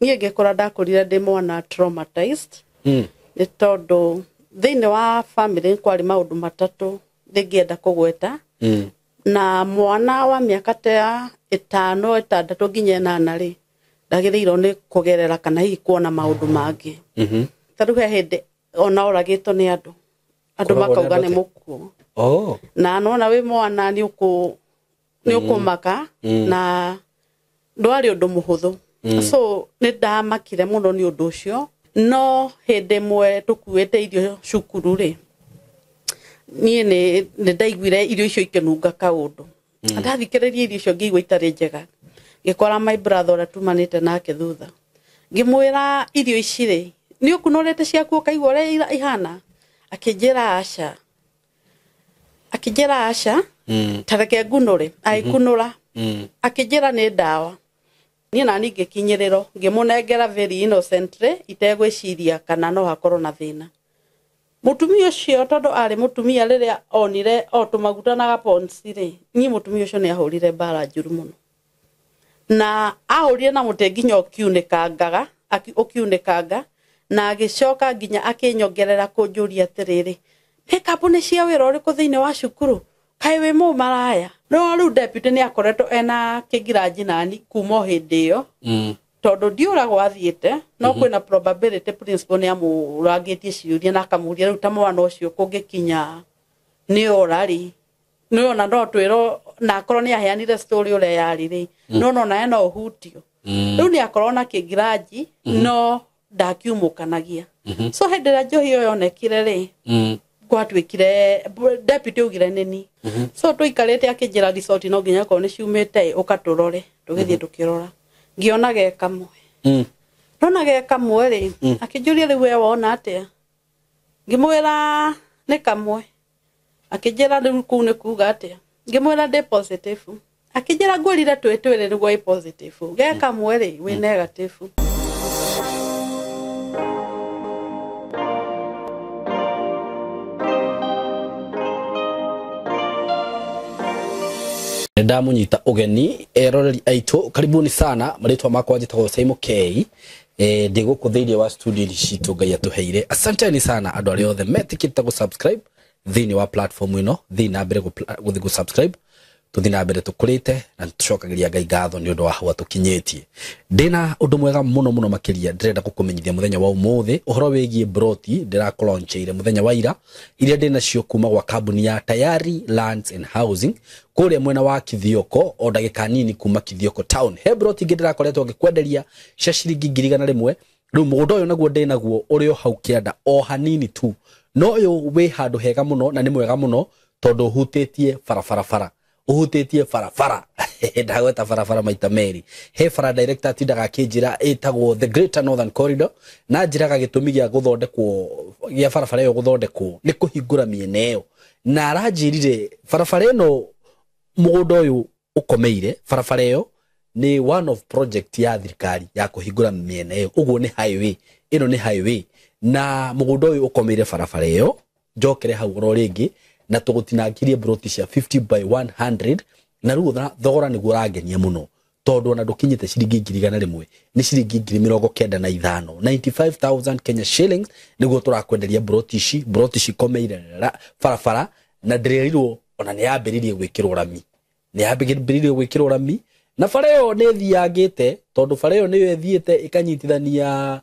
Niĩ ngĩkũra ndakũrire ndĩ mwana traumatized. Nĩ tondũ thĩinĩ wa family kwarĩ maũndũ matatũ ndĩngĩenda kũgweta. Na mwana wa mĩaka ta ya 5, 6 nginya 8 rĩ, ndagĩrĩirwo nĩ kũgerera kana hihi kuona maũndũ mangĩ. Ta rĩu he hĩndĩ ona oragĩtwo nĩ andũ. Andũ Kũragwo nĩ makauga andũ nĩ atĩa? mũkuũ. Na nona wĩ mwana nĩ ũkũmaka na ndwarĩ ũndũ mũhũthũ. So nĩ ndamakire mũno nĩ ũndũ ũcio. No hĩndĩ ĩmwe tũkuĩte irio cukuru rĩ, niĩ nĩ ndaiguire irio icio ikĩnunga kaũndũ. Ndathikĩrĩria irio icio ngĩigua itarĩ njega. Ngĩkora my brother ũrĩa tumanĩte nake thutha. Ngĩmwĩra irio ici rĩ, nĩ ũkunũrĩte ciaku ũkaigua ũrĩa ihana? Akĩnjĩra aca. Akĩnjĩra aca, ta reke ngunũre. Agĩkunũra. Akĩnjĩra nĩ ndawa. Niĩ nani ngĩkinyĩrĩrwo, ngĩmũnengera very innocently, itegwĩciria kana no hakorwo na thĩna. Mũtumia ũcio tondũ arĩ mũtumia rĩrĩa onire o tũmaguta na gaponsi rĩ, niĩ mũtumia ũcio nĩ ahũrire mbara njũru mũno. Na ahũrire na mũtĩ nginya ũkiunĩkangaga, ũkiunĩkanga, na agĩcoka nginya akĩnyongerera kũnjũria atĩrĩrĩ, nĩ kambuni cia wĩra ũrĩkũ thĩinĩ wa cukuru? Kaĩ wĩ mũmaraya? No rĩu deputy nĩ akoretwo ena kĩngiranji nani kuma o hĩndĩ ĩyo. Tondũ ndiũragwo athiĩte, no kwĩna probability principal nĩ amũrangĩtie ciũria na akamũria rĩu ta mwana ũcio kũngĩkinya nĩ ora rĩ, nĩ ona no twĩrwo, na akorwo nĩ aheanire story ũrĩa yarĩ rĩ, no no nawe no ũhutio. Rĩu nĩ akorwo na kĩngiranji, no ndakiumũkanagia. So hĩndĩ ĩrĩa njohi ĩyo yonekire rĩ, gwatuĩkire deputy augire nĩ ni. So tũikarĩte akĩnjĩra result no nginya akorwo nĩ ciumĩte, ũka tũrore. Tũgĩthiĩ tũkĩrora. Ngĩona ge kamwe. Ndona ge kamwe rĩ, akĩnjũria rĩu we wona atĩa? Ngĩmwĩra nĩ kamwe. Akĩnjĩra rĩu kũu nĩ kuga atĩa? Ngĩmwĩra ndĩ positive. Akĩnjĩra ngwĩrire twĩ twĩrĩ nĩguo ĩ positive. Ge kamwe rĩ, wĩ negative. Ndamunyita ũgeni eroreri aitũ, karibuni sana. Marĩtwa makwa njĩtagwo Simon K. Ndĩ gũkũ thĩinĩ wa studio citũ Ngai atũheire. Asanteni sana andũ arĩa othe metĩkĩrĩte gũ-subscribe thĩinĩ wa platform ĩno. Thiĩ na mbere gũthiĩ gũ-subscribe, tũthiĩ na mbere tũkũrĩte na tũcokagĩria Ngai ngatho nĩ ũndũ wa hau atũkinyĩtie. Ndĩna ũndũ mwega mũno mũno makĩria ndĩrenda gũkũmenyithia mũthenya wa ũmũthĩ, ũhoro wĩgiĩ broti ndĩrakũlaunchĩire mũthenya wa ira, iria ndĩnacio kuma gwa kambuni ya Tayari Lands and Housing kũrĩa mwena wa Kithioko, o ndagĩka nini kuma Kithioko town. He broti ingĩ ndĩrakoretwo ngĩkwenderia cia ciringi ngiri igana rĩmwe. Rĩu mũgũnda ũyũ naguo ndĩnaguo ũrĩ o hau kĩanda o hanini tu, no ũyũ wĩ handũ hega mũno na nĩ mwega mũno tondũ ũhutĩtie barabara. Ũhutĩtie barabara. Ndagweta barabara maita merĩ. He bara director atindaga akĩnjĩra ĩtagwo the Greater Northern Corridor, na njĩraga gĩtũmi gĩa gũthondekwo gĩa barabara ĩyo gũthondekwo nĩ kũhingũra mĩena ĩyo. Na aranjĩrire barabara ĩno mũgũnda ũyũ ũkomeire barabara ĩyo nĩ one of project ya thirikari ya kũhingũra mĩena ĩyo. Ũguo nĩ highway, ĩno nĩ highway, na mũgũnda ũyũ ũkomeire barabara ĩyo. Njokere hau oro rĩngĩ na tũgũtinangirie broti cia 50 by 100, na rĩu thogora nĩguo ũrangenia mũno tondũ ona ndũkinyĩte ciringi ngiri igana rĩmwe, nĩ ciringi ngiri mĩrongo kenda na ithano, 95,000 Kenya shillings nĩguo tũrakwenderia broti ici. Broti cikomeire barabara na ndĩrerirwo ona nĩ yambĩrĩirie gwĩkĩrwo rami, nĩ yambĩrĩirie gwĩkĩrwo rami, na bara ĩyo nĩ ĩthiangĩte tondũ bara ĩyo nĩyo ĩthiĩte ĩkanyitithania,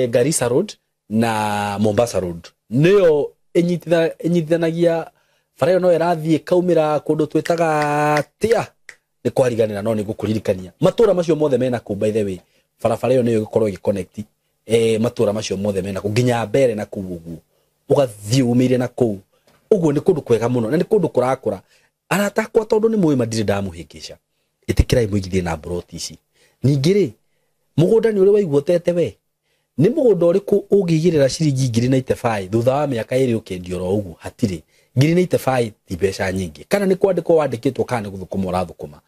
Garissa Road na Mombasa Road, nĩyo ĩnyitithanagia bara ĩyo, no ĩrathiĩ ĩkaumĩra kũndũ twĩtaga tia nĩ kwariganĩra, no nĩ ngũkũririkania matũra macio mothe mena kũu. By the way, barabara ĩyo nĩyo ĩgũkorwo ĩgĩconnect, matũra macio mothe mena kũu nginya mbere na kũu ũguo ũgathiĩ umĩire na kũu ũguo. Nĩ kũndũ kwega mũno na nĩ kũndũ kũrakũra. Arata akwa, tondũ nĩ mũĩ ma ndirĩ ndamũhĩngĩca, ĩtĩkĩrai mũigithie na broti ici. Ningĩ rĩ, mũgũnda nĩ ũrĩ waigua ũtete we? Nĩ mũgũnda ũrĩkũ ũngĩigĩrĩra ciringi ngiri na itebai thutha wa mĩaka 2 ũkendio oro ũguo? Hatirĩ. Ngiri na itebai ti mbeca nyingĩ, kana nĩ kwandĩkwo wandĩkĩtwo kana nĩ gũthũkũma ũrathũkũma.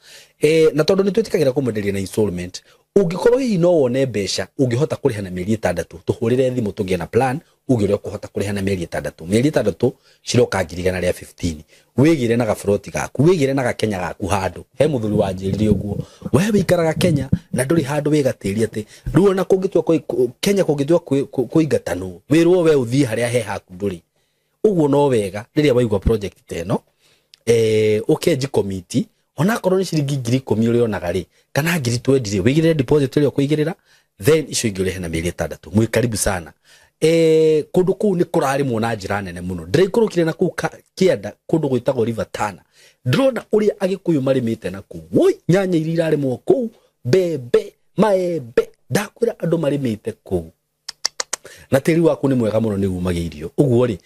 Na tondũ nĩ twĩtĩkagĩra kũmwenderia na installment, Ũngĩkorwo hihi no wone mbeca ũngĩhota kũrĩha na mĩeri 6, tũhũrĩre thimũ tũgĩe na plan uge ũrĩa ũkũhota kũrĩha na mĩeri 6. Mĩeri 6 ciroka 115,000. Wĩgĩre na gaburoti gaku, wĩgĩre na gakenya gaku handũ. He mũthuri wanjĩrire ũguo, we wĩikaraga Kenya na ndũrĩ handũ wĩgatĩria atĩ rĩu ona kũngĩtua Kenya kũngĩtua kũingatanwo wĩrwo we ũthiĩ harĩa he haku ndũrĩ. Ũguo no wega rĩrĩa waigua project ta ĩno, ũkenji committee onakorwo nĩ ciringi 10,000 ũrĩonaga rĩ kana 20,000 rĩ, wĩigĩrĩre deposit ĩrĩa ũkũigĩrĩra, then icio ingĩ ũrĩhe na mĩeri 6. Mwĩ karibu sana. Kũndũ kũu nĩ kũrarĩmwo na njĩra nene mũno. Ndĩraikũrũkire na kũu kĩanda kũndũ gwĩtagwo River Tana, ndĩrona ũrĩa Agĩkũyũ marĩmĩte na kũu. Woi, nyanya iria irarĩmwo kũu, mbembe, maembe, ndakwĩra andũ marĩmĩte kũu na tĩri waku nĩ mwega mũno, nĩ umagia irio. Ũguo rĩ,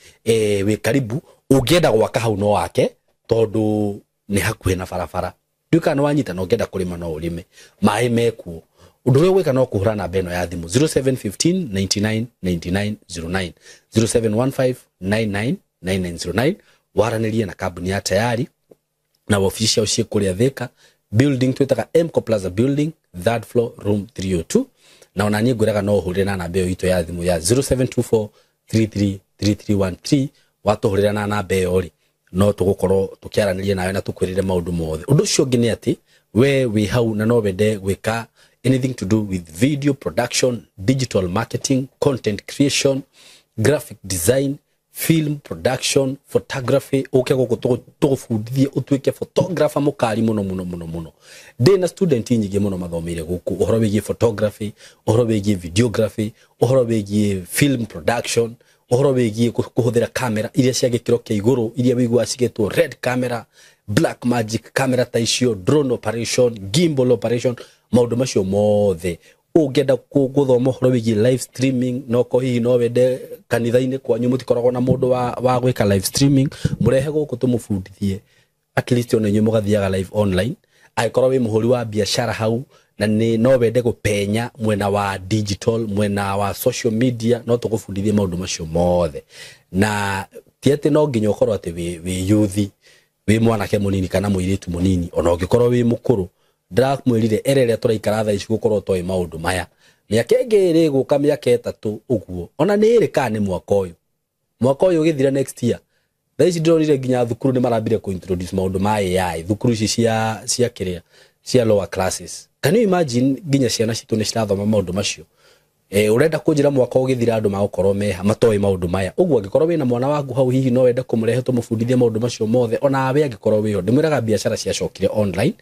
wĩ karibu. Ũngĩenda gwaka hau no wake tondũ nĩ hakuhĩ na barabara. Ndiũĩ kana nĩ wanyita, na ũngĩenda kũrĩma no ũrĩme, maĩ mekuo. Ũndũ ũrĩa ũgwĩka no kũhũra namba ĩno ya thimũ 0715 99 99 09, 0715 99 9909, waranĩrie na kambuni ya Tayari na wabici ciao ciĩ kũrĩa Thika building twĩtaga Mco Plaza building, 3rd floor, room 302. Na ona niĩ ngwĩraga no ũhũrĩre na namba ĩyo itũ ya thimũ ya 0724 33 3313. Watũhũrĩra na namba ĩyo rĩ, no tũgũkorwo tũkĩaranĩria nawe na tũkwĩrĩre maũndũ mothe. Ũndũ ũcio ũngĩ nĩ atĩ we wĩ hau na no wende gwĩka anything to do with video production, digital marketing, content creation, graphic design, film production, photography, ũke gũkũ tũgũbundithie ũtuĩke photographer mũkari mũno mũno mũno mũno. Ndĩ na student nyingĩ mũno mathomeire gũkũ ũhoro wĩgiĩ photography, ũhoro wĩgiĩ videography, ũhoro wĩgiĩ film production, ũhoro wĩgiĩ kũhũthĩra kamera iria cia gĩkĩro kĩa igũrũ, iria wĩiguaga cigĩtwo red camera, black magic camera ta icio, drone operation, gimbal operation, maũndũ macio mothe. Ũngĩenda gũthoma ũhoro wĩgiĩ live streaming, no ko hihi no wende kanitha-inĩ kwanyu mũtikoragwo na mũndũ wa gwĩka live streaming, mũrehe gũkũ tũmũbundithie, at least ona inyuĩ mũgathiaga live online. Angĩkorwo wĩ mũhũri wa biacara hau na nĩ no wende gũpenya mwena wa digital, mwena wa social media, no tũgũbundithie maũndũ macio mothe. Na ti atĩ no nginya ũkorwo atĩ wĩ youth, wĩ mwanake mũnini kana mũirĩtu mũnini, ona ũngĩkorwo wĩ mũkũrũ. Ndĩramwĩrire era ĩrĩa tũraikara thaa ici gũkorwo toĩ maũndũ maya, mĩaka ĩngĩ ĩrĩ gũka, mĩaka 3 ũguo, ona nĩ ĩrĩ kana nĩ mwaka ũyũ, mwaka ũyũ ũgĩthira next year. Thaa ici ndĩronire nginya thukuru nĩ marambire kũ introduce maũndũ ma AI thukuru ici cia kĩrĩa cia lower classes. Can you imagine nginya ciana citũ nĩ cirathoma maũndũ macio? Ũrenda kũnjĩra mwaka ũgĩthira andũ magũkorwo meha matoĩ maũndũ maya? Ũguo angĩkorwo wĩna mwana waku hau hihi no wende kũmũrehe tũmũbundithie maũndũ macio mothe, ona we angĩkorwo wĩho. Ndĩmwĩraga biacara ciacokire online,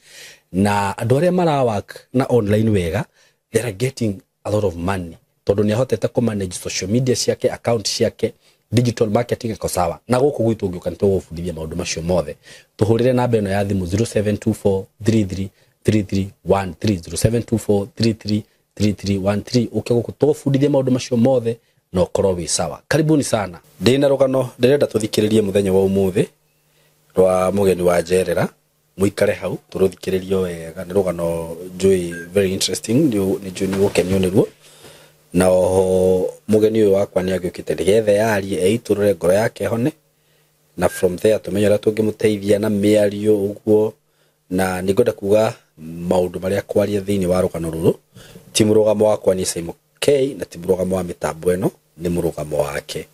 na andũ arĩa mara work na online wega, they are getting a lot of money, tondũ nĩ ahotete kũ manage social media ciake, account ciake, digital marketing iko sawa. Na gũkũ gwitũ ũngĩũka nĩ tũgũbundithia maũndũ macio mothe. Tũhũrĩre namba ĩno ya thimũ 0724 33 3313, 0724 33 3313, ũke gũkũ tũgũbundithia maũndũ macio mothe na ũkorwo wĩ sawa. Karibuni sana. Ndĩna rũgano ndĩrenda tũthikĩrĩrie mũthenya wa ũmũthĩ rwa mũgeni wa njerera. Mũikare hau tũrũthikĩrĩrio wega, nĩ rũgano njũĩ very interesting, nĩ njũĩ nĩ gũkenio nĩruo. Na oho mũgeni ũyũ wakwa nĩ agĩũkĩte nĩgetha yarie eitũrũre ngoro yake hone, na from there tũmenye ũrĩa tũngĩmũteithia na mĩario ũguo. Na nĩ ngwenda kuga maũndũ marĩa kwaria thĩinĩ wa rũgano rũrũ ti mũrũgamo wakwa ni Simon K, na ti mũrũgamo wa mĩtambo ĩno, nĩ mũrũgamo wake.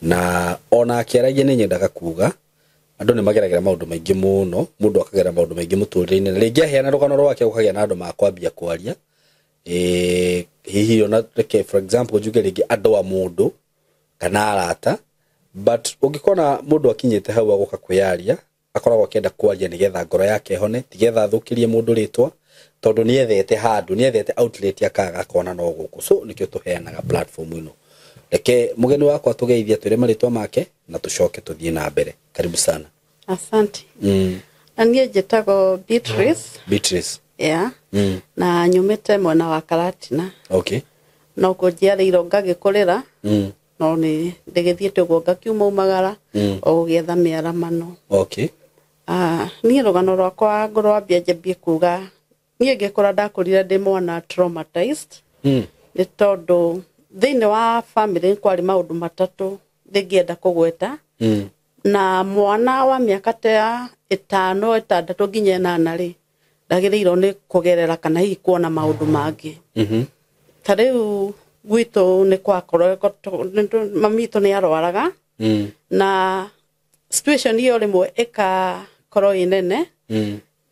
Na ona akĩaragia nĩ nyendaga kuga andũ nĩ mageragĩra maũndũ maingĩ mũno, mũndũ akagera maũndũ maingĩ mũtũrĩre-inĩ, na rĩngĩ aheana rũgano rwake gũkagĩa na andũ makwambia kwaria. Hihi ona reke for example njuge rĩngĩ andũ a mũndũ kana arata, but ũngĩkona mũndũ akinyĩte hau agoka kwĩyaria, akoragwo akĩenda kwaria nĩgetha ngoro yake ĩhone, tigetha athũkĩrie mũndũ rĩtwa, tondũ nĩethete handũ, nĩethete outlet akaga akona no gũkũ. So nĩkĩo tũheanaga platform ĩno. Reke mũgeni wakwa tũgeithie, twĩre marĩtwa make na tũcoke tũthiĩ na mbere. Karibu sana. Asante. Na niĩ njĩtagwo Beatrice. Beatrice. Yeah. Na nyumĩte mwena wa Karatina. No kũnjiarĩirwo ngagĩkũrĩra. No nĩ ndĩgĩthiĩte ũguo ngakiuma umagara o gũgĩetha mĩaramano. Niĩ rũgano rwakwa ngũrwambia njambie kuga niĩ ngĩkũra ndakũrire ndĩ mwana traumatized. Nĩ tondũ thĩinĩ wa family kwarĩ maũndũ matatũ ndĩngĩenda kũgweta. Na mwana wa mĩaka ta ya 5, 6 nginya 8 rĩ, Ndagĩrĩirwo nĩ kũgerera kana hihi kuona maũndũ mangĩ. Ta rĩu gwitũ nĩ kwakorwo mami witũ nĩ arwaraga na situation ĩyo rĩmwe ĩkakorwo ĩ nene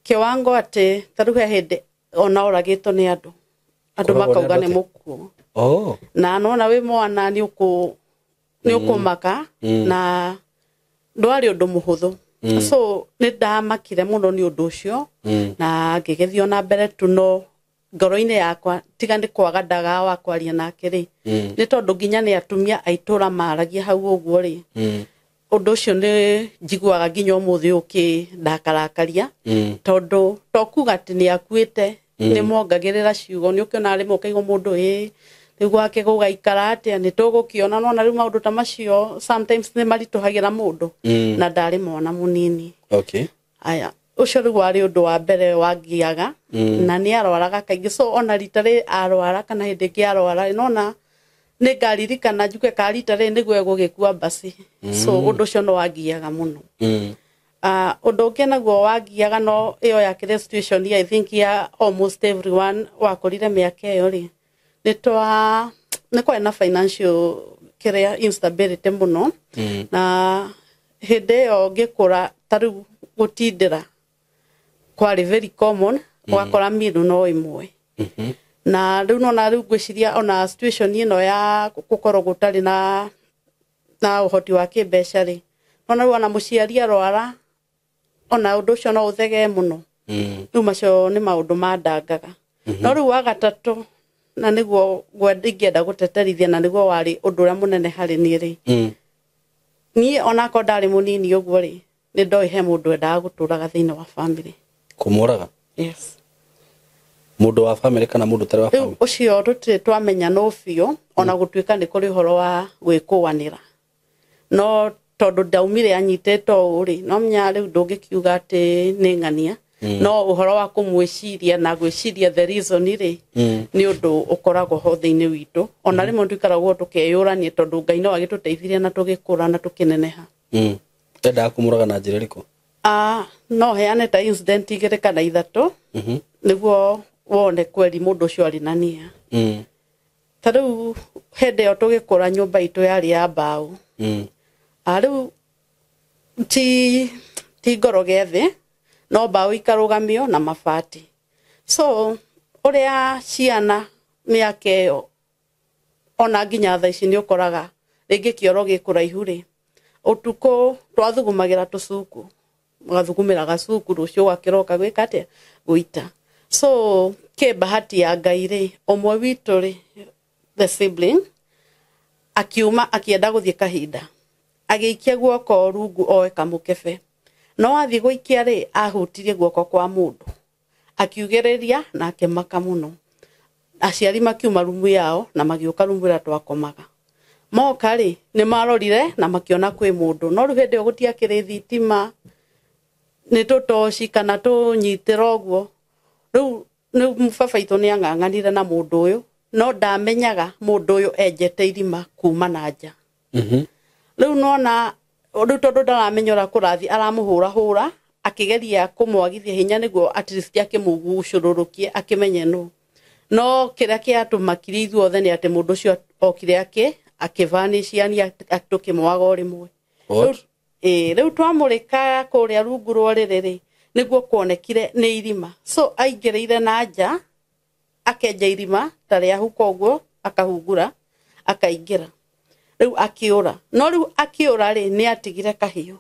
kiwango atĩ ta rĩu he hĩndĩ ona oragĩtwo nĩ andũ Kũragwo nĩ makauga andũ nĩ atĩa? mũkuũ. Oh. Na nona wĩ mwana nĩ ũkũmaka na ndwarĩ ũndũ mũhũthũ. So nĩ ndamakire mũno nĩ ũndũ ũcio na ngĩgĩthiĩ ona mbere tu, no ngoro-inĩ yakwa tiga nĩ kwaga ndagaga wa kwaria nake rĩ, nĩ tondũ nginya nĩ atumia a itũũra maragia hau ũguo rĩ, ũndũ ũcio nĩ njiguaga nginya ũmũthĩ ũkĩndakarakaria tondũ to kuga atĩ nĩ akuĩte, nĩ mongagĩrĩra ciugo. Nĩ ũkĩona rĩmwe ũkaigua mũndũ ĩ rĩu gwake gũgaikara atĩa, nĩ tũgũkĩona. Nona rĩu maũndũ ta macio sometimes nĩ maritũhagĩra mũndũ na ndarĩ mwana mũnini. Okay. Aya, ũcio rĩu warĩ ũndũ wa mbere wangiaga na nĩ arwaraga kaingĩ. So ona rita rĩ arwara kana hĩndĩ ĩngĩ arwara, nona nĩ ngaririkana njuke ka rita rĩ nĩguo egũgĩkua mbasi. So ũndũ ũcio nĩ wangiaga mũno. Ũndũ ũngĩ naguo wangiaga, no ĩyo yakĩrĩ situation I think ya almost everyone wakũrire mĩaka ĩyo rĩ, nĩ twa nĩ kwarĩ na financial kĩrĩa instability mũno. Na hĩndĩ ĩyo ngĩkũra, ta rĩu gũtindĩra kwarĩ very common, ũgakora miru no ĩmwe. Na rĩu nona rĩu ngwĩciria ona situation ĩno ya gũkorwo gũtarĩ na ũhoti wa kĩmbeca rĩ, nona rĩu ona mũciari arwara, ona ũndũ ũcio no ũthegee mũno. Rĩu macio nĩ maũndũ mandangaga. No rĩu wa gatatũ, na nĩguo ingĩenda gũteterithia, na nĩguo warĩ ũndũ ũrĩa mũnene harĩ niĩ rĩ, niĩ onakorwo ndarĩ mũnini ũguo rĩ, nĩ ndoĩ he mũndũ endaga gũtũraga thĩinĩ wa family. Kũmũraga? Yes. Mũndũ wa family kana mũndũ ũtarĩ wa Rĩu family? Ũcio tũtirĩ twamenya no biũ, ona gũtuĩka nĩ kũrĩ ũhoro wa gwĩkũanĩra, no tondũ ndaumire anyitĩtwo ũũ rĩ, no menya rĩu ndũngĩkiuga atĩ nĩ ng'ania. No ũhoro wa kũmwĩciria na gwĩciria the reason rĩ, nĩ ũndũ ũkoragwo ho thĩinĩ witũ. Ona rĩmwe tũikaragwo tũkeyũrania, tondũ Ngai no agĩtũteithirie na tũgĩkũra na tũkĩneneha. Endaga kũmũraga na njĩra ĩrĩkũ? Ah, no heane ta incident igĩrĩ kana ithatũ nĩguo wone kweri mũndũ ũcio arĩ na nia. Ta rĩu hĩndĩ ĩyo tũgĩkũra, nyũmba itũ yarĩ ya mbaũ. A rĩu ti ngoroge thĩ, no mbaũ ikarũgamio na mabati. So ũrĩa ciana mĩaka ĩyo, ona nginya thaa ici, nĩ ũkoraga rĩngĩ kĩoro gĩ kũraihu rĩ, ũtukũ twathugumagĩra tũcuku, ũgathugumĩra gacuku, rũciũ ũgakĩroka gwĩka atĩa, gũita. So kĩ bahati ya Ngai rĩ, ũmwe witũ rĩ, the sibling, akiuma akĩenda gũthiĩ kahinda, agĩikia guoko rungu oe kamũkebe. No athiĩ gũikia rĩ, ahutirie guoko kwa mũndũ, akiugĩrĩria na akĩmaka mũno. Aciari makiuma rumu yao na magĩũka rumu ĩrĩa twakomaga. Moka rĩ, nĩ marorire na makĩona kwĩ mũndũ. No rĩu hĩndĩ ĩyo gũtiakĩrĩ thitima, nĩ tũtoci kana tũnyitĩra ũguo. Rĩu nĩ baba itũ nĩ ang'ang'anire na mũndũ ũyũ, no ndamenyaga mũndũ ũyũ enjete irima kuma na nja. Rĩu nona rĩu tondũ ndaramenya ũrĩa kũrathiĩ, aramũhũra hũra akĩgeria kũmwagithia hinya nĩguo at least akĩmũgucũrũrũkie akĩmenye nũ. No kĩrĩa kĩatũmakirie ithuothe nĩ atĩ mũndũ ũcio okire akĩvanish, yani tũkĩmwaga o rĩmwe. What? Ĩĩ, rĩu twamũrĩka kũrĩa rungu rwa rĩrĩ rĩ, nĩguo kuonekire nĩ irima. So aingĩrĩire na nja, akenja irima ta rĩa huko ũguo, akahungura, akaingĩra, rĩu akĩũra. No rĩu akĩũra rĩ, nĩ atigire kahiũ,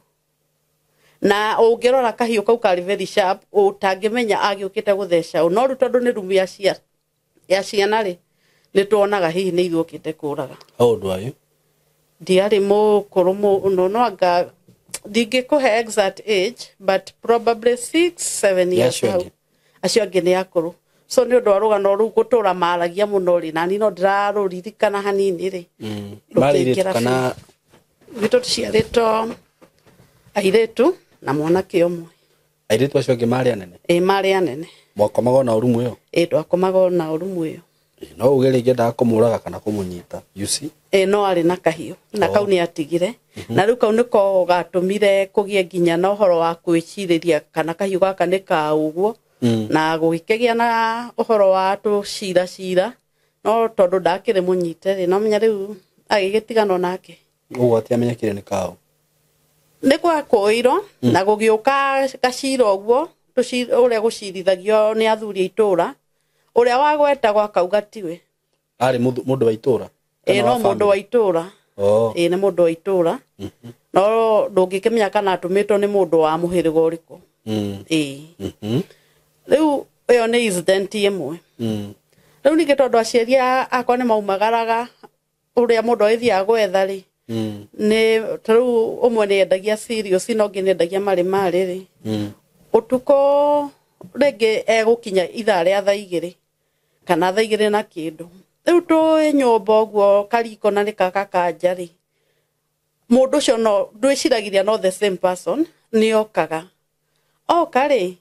na ũngĩrora kahiũ kau karĩ very sharp, ũtangĩmenya agĩũkĩte gũtheca ũ. No rĩu tondũ nĩ rumu ya ciana rĩ, nĩ tuonaga hihi nĩ ithuĩ ũkĩte kũraga. How old were you? Ndiarĩ mũkũrũ mũno, no anga ndingĩkũhe exact age, but probably 6 7 Ya years acio hau. angĩ? Acio angĩ nĩ akũrũ. So nĩ ũndũ wa rũgano rũu gũtũra maragia mũno rĩ, nani no ndĩrarũririkana hanini rĩ. Marĩ airĩtu Rũkĩingĩra. kana? Gwitũ tũciarĩtwo airĩtu na mwanake ũmwe. Airĩtu acio angĩ marĩ anene? Ĩ, marĩ anene. Mwakomaga ona rumu ĩyo? Ĩ, twakomaga ona rumu ĩyo. No uge rĩngĩ endaga kũmũraga kana kũmũnyita, you see? Ĩ, no arĩ na kahiũ na kau nĩ atigire, na rĩu kau nĩko gatũmire kũgĩe nginya na ũhoro wa kwĩcirĩria kana kahiũ gaka nĩ ka ũguo. Na gũgĩkĩgĩa na ũhoro wa tũcira cira no tondũ ndakĩrĩ mũnyite rĩ, no menya rĩu agĩgĩtiganwo nake. Ũguo atiamenyekire nĩ kaũ. Nĩ gwakũirwo na gũgĩũka gacira ũguo ũrĩa gũcirithagio nĩ athuri a itũra, ũrĩa wagwetagwo akauga tiwe. Arĩ mũndũ wa itũra? Ĩĩ, no mũndũ wa itũra. Ĩĩ, nĩ mũndũ wa itũra. No ndũngĩkĩmenya kana atũmĩtwo nĩ mũndũ wa mũhĩrĩga ũrĩkũ. Ĩĩ. Rĩu ĩyo nĩ incident ĩmwe. Rĩu ningĩ tondũ aciari akwa nĩ maumagaraga ũrĩa mũndũ agĩthiaga gwetha rĩ, nĩ ta rĩu ũmwe nĩ endagia cereals na ũngĩ nĩ endagia marĩ marĩ rĩ, ũtukũ rĩngĩ egũkinya ithaa rĩa thaa igĩrĩ kana thaa igĩrĩ na kĩndũ. Rĩu twĩ nyũmba ũguo kariko na nĩ gaka ka nja rĩ, mũndũ ũcio no ndwĩciragĩria no the same person nĩ okaga. Oka rĩ,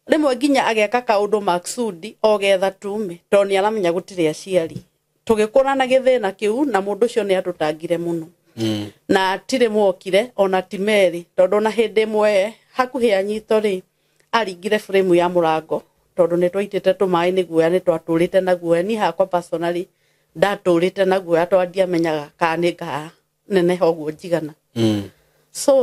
rĩmwe nginya ageka kaũndũ maksudi ogetha tume tondũ nĩ aramenya gũtirĩ aciari. Tũgĩkũra na gĩthĩna kĩu na mũndũ ũcio nĩ atũtangire mũno. Na tirĩ mwokire ona ti merĩ, tondũ ona hĩndĩ ĩmwe hakuhĩ anyitwo rĩ, aringire frame ya mũrango tondũ nĩ twaitĩte tũmaĩ nĩ guoya, nĩ twatũrĩte na guoya. Niĩ hakwa personally ndatũrĩte na guoya tondũ ndiamenyaga kana nĩ nganeneha ũguo njigana. So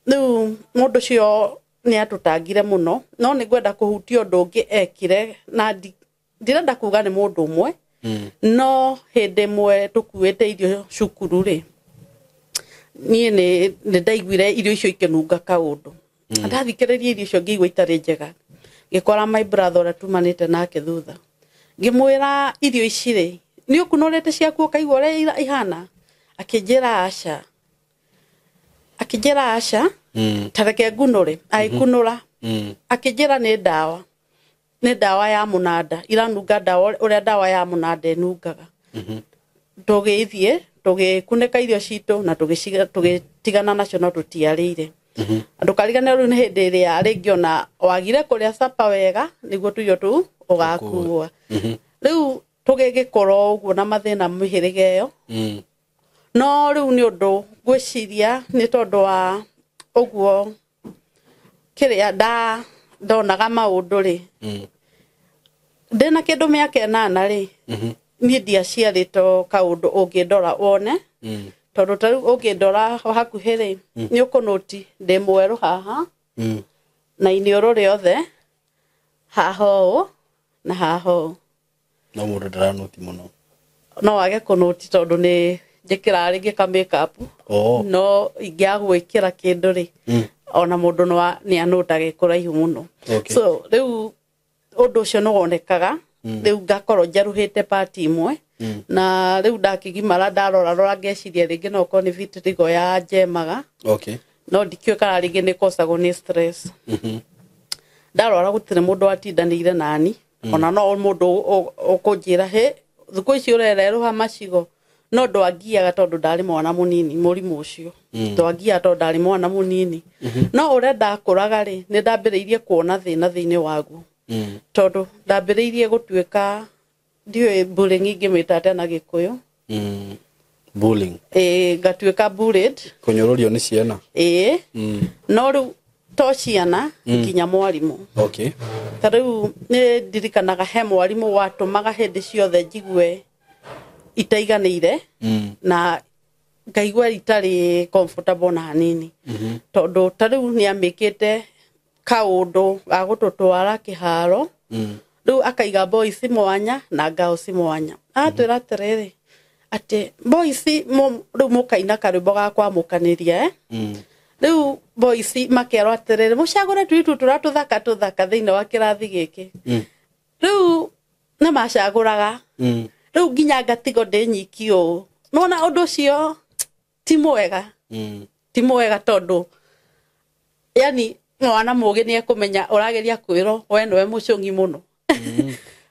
rĩu mũndũ ũcio nĩ atũtangire mũno, no nĩ ngwenda kũhutia ũndũ ũngĩ ekire na ndirenda kuga nĩ mũndũ ũmwe. No hĩndĩ ĩmwe tũkuĩte irio cukuru rĩ, niĩ nĩ ndaiguire irio icio ikĩnunga kaũndũ. Ndathikĩrĩria irio icio ngĩigua itarĩ njega. Ngĩkora my brother ũrĩa tumanĩte nake thutha, ngĩmwĩra irio ici rĩ, nĩ ũkunũrĩte ciaku ũkaigua ũrĩa ihana? Akĩnjĩra aca. Akĩnjĩra aca, ta reke ngunũre. Agĩkunũra. Akĩnjĩra nĩ ndawa. Nĩ ndawa ya mũnanda. Iranunga ndawa ũrĩa ndawa ya mũnanda ĩnungaga. Tũgĩthiĩ, tũgĩkunĩka irio citũ na tũgĩtigana nacio no tũtiarĩire. Ndũkariganĩrwo rĩu nĩ hĩndĩ ĩrĩa rĩngĩ ona wagire kũrĩa capa wega nĩguo tũirio tũu ũgakua. Rĩu tũgĩgĩkũra ũguo na mathĩna mĩhĩrĩga ĩyo. No rĩu nĩ ũndũ ngwĩciria nĩ tondũ wa ũguo kĩrĩa ndonaga maũndũ rĩ, ndĩna kĩndũ mĩaka ĩnana rĩ, niĩ ndiaciarĩtwo kaũndũ ũngĩndora wone. Tondũ ta rĩu ũngĩndora hakuhĩ rĩ, nĩ ũkũnũti ndĩ mwerũ haha, na iniũrũ rĩothe, haha ũũ na haha ũũ. No mũndũ ndaranũti mũno. No wage kũnũti tondũ nĩ njĩkĩraga rĩngĩ ka make-up. No ingĩaga gwĩkĩra kĩndũ rĩ, ona mũndũ nĩ anũtaga kũraihu mũno. So rĩu ũndũ ũcio nĩ wonekaga, rĩu ngakorwo njerũhĩte part ĩmwe. Na rĩu ndakĩgimara ndarora rora ngeciria rĩngĩ no ũkorwo nĩ vitiligo ya njemaga. No ndikĩũĩ kana rĩngĩ nĩ kosagwo nĩ stress. Ndarora gũtirĩ mũndũ watindanĩire nani. Ona no mũndũ ũkũnjĩra, hĩ, thikũ ici ũrererũha macigo. No ndwangiaga tondũ ndarĩ mwana mũnini mũrimũ ũcio. Ndwangiaga tondũ ndarĩ mwana mũnini. No ũrĩa ndakũraga rĩ, nĩ ndambĩrĩirie kuona thĩna thĩinĩ waguo. Tondũ ndambĩrĩirie gũtuĩka ndiũĩ bullying ingĩmĩta atĩa na Gĩkũyũ. Bullying. Ĩĩ, ngatuĩka bullied. Kũnyũrũrio nĩ ciana. Ĩĩ. No rĩu to ciana nginya mwarimũ. Ta rĩu nĩ ndirikanaga he mwarimũ watũmaga hĩndĩ ciothe njigue itaiganĩire, na ngaigua itarĩ comfortable na hanini. Tondũ ta rĩu nĩ amĩkĩte kaũndũ ga gũtũtwara kĩharo. Rĩu akaiga boys mwanya na girls mwanya. Atwĩra atĩrĩrĩ, atĩ boys rĩu mũkaina karwĩmbo ga kwamũkanĩria, Rĩu boys makerwo atĩrĩrĩ, mũcagũre tũirĩtu tũrĩa tũthaka tũthaka thĩinĩ wa kĩrathi gĩkĩ. Rĩu nĩ macagũraga. Rĩu nginya ngatigwo ndĩ nyiki ũũ. Nĩwona ũndũ ũcio ti mwega. Ti mwega tondũ yani mwana mũgĩ nĩ ekũmenya ũrageria kwĩrwo we nĩwe mũcũng'i mũno.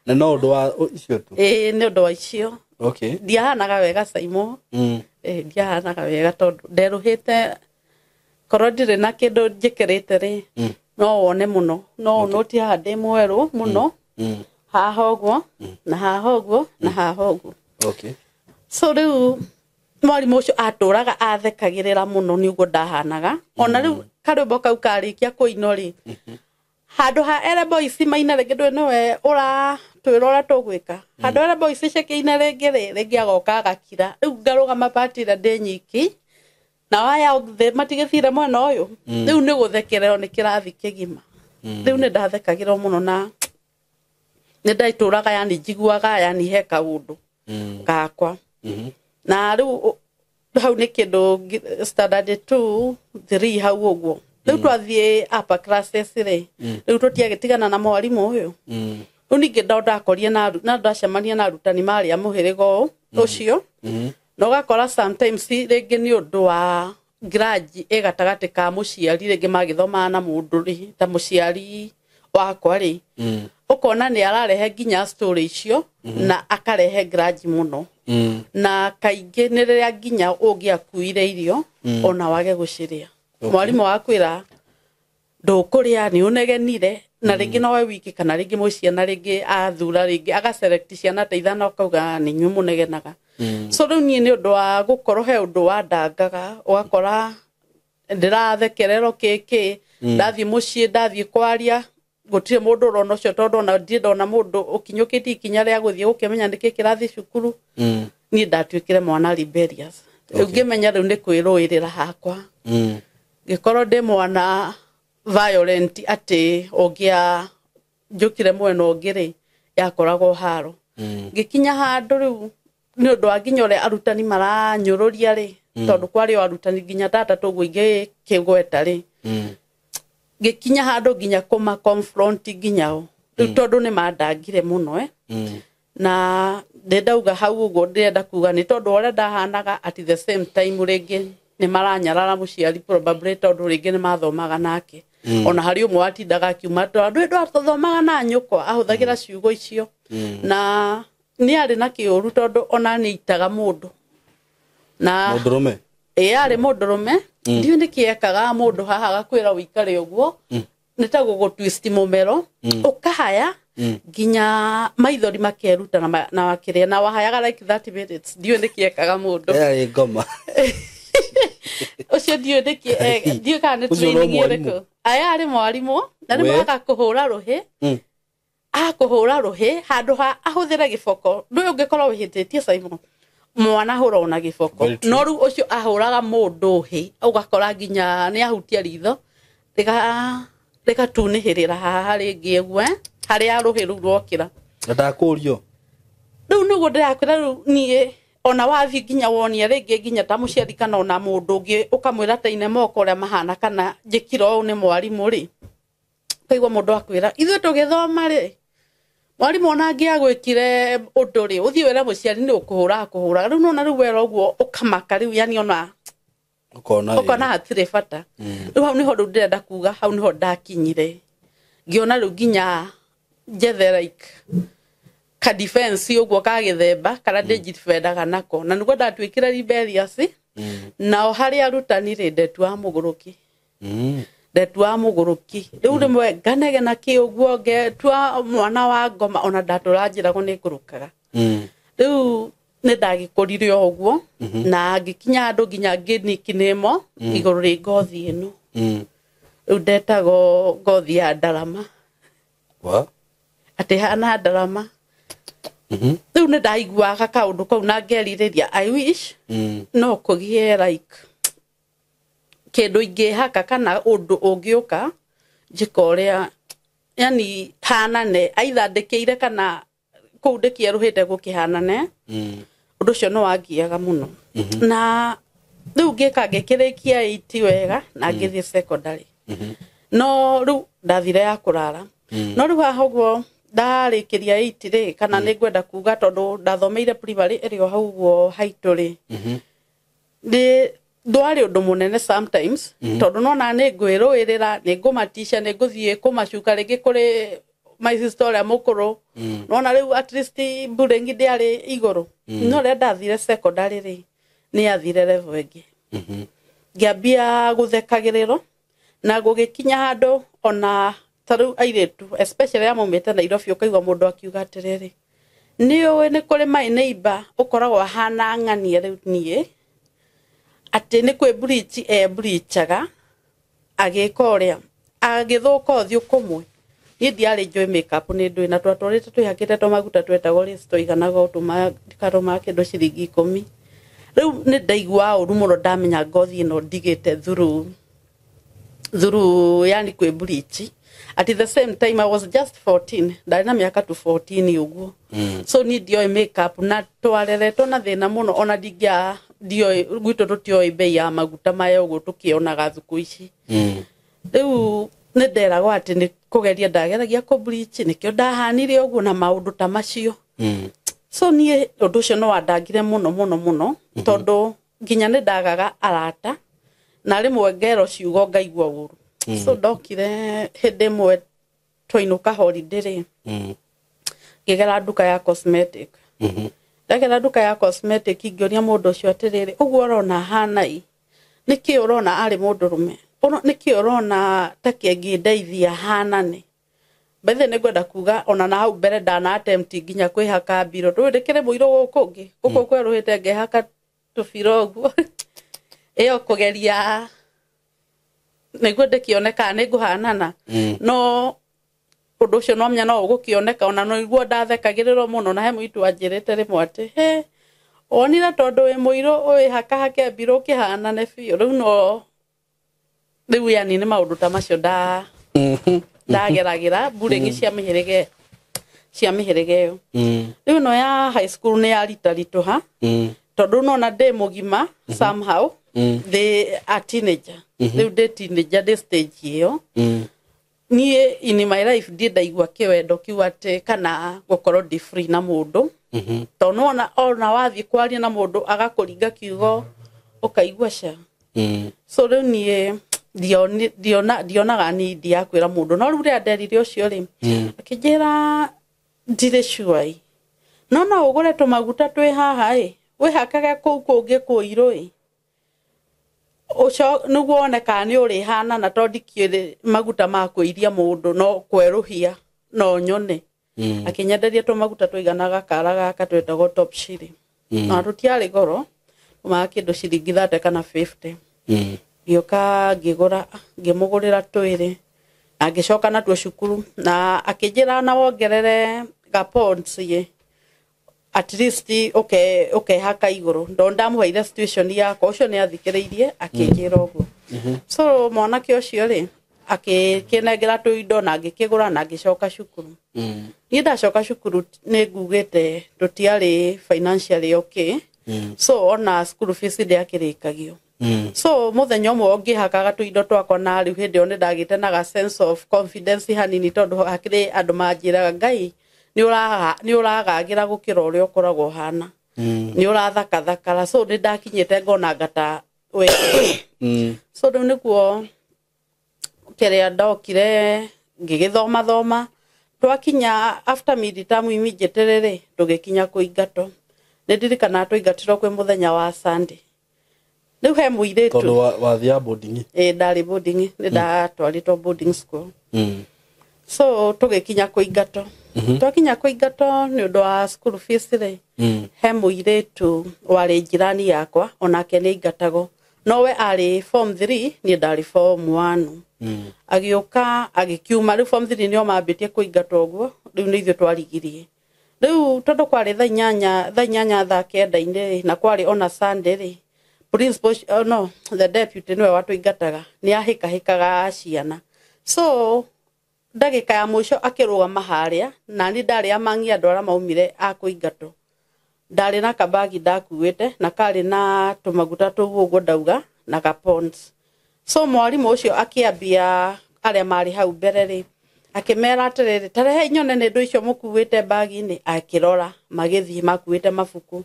Na no ũndũ wa icio tu? Ĩĩ, nĩ ũndũ wa icio. Ndiahanaga wega Saimo. Ĩĩ, ndiahanaga wega tondũ nderũhĩte korwo ndirĩ na kĩndũ njĩkĩrĩte rĩ, no wone mũno. No ũnũti haha ndĩ mwerũ mũno. Haha ũguo, na haha ũguo, na haha ũguo. So rĩu mwarimũ ũcio atũraga athekagĩrĩra mũno nĩ ũguo ndahanaga. Ona rĩu karwĩmbo kau karĩkia kũinwo rĩ, Handũ ha ere boys maina rĩngĩ ndũĩ nĩwe ũratwĩra ũrĩa tũgwĩka. Handũ ere boys cekĩine rĩngĩ rĩ, rĩngĩ agoka agakira. Rĩu ngarũgama part ĩrĩa ndĩ nyiki. Na aya othe matigĩthire mwena ũyũ. Rĩu nĩ gũthekererwo nĩ kĩrathi kĩgima. Rĩu nĩ ndathekagĩrwo mũno na nĩ ndaitũraga yani njiguaga yani he kaũndũ gakwa. Na rĩu hau nĩ kĩndũ standard 2 3 hau ũguo. Rĩu twathiĩ upper classes rĩ, rĩu tũtiagĩtigana na mwarimũ ũyũ. Rĩu ningĩ ndakorie na ndacemania na arutani marĩ a mũhĩrĩga ũcio. Na ũgakora sometimes rĩngĩ nĩ ũndũ wa grudge ĩ gatagatĩ ka mũciari rĩngĩ magĩthomaga na mũndũ rĩ, ta mũciari wakwa rĩ. Ũkona nĩ ararehe nginya story icio na akarehe grudge mũno. Na kaingĩ nĩ rĩrĩa nginya ũngĩakuire irio ona wage gũcirĩa. Mwarimũ wakwĩra ndũkũrĩa nĩ ũnegenire na rĩngĩ nowe wiki kana rĩngĩ mwĩ ciana rĩngĩ athura rĩngĩ agaselect ciana ta ithano akauga nĩ inyuĩ mũnegenaga. So rĩu niĩ nĩ ũndũ wa gũkorwo he ũndũ wa ndangaga ũgakora ndĩrathekererwo kĩkĩ ndathiĩ mũciĩ ndathiĩ kwaria gũtirĩ mũndũ ũrona ũcio tondũ ona ndirĩ ndona mũndũ ũkinyũkĩtie ikinya rĩa gũthiĩ gũkĩmenya nĩkĩ kĩrathiĩ cukuru. Niĩ ndatuĩkire mwana rebellious. Rĩu ngĩmenya rĩu nĩ kwĩrũĩrĩra hakwa. Ngĩkorwo ndĩ mwana violent atĩ ũngĩa njũkire mwena ũngĩ rĩ yakoragwo haro. Ngĩkinya handũ rĩu nĩ ũndũ wa nginya ũrĩa arutani maranyũrũria rĩ, tondũ kwarĩ o arutani nginya tata tũguo ingĩkĩgweta rĩ. Ngĩkinya handũ nginya kũma confront nginya o. Rĩu tondũ nĩ mandangire mũno Na ndĩndauga hau ũguo ndĩrenda kuga nĩ tondũ ũrĩa ndahanaga at the same time rĩngĩ nĩ maranyarara mũciari probably tondũ rĩngĩ nĩ mathomaga nake. Ona harĩ ũmwe watindaga akiuma tondũ ndwathomaga na nyũkwa ahũthagĩra ciugo icio. Na nĩ arĩ na kĩũru tondũ ona nĩ itaga mũndũ. Na mũndũrũme? Ĩ arĩ mũndũrũme. Ndiũĩ nĩkĩ ekaga mũndũ haha agakwĩra ũikare ũguo. Nĩ ta gũgũtwist mũmero ũkahaya nginya maithori makeruta na kĩrĩa na wahayaga like 30 minutes. Ndiũĩ nĩkĩ ekaga mũndũ. Yarĩ ngoma. Ũcio ndiũĩ nĩkĩ ndiũĩ kana nĩ training ĩrĩkũ. Aya arĩ mwarimũ na rĩmwe agakũhũra rũhĩ. Akũhũra rũhĩ handũ ha ahũthĩre gĩboko. Ndũĩ ũngĩkorwo wĩhĩtĩtie Simon mwana ahũragwo na gĩboko. No rĩu ũcio ahũraga mũndũ hĩ ũgakora nginya nĩ ahutia ritho rĩgatunĩhĩrĩra haha rĩngĩ ũguo harĩa rũhĩ rũu rwokĩra. Na ndakũrio. Rĩu nĩguo ndĩrakwĩra rĩu niĩ ona wathiĩ nginya wonie rĩngĩ nginya ta mũciari kana ona mũndũ ũngĩ ũkamwĩra ta ine moko ũrĩa mahana kana njĩkire ũũ nĩ mwarimũ rĩ. Ũkaigua mũndũ akwĩra ithuĩ tũgĩthoma rĩ mwarimũ ona angĩagwĩkire ũndũ rĩ ũthiĩ wĩre mũciari nĩ ũkũhũra akũhũra. Rĩu nona rĩu wera ũguo ũkamaka rĩu yani ona ũkona hatirĩ bata. Rĩu hau nĩho rĩu ndĩrenda kuga hau nĩho ndakinyire. Ngĩona rĩu nginya njethe like ka defense ũguo ka gĩthemba kana ndĩnjibendaga nako. Na nĩguo ndatuĩkire rebellious. Nao harĩ arutani rĩ ndetua mũgũrũki. Ndetua mũgũrũki. Rĩu rĩmwe nganegena kĩ ũguo ngetua mwana wa ngoma ona ndatũra njĩragwo nĩ ngũrũkaga. Rĩu nĩ ndagĩkũrire o ũguo na ngĩkinya handũ nginya ngĩnikinĩmo igũrũ rĩ ngothi ĩno. Rĩu ndetagwo ngothi ya ndarama. Atĩ hana ndarama. Rĩu nĩ ndaiguaga kaũndũ kau na ngerirĩria I wish no kũgĩe like kĩndũ ingĩhaka kana ũndũ ũngĩũka njĩka ũrĩa yani hanane either ndĩkĩire kana kũu ndĩkĩerũhĩte gũkĩhanane. Ũndũ ũcio nĩ wangiaga mũno. Na rĩu ngĩka ngĩkĩrĩkia 8 wega na ngĩthiĩ secondary. No rĩu ndathire ya kũrara. No rĩu haha ũguo ndarĩkĩria 8 rĩ kana nĩ ngwenda kuga tondũ ndathomeire primary ĩrĩ o hau ũguo haitũ rĩ. Nĩ ndwarĩ ũndũ mũnene sometimes tondũ nona nĩ ngwĩrũĩrĩra nĩ ngũmatisha nĩ ngũthiĩ kũmacuka rĩngĩ kũrĩ my sister ũrĩa mũkũrũ. Nona rĩu at least bullying ndĩarĩ igũrũ. No rĩrĩa ndathire secondary rĩ nĩ yathire level ĩngĩ. Ngĩambia gũthekagĩrĩrwo na gũgĩkinya handũ ona ta rĩu airĩtu especially arĩa maumĩte Nairobi ũkaigua mũndũ akiuga atĩrĩrĩ nĩ ũĩ nĩ kũrĩ my neighbor ũkoragwo ahana ng'ania rĩu niĩ atĩ nĩ kwĩ bleach e bleachaga agĩka ũrĩa agĩthũka ũthiũ kũmwe. Niĩ ndiarĩ njũĩ makeup nĩ ndũĩ, na twatwarĩte twĩhakĩte tũmaguta twetagwo lace twaiganaga o tũma kĩndũ ciringi 10. Rĩu nĩ ndaiguaga ũru mũno ndamenya ngothi ĩno ndigĩte through yani kwĩ bleach. At the same time I was just 14, ndarĩ na mĩaka tu 14 ũguo. So niĩ ndioĩ makeup na twareretwo na thĩna mũno, ona ndingĩa ndioĩ gwitũ tũtioĩ bei ya maguta maya ũguo tũkĩonaga thukũ ici. Rĩu nĩ nderagwo atĩ nĩ kũgeria ndageragia kũ bleach nĩkĩo ndahanire ũguo na maũndũ ta macio. So niĩ ũndũ ũcio nĩ wandangire mũno mũno mũno, tondũ nginya nĩ ndagaga arata na rĩmwe ngero ciugo ngaigua ũru. So ndokire hĩndĩ ĩmwe twainũka holiday rĩ, ngĩgera nduka ya cosmetic. Ndagera nduka ya cosmetic ngĩũria mũndũ ũcio atĩrĩrĩ, ũguo ũrona hanai nĩkĩ ũrona arĩ mũndũrũme, nĩkĩ ũrona ta kĩngĩndeithia hanane? Bethe nĩ ngwenda kuga ona na hau mbere ndana attempt nginya kwĩhaka mbiro, ndũĩ ndĩkĩrĩ mũirũ gũkũ ũngĩ gũkũ kwerũhĩte ngehaka tũbiro ũguo ĩyo kũgeria nĩguo ndĩkĩoneka nĩ ngũhanana. No ũndũ ũcio no menya no ũgũkĩoneka, ona nĩguo ndathekagĩrĩrwo mũno, na he mũitu wanjĩrĩte rĩmwe atĩ he wonire tondũ wĩ mũirũ wĩhakahake mbirũ ũkĩhanane biũ. Rĩu no rĩu yani nĩ maũndũ ta macio ndageragĩra bullying cia mĩhĩrĩga ĩyo. Rĩu ĩno ya high school nĩ yaritaritũha, tondũ nona ndĩ mũgima somehow ndĩ a teenager. Rĩu ndĩ teenager ndĩ stage ĩyo. Niĩ in my life ndiĩ ndaigua kĩwendo kĩu atĩ kana gũkorwo ndĩ free na mũndũ, tondũ nĩwona ona wathiĩ kwaria na mũndũ agakũringa kiugo ũkaigua ca. So rĩu niĩ ndionaga need ya kwĩra mũndũ. No rĩu rĩrĩa nderire ũcio rĩ, akĩnjĩra ndirĩ sure, no no ũgũre tũmaguta twĩ haha ĩ, wĩhakage kũu kũngĩ kũirũ ĩ, ũcio nĩguo wone kana nĩ ũrĩhanana, tondũ ndikĩũĩ maguta ma kũiria mũndũ no kwerũhia no nyone. Akĩnyenderia tũmaguta tũigana gakara gaka twetagwo top shilling, na tũtiarĩ goro, tũmaga kĩndũ ciringi 30 kana 50. Ngĩũka ngĩgũra, ngĩmũgũrĩra twĩrĩ na ngĩcoka natuo cukuru, na akĩnjĩra na wongerere ga ponds ĩ, at least ũkehaka igũrũ. Ndo ndamũheire situation yakwa, ũcio nĩ athikĩrĩirie akĩnjĩra ũguo. So mwanake ũcio rĩ akĩnengera tũindo na ngĩkĩgũra na ngĩcoka cukuru. Niĩ ndacoka cukuru nĩ ngugĩte tũtiarĩ financially okay, so ona school fees ndĩakĩrĩkagio. So mũthenya ũmwe ngĩhakaga tũindo twakwa, na rĩu hĩndĩ ĩyo nĩ ndagĩte na ga sense of confidence hanini, tondũ hakĩrĩ andũ manjĩraga Ngai nĩ ũragagĩra gũkĩra ũrĩa ũkoragwo ũhana, nĩ ũrathakathakara. So nĩ ndakinyĩte ngona ngata we. So rĩu nĩguo kĩrĩa ndokire ngĩgĩthoma thoma, twakinya after mid-term immediately rĩ, tũgĩkinya kũingatwo. Nĩ ndirikanaga twaingatirwo kwĩ mũthenya wa Sunday. Rĩu he mũirĩtu tondũ wathiaga boarding. Ĩ, ndarĩ boarding, nĩ ndatwarĩtwo boarding school. So tũgĩkinya kũingatwo, twakinya kũingatwo nĩ ũndũ wa school fees rĩ, he mũirĩtu warĩ njirani yakwa, onake nĩ aingatagwo, no we arĩ form 3, niĩ ndarĩ form 1. Agĩũka agĩkiuma, rĩu form 3 nĩo mambĩtie kũingatwo ũguo, rĩu nĩ ithuĩ twarigirie. Rĩu tondũ kwarĩ thaa inyanya thaa kenda-inĩ rĩ, na kwarĩ ona Sunday rĩ, principal, oh no, the deputy nĩwe watũingataga, nĩ ahĩkahĩkaga ciana. So ndagĩka ya mũico akĩrũgama harĩa, na niĩ ndarĩ amangi andũ arĩa maumire a kũingatwo. Ndarĩ na kabagi ndakuĩte na karĩ na tũmaguta tũu ũguo ndauga na ka ponds. So mwarimũ ũcio akĩambia arĩa marĩ hau mbere rĩ, akĩmera atĩrĩrĩ, ta rehei nyone nĩ indo icio mũkuĩte bagi-inĩ. Akĩrora magĩthiĩ makuĩte mabuku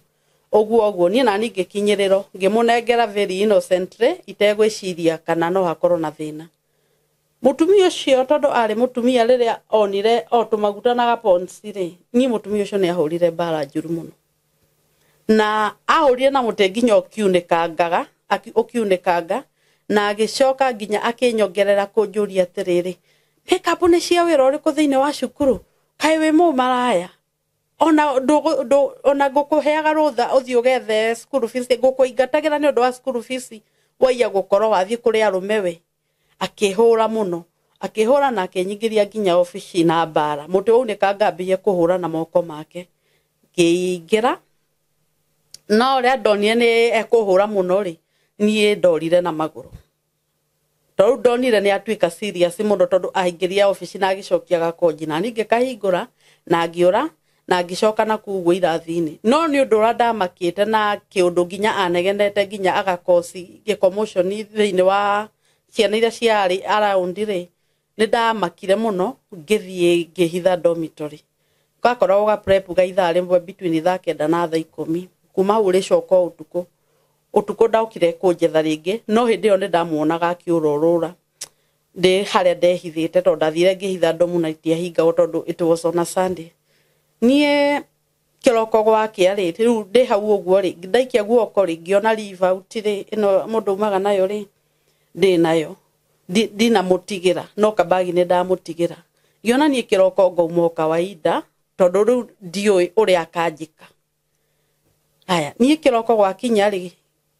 ũguo ũguo. Niĩ nani ngĩkinyĩrĩrwo ngĩmũnengera very innocently itegwĩciria kana no hakorwo na thĩna. Mũtumia ũcio tondũ arĩ mũtumia, rĩrĩa onire o tũmaguta na gaponds rĩ, niĩ mũtumia ũcio nĩ ahũrire mbara njũru mũno, na ahũrire na mũtĩ nginya ũkiunĩkangaga, ũkiunĩkanga, na agĩcoka nginya akĩnyongerera kũnjũria atĩrĩrĩ, makeup nĩ cia wĩra ũrĩkũ thĩinĩ wa cukuru, kaĩ wĩ mũmaraya, ona ona ngũkũheaga rũtha ũthiĩ ũgethe school fees, ngũkũingatagĩra nĩ ũndũ wa school fees, waiya gũkorwo wathiĩ kũrĩ arũme we. Akĩhũra mũno, Akĩhũra na akĩnyingĩria nginya obici na mbara. Mũtĩ waunĩkanga ambĩrĩrie kũhũra na moko make. Ngĩingĩra no ũrĩa ndonire nĩ ekũhũra mũno rĩ, niĩ ndorire na magũrũ. Tondũ ndonire nĩ atuĩka serious mũno tondũ aingĩria obici na agĩcokia gakonji na niĩ ngĩkahingũra na ngĩũra na ngĩcoka na kũu ũguo irathi-inĩ. No nĩ ũndũ ũrĩa ndamakĩte na kĩũndũ nginya anegenete nginya agakosi gĩkomotion thĩinĩ wa ciana iria ciarĩ around rĩ, nĩ ndamakire mũno ngĩthiĩ ngĩhitha dormitory. Gakoragwo ga prep ga ithaa rĩmwe between thaa 9 na thaa 10. Kuma hau ũrĩcoka o ũtukũ. Ũtukũ ndokire kũnjetha rĩngĩ no hĩndĩ ĩyo nĩ ndamuonaga akĩũrorũra ndĩ harĩa ndehithĩte tondũ ndathire ngĩhitha ndomu na itiahingagwo tondũ it was on a Sunday. Niĩ kĩroko gwakĩa rĩ, rĩu ndĩ hau ũguo rĩ, ndaikia guoko rĩ, ngĩona leave out rĩ, ĩno mũndũ umaga nayo rĩ, ndĩ nayo. Ndinamũtigĩra no kabagi nĩ ndamũtigĩra. Ngĩona niĩ kĩroko ngauma o kawaida tondũ rĩu ndiũĩ ũrĩa akanjĩka. Haya, niĩ kĩroko gwakinya rĩ,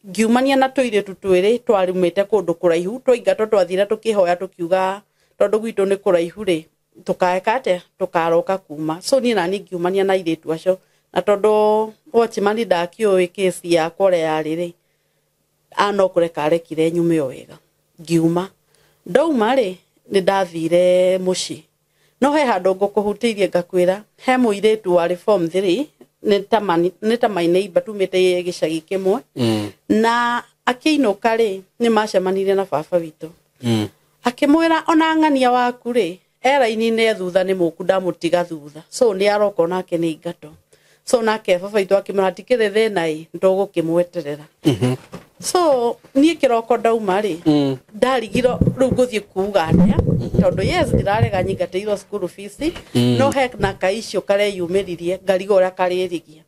ngiumania na tũirĩtu twĩrĩ twarumĩte kũndũ kũraihu, twaingatwo twathire tũkĩhoya tũkiuga tondũ gwitũ nĩ kũraihu rĩ, tũkaeka atĩa, tũkaroka kuma. So niĩ nani ngiumania na airĩtu acio na tondũ watchman ndakĩũĩ kesi yakwa ũrĩa yarĩ rĩ, no kũreka arekire nyume o wega. Ngiuma. Ndauma rĩ, nĩ ndathire mũciĩ. No he handũ ngũkũhutĩirie ngakwĩra, he mũirĩtu warĩ form 3, nĩ ta my neighbor tumĩte gĩcagi kĩmwe. Na akĩinũka rĩ, nĩ macemanirie na baba witũ. Akĩmwĩra ona ng'ania waku rĩ, e raini-inĩ thutha nĩ mũku ndamũtiga thutha. So nĩ aroka onake nĩ ingatwo. So nake baba witũ akĩmwĩra hatikĩrĩ thĩna ĩ, nĩtũgũkĩmweterera. So niĩ kĩroko ndauma rĩ, ndarigirwo rĩu ngũthiĩ kuga atĩa, tondũ yes ndirarega nyingatĩirwo school fees, no he na kaicio kareyumĩririe ngarigwo ũrĩa karĩrigia.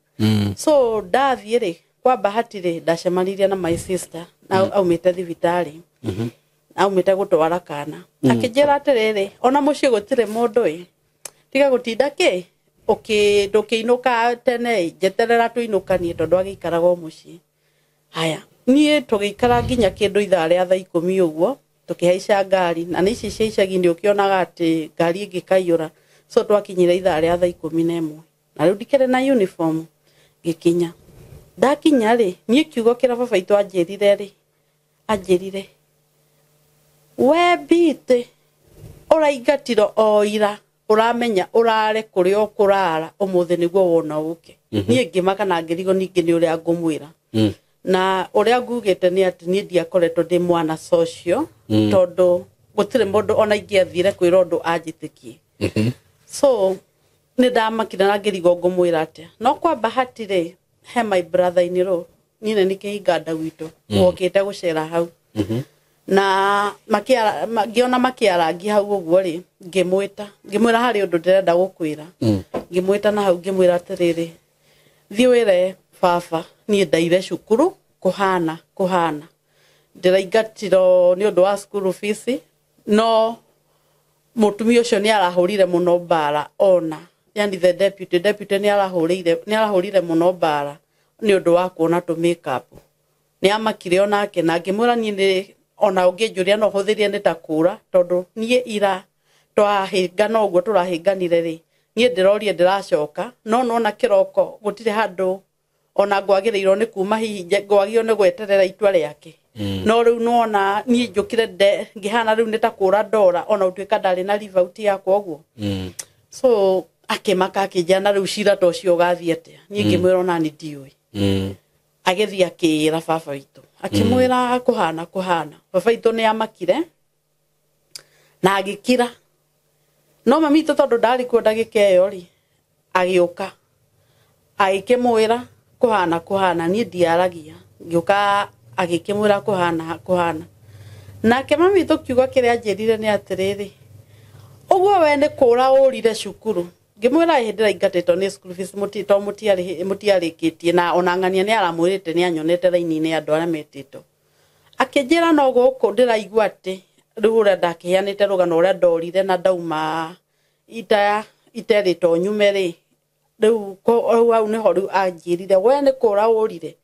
So ndathiĩ rĩ, kwa bahati rĩ, ndacemanirie na my sister na aumĩte thibitarĩ. Aumĩte gũtwara kana. Akĩnjĩra atĩrĩrĩ, ona mũciĩ gũtirĩ mũndũ ĩ, tiga gũtinda kĩ, ndũkĩinũka tene ĩ, njeterera tũinũkanie tondũ agĩikaraga o mũciĩ. Haya, niĩ tũgĩikara nginya kĩndũ ithaa rĩa thaa 10 ũguo, tũkĩhaica ngari, na nĩ ici cia icagi-inĩ ũkĩonaga atĩ ngari ĩngĩkaiyũra. So twakinyire ithaa rĩa thaa 11. Na rĩu ndikĩrĩ na uniform, ngĩkinya. Ndakinya rĩ, niĩ kiugo kĩrĩa baba witũ anjĩrire rĩ, anjĩrire, we Mbiti, ũraingatirwo o ira, ũramenya ũrare kũrĩa ũkũrara, ũmũthĩ nĩguo wona ũke. Niĩ ngĩmaka na ngĩrigwo ningĩ nĩ ũrĩa ngũmwĩra. Na ũrĩa ngugĩte nĩ atĩ niĩ ndiakoretwo ndĩ mwana social, tondũ gũtirĩ mũndũ ona ingĩathire kwĩra ũndũ anjĩtĩkie. So nĩ ndamakire na ngĩrigwo ngũmwĩra atĩa. No kwa bahati rĩ, he my brother in law, niĩ nĩ kĩhinga nda gwitũ, wokĩte gũcera hau. Na ngĩona makĩarangi hau ũguo rĩ, ngĩmwĩta, ngĩmwĩra harĩ ũndũ ndĩrenda gũkwĩra. Ngĩmwĩta na hau ngĩmwĩra atĩrĩrĩ, thiĩ wĩre baba niĩ ndaire cukuru kũhana kũhana, ndĩraingatirwo nĩ ũndũ wa school fees, no mũtumia ũcio nĩ arahũrire mũno mbara ona, yani the deputy nĩ arahũrire mũno mbara nĩ ũndũ wa kuona tũ make up. Nĩ amakire onake na ngĩmwĩra niĩ nĩ ona ũngĩnjũria no hũthĩrie nĩ ta kũra, tondũ niĩ ira twahĩngana ũguo tũrahĩnganire rĩ, niĩ ndĩrorie ndĩracoka, no nona kĩroko gũtirĩ handũ ona ngwagĩrĩirwo nĩ kuma, hihi ngwagĩrĩirwo nĩ gweterera itua rĩake. No rĩu nĩwona niĩ njũkire ngĩhana rĩu nĩ ta kũra ndora, ona gũtuĩka ndarĩ na leave out yakwa ũguo. So akĩmaka akĩnjĩra na rĩu cira ta ũcio ũgathiĩ atĩa. Niĩ ngĩmwĩra ona niĩ ndiũĩ. Agĩthiĩ akĩĩra baba witũ, akĩmwĩra kũhana kũhana. Baba witũ nĩ amakire na agĩkira. No mami witũ tondũ ndarĩ kuo ndagĩka ĩyo rĩ, agĩũka agĩkĩmwĩra kũhana kũhana. Niĩ ndiaragia, ngĩũka agĩkĩmwĩra kũhana kũhana. Nake mami witũ kiugo kĩrĩa anjĩrire nĩ atĩrĩrĩ, ũguo we nĩ kũra ũrire cukuru. Ngĩmwĩra hĩndĩ ndĩraingatĩtwo nĩ school fees, to mũtiarĩkĩtie, na ona ng'ania nĩ aramwĩrĩte nĩ anyonete raini-inĩ ya andũ arĩa metĩtwo. Akĩnjĩra no gũkũ ndĩraigua atĩ rĩu ũrĩa ndakĩheanĩte rũgano ũrĩa ndorire na ndauma iterĩtwo nyume rĩ, rĩu hau nĩho rĩu anjĩrire we nĩ kũra ũrire,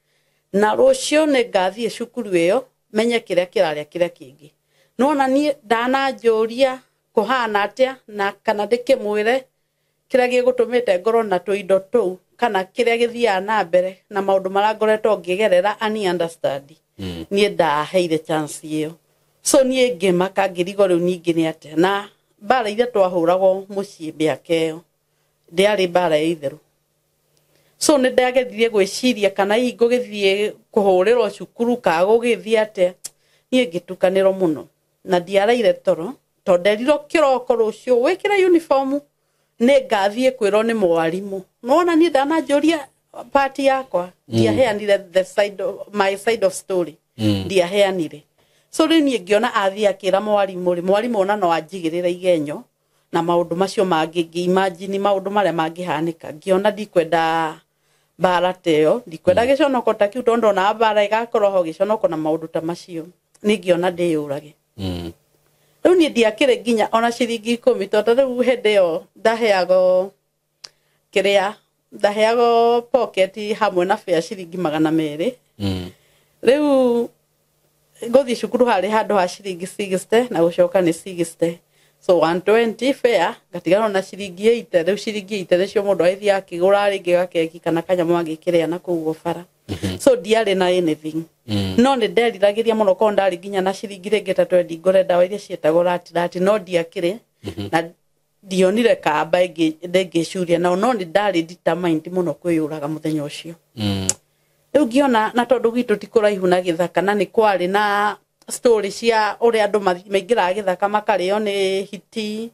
na rũciũ nĩ ngathiĩ cukuru ĩyo menye kĩrĩa kĩrarĩa kĩrĩa kĩngĩ. Nĩwona niĩ ndananjũria Kũhana atĩa na kana ndĩkĩmwĩre kĩrĩa gĩgũtũmĩte ngorwo na tũindo tũu kana kĩrĩa gĩthiaga na mbere na maũndũ marĩa ngoretwo ngĩgerera ani understand. Niĩ ndaheire chance ĩyo, so niĩ ngĩmaka ngĩrigwo rĩu ningĩ nĩ atĩa, na mbara iria twahũragwo mũciĩ mĩaka ĩyo ndĩarĩ mbara ya itherũ. So nĩ ndageririe gwĩciria kana hihi ngũgĩthiĩ kũhũrĩrwo cukuru kana gũgĩthiĩ atĩa. Niĩ ngĩtukanĩrwo mũno na ndiaraire toro tondũ nderirwo kĩroko rũciũ wĩkĩre uniform nĩ ngathiĩ kwĩrwo nĩ mwarimũ. Nĩwona niĩ ndananjũria part yakwa, ndiaheanire the side of, my side of story. Ndiaheanire. So rĩu niĩ ngĩona athiĩ akĩra mwarimũ rĩ, mwarimũ ona no anjigĩrĩre igenyo na maũndũ macio mangĩ, ngĩimagine maũndũ marĩa mangĩhanĩka. Ngĩona ndikwenda mbara ta ĩyo, ndikwenda gĩconoko ta kĩu tondũ ndonaga mbara ĩgakorwo ho gĩconoko na maũndũ ta macio, niĩ ngĩona ndĩyũrage. Rĩu niĩ ndiakĩrĩ nginya ona ciringi 10 tondũ rĩu hĩndĩ ĩyo ndaheagwo kĩrĩa ndaheagwo pocket hamwe na fare ciringi 200. Rĩu ngũthiĩ cukuru harĩ handũ ha ciringi 60 na gũcoka nĩ 60, so 120 fare ngatigarwo na ciringi 80. Rĩu ciringi 80 nĩcio mũndũ agĩthiĩ akĩgũra rĩngĩ gakeki kana kanyamũ agĩkĩrĩa na kũu bara. So ndiarĩ na anything. No nĩ nderiragĩria mũno korwo ndarĩ nginya na ciringi rĩngĩ ta 20 ngũre ndawa iria ciĩtagwo ratirati, no ndiakĩrĩ na ndionire kamba ĩngĩ ndĩngĩcuria nao, no nĩ ndarĩ determined mũno kwĩyũraga mũthenya ũcio. Rĩu ngĩona na tondũ gwitũ ti kũraihu na gĩthaka na nĩ kwarĩ na story cia ũrĩa andũ maingĩraga gĩthaka makarĩo nĩ hiti.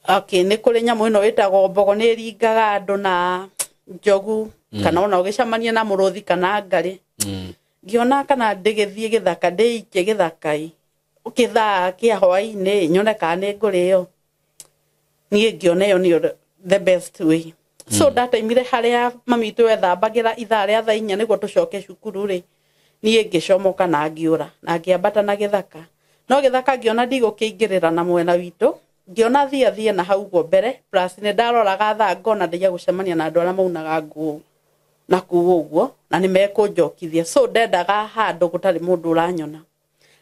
Okay, nĩ kũrĩ nyamũ ĩno ĩtagwo mbogo nĩ ĩringaga andũ na njogu kana ona ũgĩcemania na mũrũthi kana ngarĩ. Ngĩona kana ndĩgĩthiĩ gĩthaka ndĩikie gĩthaka-i kĩthaa kĩa hwaĩ-inĩ nyone kana nĩ ngũrĩo. Niĩ ngĩona ĩyo nĩyo the best way. So ndataimire harĩa mami witũ ethambagĩra ithaa rĩa thaa 4 nĩguo tũcoke cukuru rĩ, niĩ ngĩcomoka na ngĩũra na ngĩambata na gĩthaka. No gĩthaka ngĩona ndigũkĩingĩrĩra na mwena witũ, ngĩona thiĩ thiĩ na hau ũguo mbere, plus nĩ ndaroraga thaa ngona ndĩgia gũcemania na andũ arĩa maunaga nguo na kũu ũguo na nĩ mekũnjokithia. So ndendaga handũ gũtarĩ mũndũ ũranyona.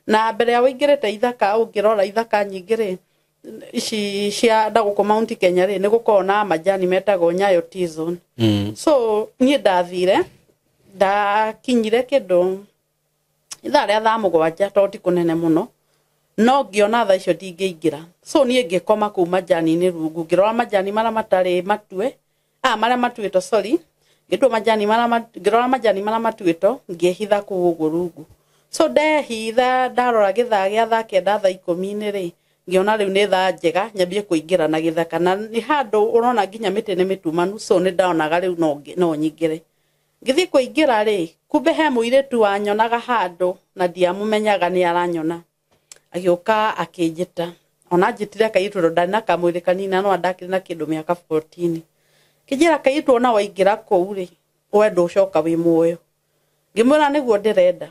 Na mbere ya ũingĩrĩte ithaka ũngĩrora ithaka nyingĩ rĩ, ici cia na gũkũ Mount Kenya rĩ, nĩ gũkoragwo na majani metagwo Nyayo Tea Zone. So niĩ ndathire ndakinyire kĩndũ ithaa rĩa thaa 7 tondũ ti kũnene mũno, no ngĩona thaa icio ndingĩingĩra. So niĩ ngĩkoma kũu majani-inĩ rungu, ngĩrora majani marĩa matarĩ matue, marĩa matuĩtwo, sorry, ngĩtua majani marĩa ngĩrora majani marĩa matuĩtwo ngĩhitha kũu ũguo rungu. So ndehitha ndarora gĩthaa gĩa thaa 9 thaa 10 rĩ, ngĩona rĩu nĩ thaa njega nyambie kũingĩra na gĩthaka, na nĩ handũ ũrona nginya mĩtĩ nĩ mĩtumanu, so nĩ ndaonaga rĩu no nyingĩre. Ngĩthiĩ kũingĩra rĩ, kumbe he mũirĩtu wanyonaga handũ na ndiamũmenyaga nĩ aranyona. Agĩũka akĩnjĩta, ona anjĩtire kairĩtu tondũ ndarĩ na kamwĩrĩ kanini na no ndakĩrĩ na kĩndũ mĩaka 14. Kĩnjĩra kairĩtu ona waingĩra kũu rĩ, we ndũcoka wĩ muoyo. Ngĩmwĩra nĩguo ndĩrenda.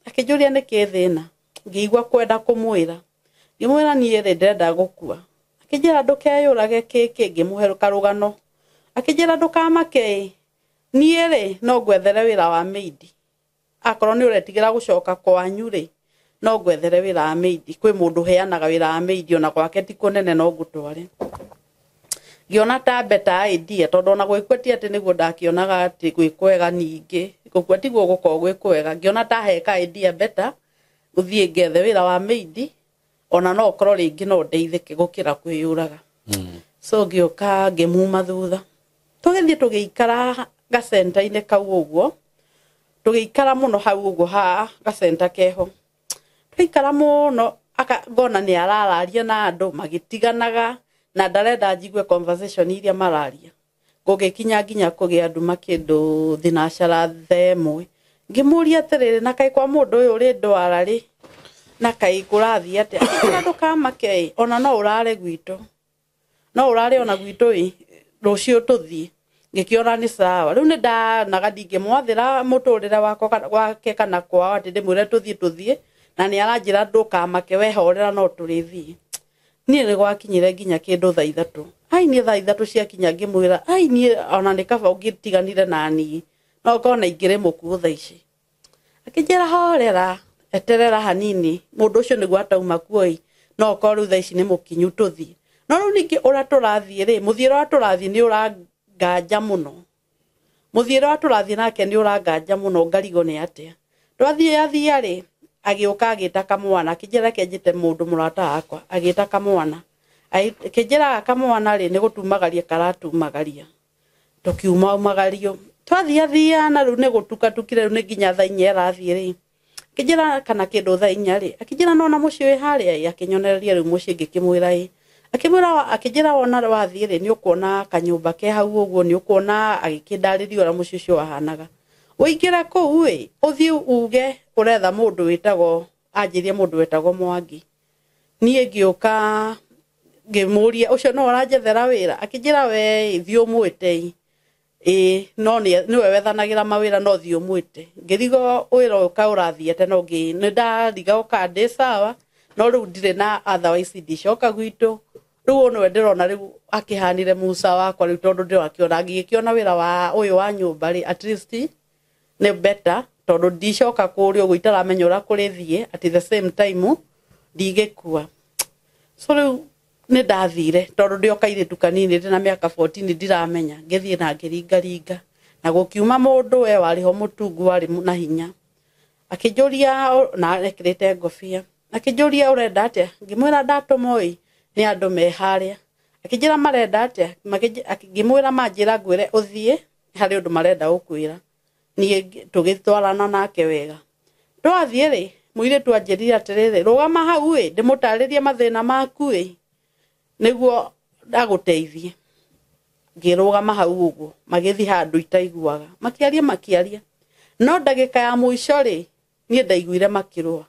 Akĩnjũria nĩkĩ thĩna, ngĩigua kwenda kũmwĩra. Ngĩmwĩra niĩ rĩ ndĩrenda gũkua. Akĩnjĩra ndũkeyũrage kĩkĩ, ngĩmũhe karũgano. Akĩnjĩra ndũkamake, niĩ rĩ no ngwethere wĩra wa maid. Akorwo nĩ ũretigĩra gũcoka kwanyu rĩ, no ngwethere wĩra wa maid. Kwĩ mũndũ ũheanaga wĩra wa maid ona gwake ti kũnene no ngũtware. Ngĩona ta better idea tondũ ona gwĩkua ti atĩ nĩguo ndakĩonaga atĩ gwĩ kwega, ningĩ gũkua tiguo gũkoragwo gwĩ kwega. Ngĩona ta heka idea better gũthiĩ ngethe wĩra wa maid, ona no ũkorwo rĩngĩ no ndeithĩke gũkĩra kwĩyũraga. So ngĩũka ngĩmuma thutha, tũgĩthiĩ tũgĩikara gacenta-inĩ kau ũguo, tũgĩikara mũno hau ũguo ha gacenta keho, tũikara mũno ngona nĩ arararia na andũ magĩtiganaga na ndarenda njigue conversation iria mararia. Gũgĩkinya nginya kũgĩa nduma kĩndũ thinacara thaa 1. Ngĩmũria atĩrĩrĩ, na kaĩ kwa mũndũ ũyũ ũrĩ ndwara rĩ, na kaĩ kũrathiĩ atĩa? Akĩnjĩra ndũkamake, ona no ũrare gwitũ, no ũrare ona gwitũ ĩ, rũciũ tũthiĩ. Ngĩkĩona nĩ sawa. Rĩu nĩ ndanaga ndingĩmwathĩra mũtũrĩre wakwa wake kana kwao atĩ ndĩmwĩre tũthiĩ tũthiĩ, na nĩ aranjĩra ndũkamake we horera no tũrĩthiĩ. Niĩ nĩ gwakinyire nginya kĩndũ thaa 3. Ai niĩ thaa 3 ciakinya ngĩmwĩra ai niĩ ona nĩ kaba ũngĩtiganire na niĩ no ngorwo na ingĩrĩ mũkuũ thaa ici. Akĩnjĩra horera, eterera hanini, mũndũ ũcio nĩguo atauma kuo ĩ, No okorwo rĩu thaa ici nĩ mũkinyu tũthiĩ. No rĩu ningĩ ũrĩa tũrathiĩ rĩ, mũthiĩre ũrĩa tũrathiĩ nĩ ũranganja mũno. Mũthiĩre ũrĩa tũrathiĩ nake nĩ ũranganja mũno ngarigwo nĩ atĩa. Twathiĩ athia rĩ, agĩũka agĩta kamwana, akĩnjĩra reke njĩte mũndũ mũrata wakwa, agĩta kamwana. Akĩnjĩra kamwana rĩ, nĩ gũtumagaria karatumagaria. Tũkiuma umagario. Twathiĩ athia na rĩu nĩ gũtuka tukire rĩu nĩ nginya thaa inya ĩrathiĩ rĩ. Akĩnjĩra kana kĩndũ thaa inya rĩ, akĩnjĩra nona mũciĩ wĩ harĩa ĩ, akĩnyonereria rĩu mũciĩ ngĩkĩmwĩra ĩ. Akĩmwĩra akĩnjĩra wona wathiĩ rĩ, nĩ ũkuona kanyũmba ke hau ũguo, nĩ ũkuona agĩkĩndarĩria ũrĩa mũciĩ ũcio wahanaga. Ũingĩre kũu ĩ, ũthiĩ uge ũretha mũndũ wĩtagwo, anjĩrie mũndũ wĩtagwo Mwangi. Niĩ ngĩũka ngĩmũria ũcio no ũranjethera wĩra, akĩnjĩra we thiĩ ũmwĩte ĩ, no nĩwe wethanagĩra mawĩra no thiĩ ũmwĩte. Ngĩrigwo wĩra ũyũ kaĩ ũrathiĩte no nĩ ndarigagwo kana ndĩ sawa, no rĩu ndirĩ na otherwise ndicoka gwitũ. Rĩu ũyũ nĩwe ndĩrona rĩu akĩhanire Musa wakwa rĩu tondũ ndĩrakĩona ngĩkĩona wĩra wa ũyũ wa nyũmba rĩ, at least nĩ better tondũ ndicoka kũrĩa ũguo itaramenya ũrĩa kũrĩthiĩ, at the same time ndigĩkua. So rĩu nĩ ndathire tondũ ndĩ o kairĩtu kanini ndĩ na mĩaka 14 ndiramenya, ngĩthiĩ na ngĩringaringa na gũkiuma mũndũ we warĩ ho mũtungu warĩ na hinya. Akĩnjũria na ekĩrĩte ngobia, akĩnjũria ũrenda atĩa, ngĩmwĩra ndatũmwo ĩ nĩ andũ me harĩa. Akĩnjĩra marenda atĩa, ngĩmwĩra manjĩra ngwĩre ũthiĩ harĩ ũndũ marenda gũkwĩra. Niĩ tũgĩtwarana nake wega. Twathiĩ rĩ, mũirĩtu anjĩrire atĩrĩrĩ, rũgama hau ĩ, ndĩmũtarĩrie mathĩna maku ĩ, nĩguo agũteithie. Ngĩrũgama hau ũguo, magĩthiĩ handũ itaiguaga, makĩaria makĩaria. No ndagĩka ya mũico rĩ, niĩ ndaiguire makĩrũa.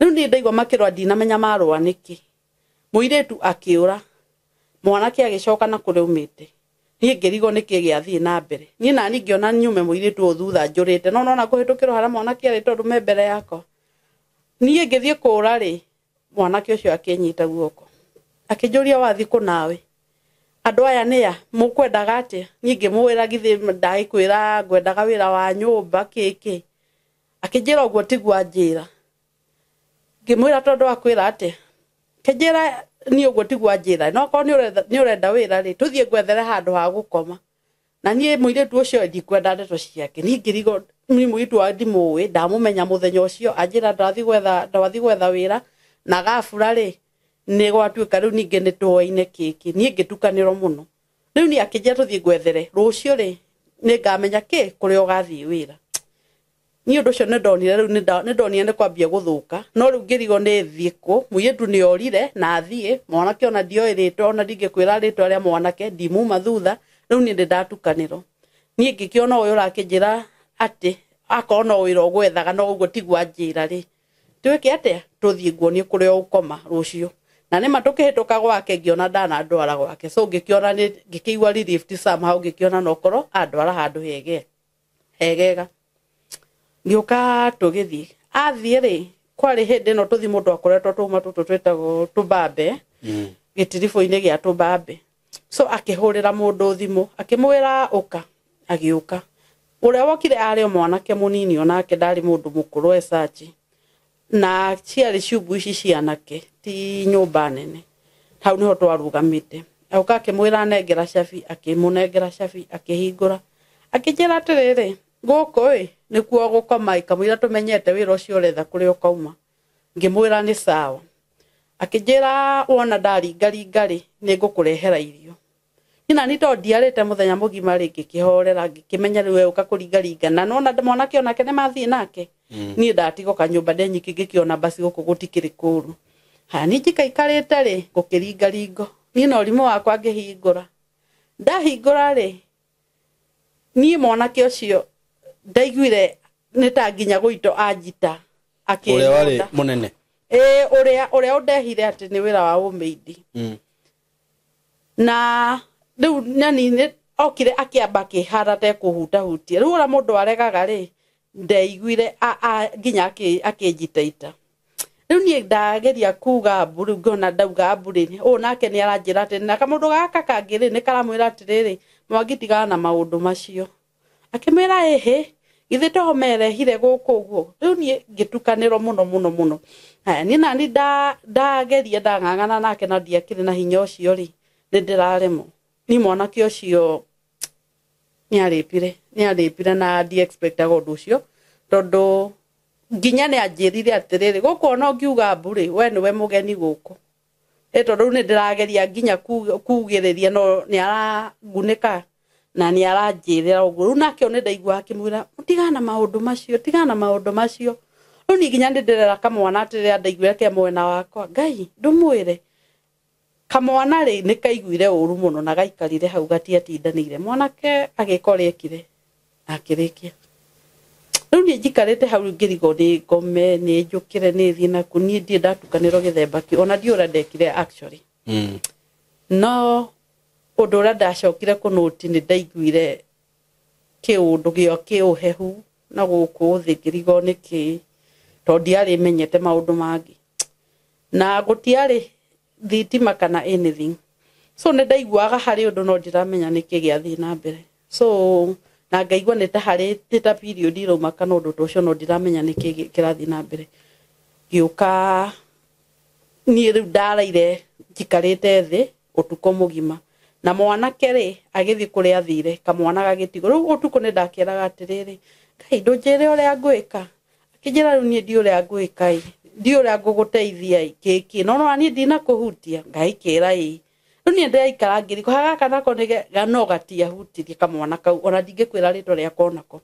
Rĩu niĩ ndaigua makĩrũa ndinamenya marũa nĩkĩ. Mũirĩtu akĩũra, mwanake agĩcoka na kũrĩa aumĩte. Niĩ ngĩrigwo nĩkĩ gĩathiĩ na mbere. Niĩ nani ngĩona nyume mũirĩtu ũyũ thutha njũrĩte, no nona kũhĩtũkĩrwo harĩa mwanake arĩ tondũ me mbere yakwa. Niĩ ngĩthiĩ kũũra rĩ, mwanake ũcio akĩnyita guoko. Akĩnjũria wathiĩ kũ nawe? Andũ aya nĩ a? Mũkwendaga atĩa? Niĩ ngĩmwĩra githĩ ndagĩkwĩra ngwendaga wĩra wa nyũmba kĩkĩ. Akĩnjĩra ũguo tiguo anjĩra. Ngĩmwĩra tondũ akwĩra atĩa? Akĩnjĩra niĩ ũguo tiguo anjĩra, no okorwo nĩ ũrenda wĩra rĩ, tũthiĩ ngwethere handũ ha gũkoma. Na niĩ mũirĩtu ũcio ndikwenda ndeto ciake. Niĩ ngĩrigwo niĩ mũirĩtu wa ndimũĩ, ndamũmenya mũthenya ũcio, anjĩra ndathiĩ gwetha wĩra, na gabura rĩ, nĩ gwatuĩka rĩu ningĩ nĩ tũoine kĩkĩ. Niĩ ngĩtukanĩrwo mũno. Rĩu niĩ akĩnjĩra tũthiĩ ngwethere, rũciũ rĩ, nĩ ngamenya kĩ kũrĩa ũgathiĩ wĩra. Niĩ ũndũ ũcio nĩ ndonire rĩu nĩ ndonire nĩ kwambia gũthũka, no rĩu ngĩrigwo nĩ thiĩ kũ. Mũirĩtu nĩ orire na athiĩ, mwanake ona ndioĩ rĩtwa, ona ndingĩkwĩra rĩtwa rĩa mwanake, ndimuma thutha, rĩu niĩ nĩ ndatukanĩrwo. Niĩ ngĩkĩona ũyũ ũrakĩnjĩra atĩ akorwo no wĩra ũgwethaga no ũguo tiguo anjĩra rĩ, twĩke atĩa? Tũthiĩ nguonie kũrĩa ũgũkoma rũciũ. Na nĩma tũkĩhĩtũka gwake ngĩona ndanandwara gwake. So ngĩkĩona nĩ ngĩkĩigua relief somehow, ngĩkĩona no korwo andwara handũ hegega. Ngĩũka tũgĩthiĩ. Athiĩ rĩ, kwarĩ hĩndĩ ĩno tũthiĩ mũndũ akoretwo tũma tũtũ twĩtagwo tũmbambe, gĩtiribũ-inĩ gĩa tũmbambe. So akĩhũrĩra mũndũ thimũ, akĩmwĩra ũka, agĩũka. Ũrĩa wokire arĩ o mwanake mũnini onake ndarĩ mũndũ mũkũrũ esachi. Na ciarĩ ciumbu ici cia anake, ti nyũmba nene. Hau nĩho twarũgamĩte. Agĩũka akĩmwĩra nengera cabi, akĩmũnengera cabi, akĩhingũra. Akĩnjĩra atĩrĩrĩ, gũkũ ĩ, nĩkuo gũkoma ĩ, kamũira tũmenyete wĩra ũcio ũretha kũrĩa ũkauma. Ngĩmwĩra nĩ sawa. Akĩnjĩra wona ndaringaringa rĩ, nĩ ngũkũrehera irio. Niĩ nani tondũ ndiarĩte mũthenya mũgima rĩ, ngĩkĩhorera, ngĩkĩmenya rĩu egũka kũringaringa. Na nona mwanake onake nĩ mathiĩ nake. Niĩ ndatigwo kanyũmba ndĩ nyiki ngĩkĩona basi gũkũ gũtikĩrĩ kũũru. Haya, niĩ njikaikarĩte rĩ, gũkĩringaringo. Niĩ na ũrimũ wakwa ngĩhingũra. Ndahingũra rĩ, niĩ mwanake ũcio ndaiguire nĩ ta nginya gũito anjita. Ũrĩa warĩ mũnene? Ĩĩ, ũrĩa ũndehire atĩ nĩ wĩra wa ũmĩindi. Na rĩu nani nĩ okire akĩamba akĩhara ta ekũhutahutia. Rĩu ũrĩa mũndũ aregaga rĩ, ndeiguire nginya akĩnjita ita. Rĩu niĩ ndageria kuga mbu, rĩu ngĩona ndauga mbu rĩ, ũũ nake nĩ aranjĩra atĩ na kamũndũ gaka kangĩ rĩ, nĩ karamwĩra atĩrĩrĩ, Mwangi tigana na maũndũ macio. Akĩmwĩra ĩhĩ, githĩ toho merehire gũkũ ũguo. Rĩu niĩ ngĩtukanĩrwo mũno mũno mũno. Haya niĩ nani ndageria ndang'ang'ana nake na ndiakĩrĩ na hinya ũcio rĩ, nĩ ndĩraremwo. Ni mwanake ũcio nĩ arĩpire na ndiexpectaga ũndũ ũcio, tondũ nginya nĩ anjĩrire atĩrĩrĩ, gũkũ ona ũngiuga mbu rĩ, we nĩwe mũgeni gũkũ. Ĩ tondũ rĩu nĩ ndĩrageria nginya kugĩrĩria, no nĩ arangunĩka na nĩ aranjĩrĩra ũguo. Rĩu nake nĩ ndaigua akĩmwĩra, tigana maũndũ macio, tigana maũndũ macio. Rĩu niĩ nginya nĩ ndĩrera kamwana atĩrĩrĩ, ndaiguire ke mwena wakwa, Ngai ndũmwĩre kamwana rĩ, nĩ kaiguire ũru mũno na gaikarire hau gatiatindanĩire. Mwanake agĩka ũrĩa ekire akĩrĩkia. Rĩu niĩ njikarĩte hau ngĩrigwo nĩ ngome, nĩ njũkĩre, nĩ thiĩ naku. Niĩ ndirĩ ndatukanĩrwo gĩthemba kĩu, ona ndiũ ũrĩa ndekire actually. No ũndũ ũrĩa ndacokire kũnũti, nĩ ndaiguire kĩũndũ gĩa kĩũhehu na gũkũ thĩ, ngĩrigwo nĩkĩ, tondũ ndiarĩ menyete maũndũ mangĩ na gũtiarĩ thitima kana anything. So nĩ ndaiguaga harĩ ũndũ, no ndiramenya nĩkĩ gĩathiĩ na mbere. So na ngaigua nĩ ta harĩ nĩ ta period irauma kana ũndũ ta ũcio, no ndiramenya nĩkĩ kĩrathiĩ na mbere. Ngĩũka niĩ rĩu ndaraire njikarĩte thĩ ũtukũ mũgima, na mwanake rĩ agĩthiĩ kũrĩa athire, kamwana gagĩtigwo. Rĩu ũtukũ nĩ ndakĩraga atĩrĩrĩ, Ngai ndũnjĩre ũrĩa ngwĩka. Akĩnjĩra, rĩu niĩ ndiũ ũrĩa ngwĩka ĩ, ndiũ ũrĩa ngũgũteithia ĩ, kĩkĩ no no niĩ ndinakũhutia. Ngai kĩra ĩ. Rĩu niĩ ndĩraikara ngĩriko gaka nako nĩ no gatiahutirie kamwana kau, ona ndingĩkwĩra rĩtwa rĩako onako.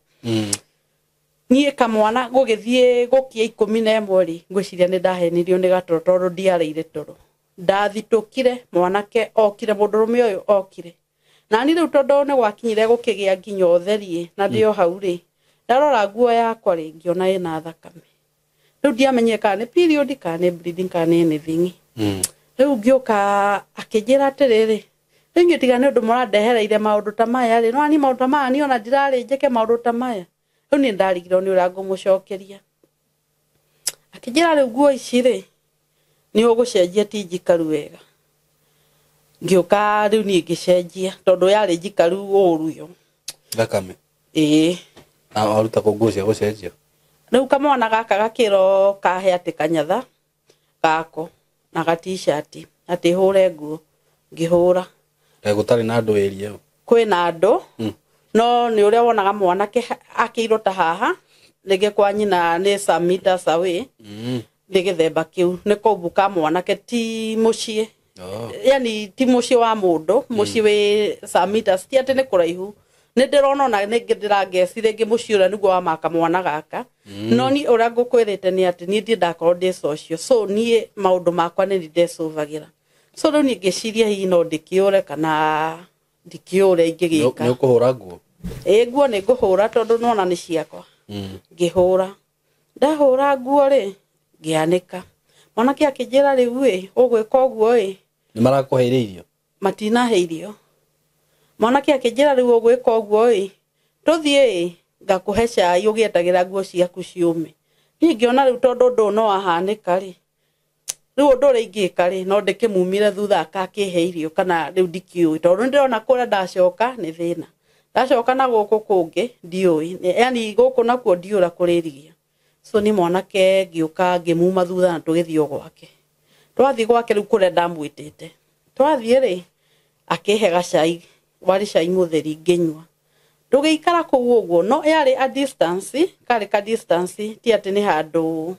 Niĩ kamwana gũgĩthiĩ gũkia 11 rĩ, ngwĩciria nĩ ndahenirio nĩ gatoro, tondũ ndiarĩire toro. Ndathitũkire, mwanake okire, mũndũrũme ũyũ okire nani. Rĩu tondũ nĩ gwakinyire gũkĩgĩa nginya ũtheri na ndĩ o hau rĩ, ndarora nguo yakwa rĩ, ngĩona ĩna thakame. Rĩu ndiamenyire kana nĩ period, kana nĩ bleeding, kana nĩ anything. Rĩu ngĩũka akĩnjĩra atĩrĩrĩ, rĩu inyuĩ tiga nĩ ũndũ mũrandehereire maũndũ ta maya rĩ, no niĩ maũndũ ta maya niĩ ona ndirarĩ njĩke maũndũ ta maya. Rĩu niĩ ndarigirwo nĩ ũrĩa ngũmũcokeria. Akĩnjĩra, rĩu nguo ici rĩ, nĩ ũgũcenjia, ti njikaru wega. Ngĩũka rĩu niĩ ngĩcenjia, tondũ yarĩ njikaru ũru yo. Thakame? Ĩĩ. Na waruta kũ nguo cia gũcenjia? Rĩu kamwana gaka gakĩrwo kahe atĩ kanyatha gako na ga t-shirt, atĩ hũre nguo. Ngĩhũra. Kaĩ gũtarĩ na andũ ĩria ĩyo? Kwĩna andũ, no nĩ ũrĩa wonaga mwanake akĩirwo ta haha rĩngĩ kwa nyina nĩ some meters away. Nĩ gĩthemba kĩu nĩ kũmbu ka mwanake, ti mũciĩ. Oh. Yani ti mũciĩ wa mũndũ, mũciĩ wĩ some meters, ti atĩ nĩ kũraihu. Nĩ ndĩrona ona nĩngĩ ndĩrangeci rĩngĩ mũciĩ ũrĩa nĩguo wa maka mwana gaka. No niĩ ũrĩa ngũkwĩrĩte nĩ atĩ niĩ ndirĩ ndakorwo ndĩ social, so niĩ maũndũ makwa nĩ ndecũvagĩra. So rĩu niĩ ngĩciria hihi no ndĩkĩũre kana ndikĩũre ingĩgĩka. Nĩ ũkũhũra nguo? Ĩ, nguo nĩ ngũhũra, tondũ nona nĩ ciakwa. Ngĩhũra, ndahũra nguo rĩ, ngĩanĩka. Mwanake akĩnjĩra, rĩu ĩ ũgwĩka ũguo ĩ. Nĩ marakũheire irio? Matinahe irio. Mwanake akĩnjĩra, rĩu ũgwĩka ũguo ĩ, tũthiĩ ĩ, ngakũhe cai ũgĩetagĩra nguo ciaku ciũme. Niĩ ngĩona rĩu tondũ ũndũ ũyũ no wahanĩka rĩ, rĩu ũndũ ũrĩa ingĩka rĩ, no ndĩkĩmumire thutha akakĩhe irio kana rĩu ndikĩũĩ, tondũ nĩ ndĩrona kũrĩa ndacoka nĩ thĩna, ndacoka na gũkũ kũngĩ ndiũĩ, yani gũkũ nakuo ndiũra kũrĩrigia. So nĩ mwanake ngĩũka ngĩmuma thutha na tũgĩthiĩ o gwake. Twathiĩ gwake rĩu kũrĩa ndamwĩtĩte, twathiĩ rĩ, akĩhe gacai, warĩ cai mũtheri, ngĩnyua. Tũgĩikara kũu ũguo, no yarĩ a distance, karĩ ka distance, ti atĩ nĩ handũ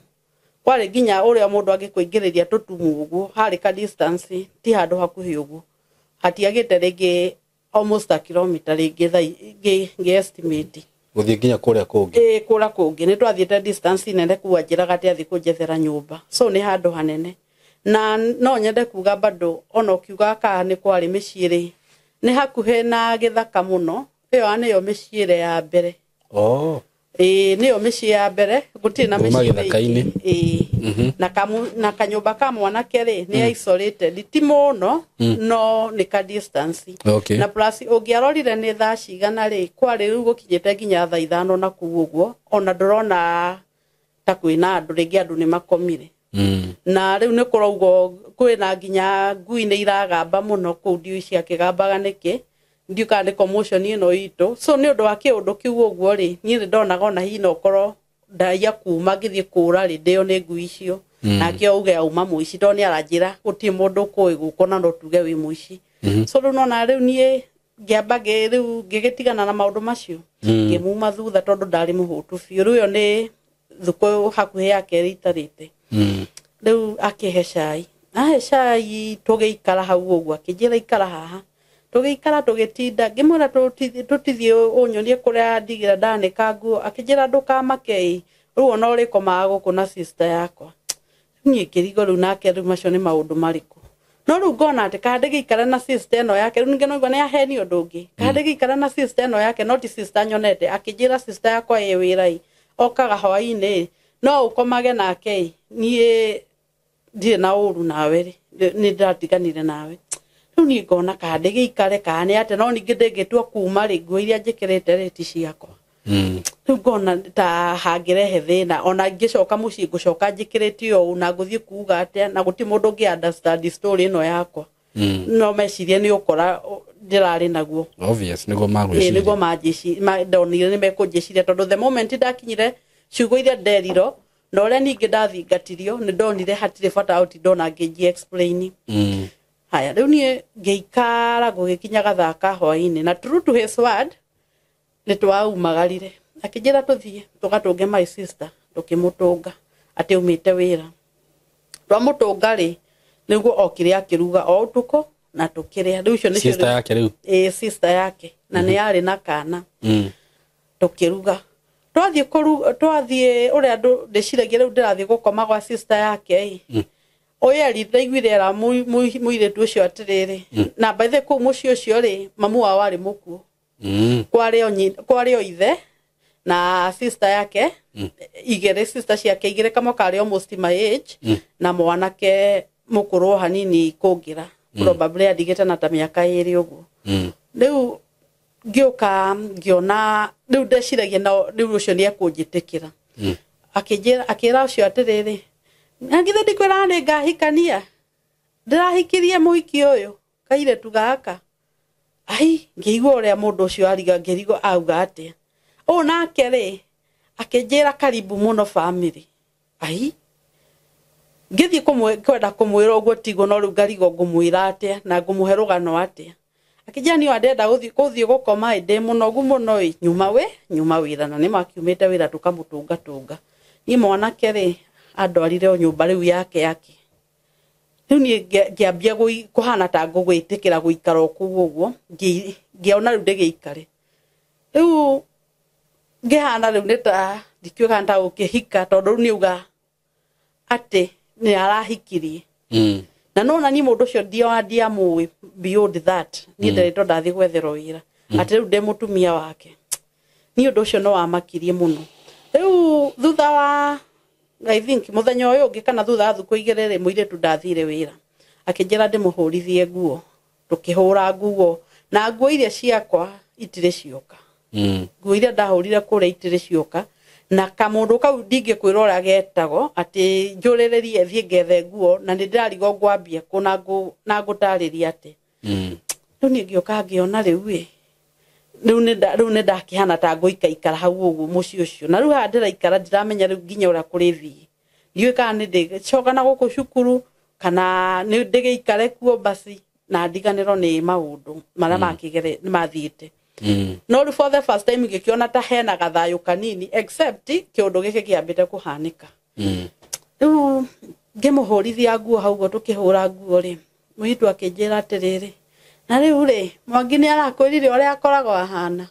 kwarĩ nginya ũrĩa mũndũ angĩkũingĩrĩria tũtumu ũguo. Harĩ ka distance, ti handũ hakuhĩ ũguo, hatiagĩte rĩngĩ almost a kilometer rĩngĩ thaa ngĩ estimate. Gũthiĩ nginya kũrĩa kũngĩ? Ĩ, kũrĩa kũngĩ nĩ twathiĩte distance nene kuga njĩraga atĩ athiĩ kũnjethera nyũmba, so nĩ handũ hanene. Na no nyende kuga bado ona ũkiuga kana nĩ kwarĩ mĩciĩ rĩ, nĩ hakuhĩ na gĩthaka mũno. Ĩyo nĩyo mĩciĩ ĩrĩa ya mbere. Oh. Ĩĩ, nĩyo mĩciĩ ya mbere, gũtirĩ na Kuma mĩciĩ gĩthaka-inĩ. mĩingĩ. Ĩĩ. Na kanyũmba ka mwanake rĩ, nĩ isolated, ti mũno, no nĩ ka distance. Na plus ũngĩarorire nĩ thaa cigana rĩ, kwarĩ rĩu gũkinyĩte nginya thaa 5 na kũu ũguo, ona ndũrona ta kwĩna andũ rĩngĩ, andũ nĩ makomire. Na rĩu nĩ kũraugwo kwĩna nginya ngui nĩ iragamba mũno kũu, ndiũĩ ciakĩgambaga nĩkĩ, ndiũĩ kana nĩ commotion ĩno itũ. So nĩ ũndũ wa kĩũndũ kĩu ũguo rĩ, niĩ nĩ ndonaga ona hihi no korwo ndaiya kuma ngĩthiĩ kũra rĩ, ndĩo nĩ ngui icio. Nake auge auma mũici tondũ nĩ aranjĩra gũtirĩ mũndũ kũĩ gũkũ na no tuge wĩ mũici. So rĩu nona rĩu niĩ ngĩamba rĩu ngĩgĩtigana na maũndũ macio, ngĩmuma thutha tondũ ndarĩ mũhũtu biũ. Rĩu ĩyo nĩ thukũ hakuhĩ ya kerĩ itarĩte. Rĩu akĩhe cai, ahe cai tũgĩikara hau ũguo, akĩnjĩra ikara haha. Tũgĩikara tũgĩtinda, ngĩmwĩra tũtithiĩ ũnyonie kũrĩa ndigĩra ndanĩka nguo. Akĩnjĩra ndũkamake ĩ, rĩu ona ũrĩkomaga gũkũ na sister yakwa. Niĩ ngĩrigwo rĩu nake rĩu macio nĩ maũndũ marĩkũ. No rĩu ngona atĩ kana ndĩgĩikare na sister ĩno yake, rĩu ningĩ no igua nĩ aheni ũndũ ũngĩ. Kana ndĩgĩikare na sister ĩno yake, no ti sister nyonete. Akĩnjĩra sister yakwa ĩ wĩra ĩ, okaga hwaĩ-inĩ, no ũkomage nake ĩ, niĩ ndirĩ na ũru nawe rĩ, nĩ ndĩratiganire nawe. Rĩu niĩ ngona kana ndĩgĩikare kana nĩ atĩa, no ningĩ ndĩngĩtua kuma rĩ, nguo iria njĩkĩrĩte rĩ ti ciakwa. Rĩu ngona ta hangĩrehe thĩna, ona ngĩcoka mũciĩ ngũcoka njĩkĩrĩte ũũ na ngũthiĩ kuga atĩa, na gũtirĩ mũndũ ũngĩ understand story ĩno yakwa. No mecirie nĩ ũkora ndĩrarĩ naguo. Obvious nĩguo magwĩciria. Nĩguo manjĩci ndonire nĩ mekũnjĩciria tondũ the moment ndakinyire ciugo iria nderirwo na ũrĩa ningĩ ndathingatirio nĩ ndonire hatirĩ bata wa gũtinda ona ngĩnji explain. Haya rĩu niĩ ngĩikara gũgĩkinya gathaa ka hwaĩ-inĩ, na true to his word nĩ twaumagarire. Akĩnjĩra tũthiĩ tũgatũnge my sister, tũkĩmũtũnga atĩ aumĩte wĩra. Twamũtũnga rĩ, nĩguo okire akĩruga o ũtukũ na tũkĩrĩa. Rĩu icio nĩcio Sister yake rĩu? Ĩĩ, sister yake, na nĩ yarĩ na kana. Tũkĩruga. Twathiĩ kũruga, twathiĩ ũrĩa andũ ndĩciragia rĩu ndĩrathiĩ gũkoma gwa sister yake ĩ. Ũyũ eri ndaiguire era mũirĩtu ũcio atĩrĩrĩ. Na by the way kũu mũciĩ ũcio rĩ, mamu wao arĩ mũkuũ. Kwarĩ o ithe na sister yake, igĩrĩ, sister ciake igĩrĩ, kamwe karĩ almost my age, na mwanake mũkũrũ hanini kũngĩra. Probably adigĩte na ta mĩaka ĩrĩ ũguo. Rĩu ngĩũka ngĩona rĩu ndeciragia na rĩu ũcio nĩ ekũnjĩtĩkĩra. Akĩnjĩra, akĩra ũcio atĩrĩrĩ, na githĩ ndikwĩraga nĩ ngahikania, ndĩrahikirie mũhiki ũyũ kairĩtu gaka. Ai, ngĩigua ũrĩa mũndũ ũcio ariga, ngĩrigwo auga atĩa. Ũũ nake rĩ, akĩnjĩra karibu mũno family. Ai, ngĩthiĩ kwenda kũmwĩra ũguo tiguo, no rĩu ngarigwo ngũmwĩra atĩa na ngũmũhe rũgano atĩa. Akĩnjĩra niĩ ndĩrenda gũthiĩ gũkoma ĩ, ndĩ mũnogu mũno ĩ, nyuma wĩra, na nĩ makiumĩte wĩra tũkamũtũngatũnga. Niĩ mwanake rĩ, andwarire o nyũmba rĩu yake yake. Rĩu niĩ ngĩambia kũhana ta ngũgwĩtĩkĩra gũikara o kũu ũguo, ngĩona rĩu ndĩgĩikare. Rĩu ngĩhana rĩu nĩ ta ndikĩũĩ kana ta gũkĩhika, tondũ rĩu nĩauga atĩ nĩ arahikirie. Na no na niĩ mũndũ ũcio ndiamũĩ beyond that. Niĩ nderetwo ndathiĩ gwetherwo wĩra. Atĩ rĩu ndĩ mũtumia wake. Niĩ ũndũ ũcio no wamakirie mũno. Rĩu thutha wa I think mũthenya ũyũ ũngĩ kana thutha wa thikũ igĩrĩ rĩ, mũirĩtu ndathire wĩra. Akĩnjĩra ndĩmũhũrithie nguo. Tũkĩhũra nguo. Na nguo iria ciakwa itirĩ cioka. Nguo iria ndahũrire kũrĩa itirĩ cioka. Na kamũndũ kau ndingĩkwĩra ũrĩa getagwo, atĩ njũrĩrĩrie thiĩ ngethe nguo, na nĩ ndĩrarigwo ngwambia kũ na ngũtarĩria atĩ. Rĩu niĩ ngĩũka ngĩona rĩu ĩ, rĩu nĩ ndakĩhana ta ngũikaikara hau ũguo mũciĩ ũcio. Na rĩu haha ndĩraikara ndiramenya rĩu nginya ũrĩa kũrĩthiĩ. Ndiũĩ kana nĩ ndĩcoka na gũkũ cukuru, kana nĩ ndĩgĩikare kuo basi na ndiganĩrwo nĩ maũndũ marĩa mathiĩte. No rĩu for the first time ngĩkĩona ta hena gathayũ kanini, except kĩũndũ gĩkĩ kĩambĩte kũhanĩka. Rĩu ngĩmũhũrithia nguo hau ũguo tũkĩhũra nguo rĩ, mũirĩtu akĩnjĩra atĩrĩrĩ, na rĩu rĩ, Mwangi nĩ arakwĩrire ũrĩa akoragwo ahana.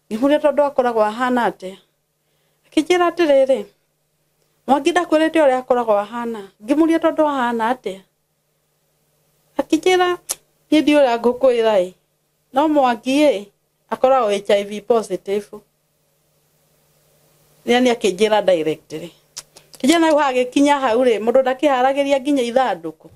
Ngĩmũria tondũ akoragwo ahana atĩa. Akĩnjĩra atĩrĩrĩ, Mwangi ndakwĩrĩte ũrĩa akoragwo ahana. Ngĩmũria tondũ ahana atĩa. Akĩnjĩra niĩ ndiũĩ ũrĩa ngũkwĩra ĩ, no Mwangi ĩ akoragwo HIV positive. Yani akĩnjĩra directly. Akĩnjĩra rĩu hagĩkinya hau rĩ, mũndũ ndakĩharagĩria nginya ithandũkũ.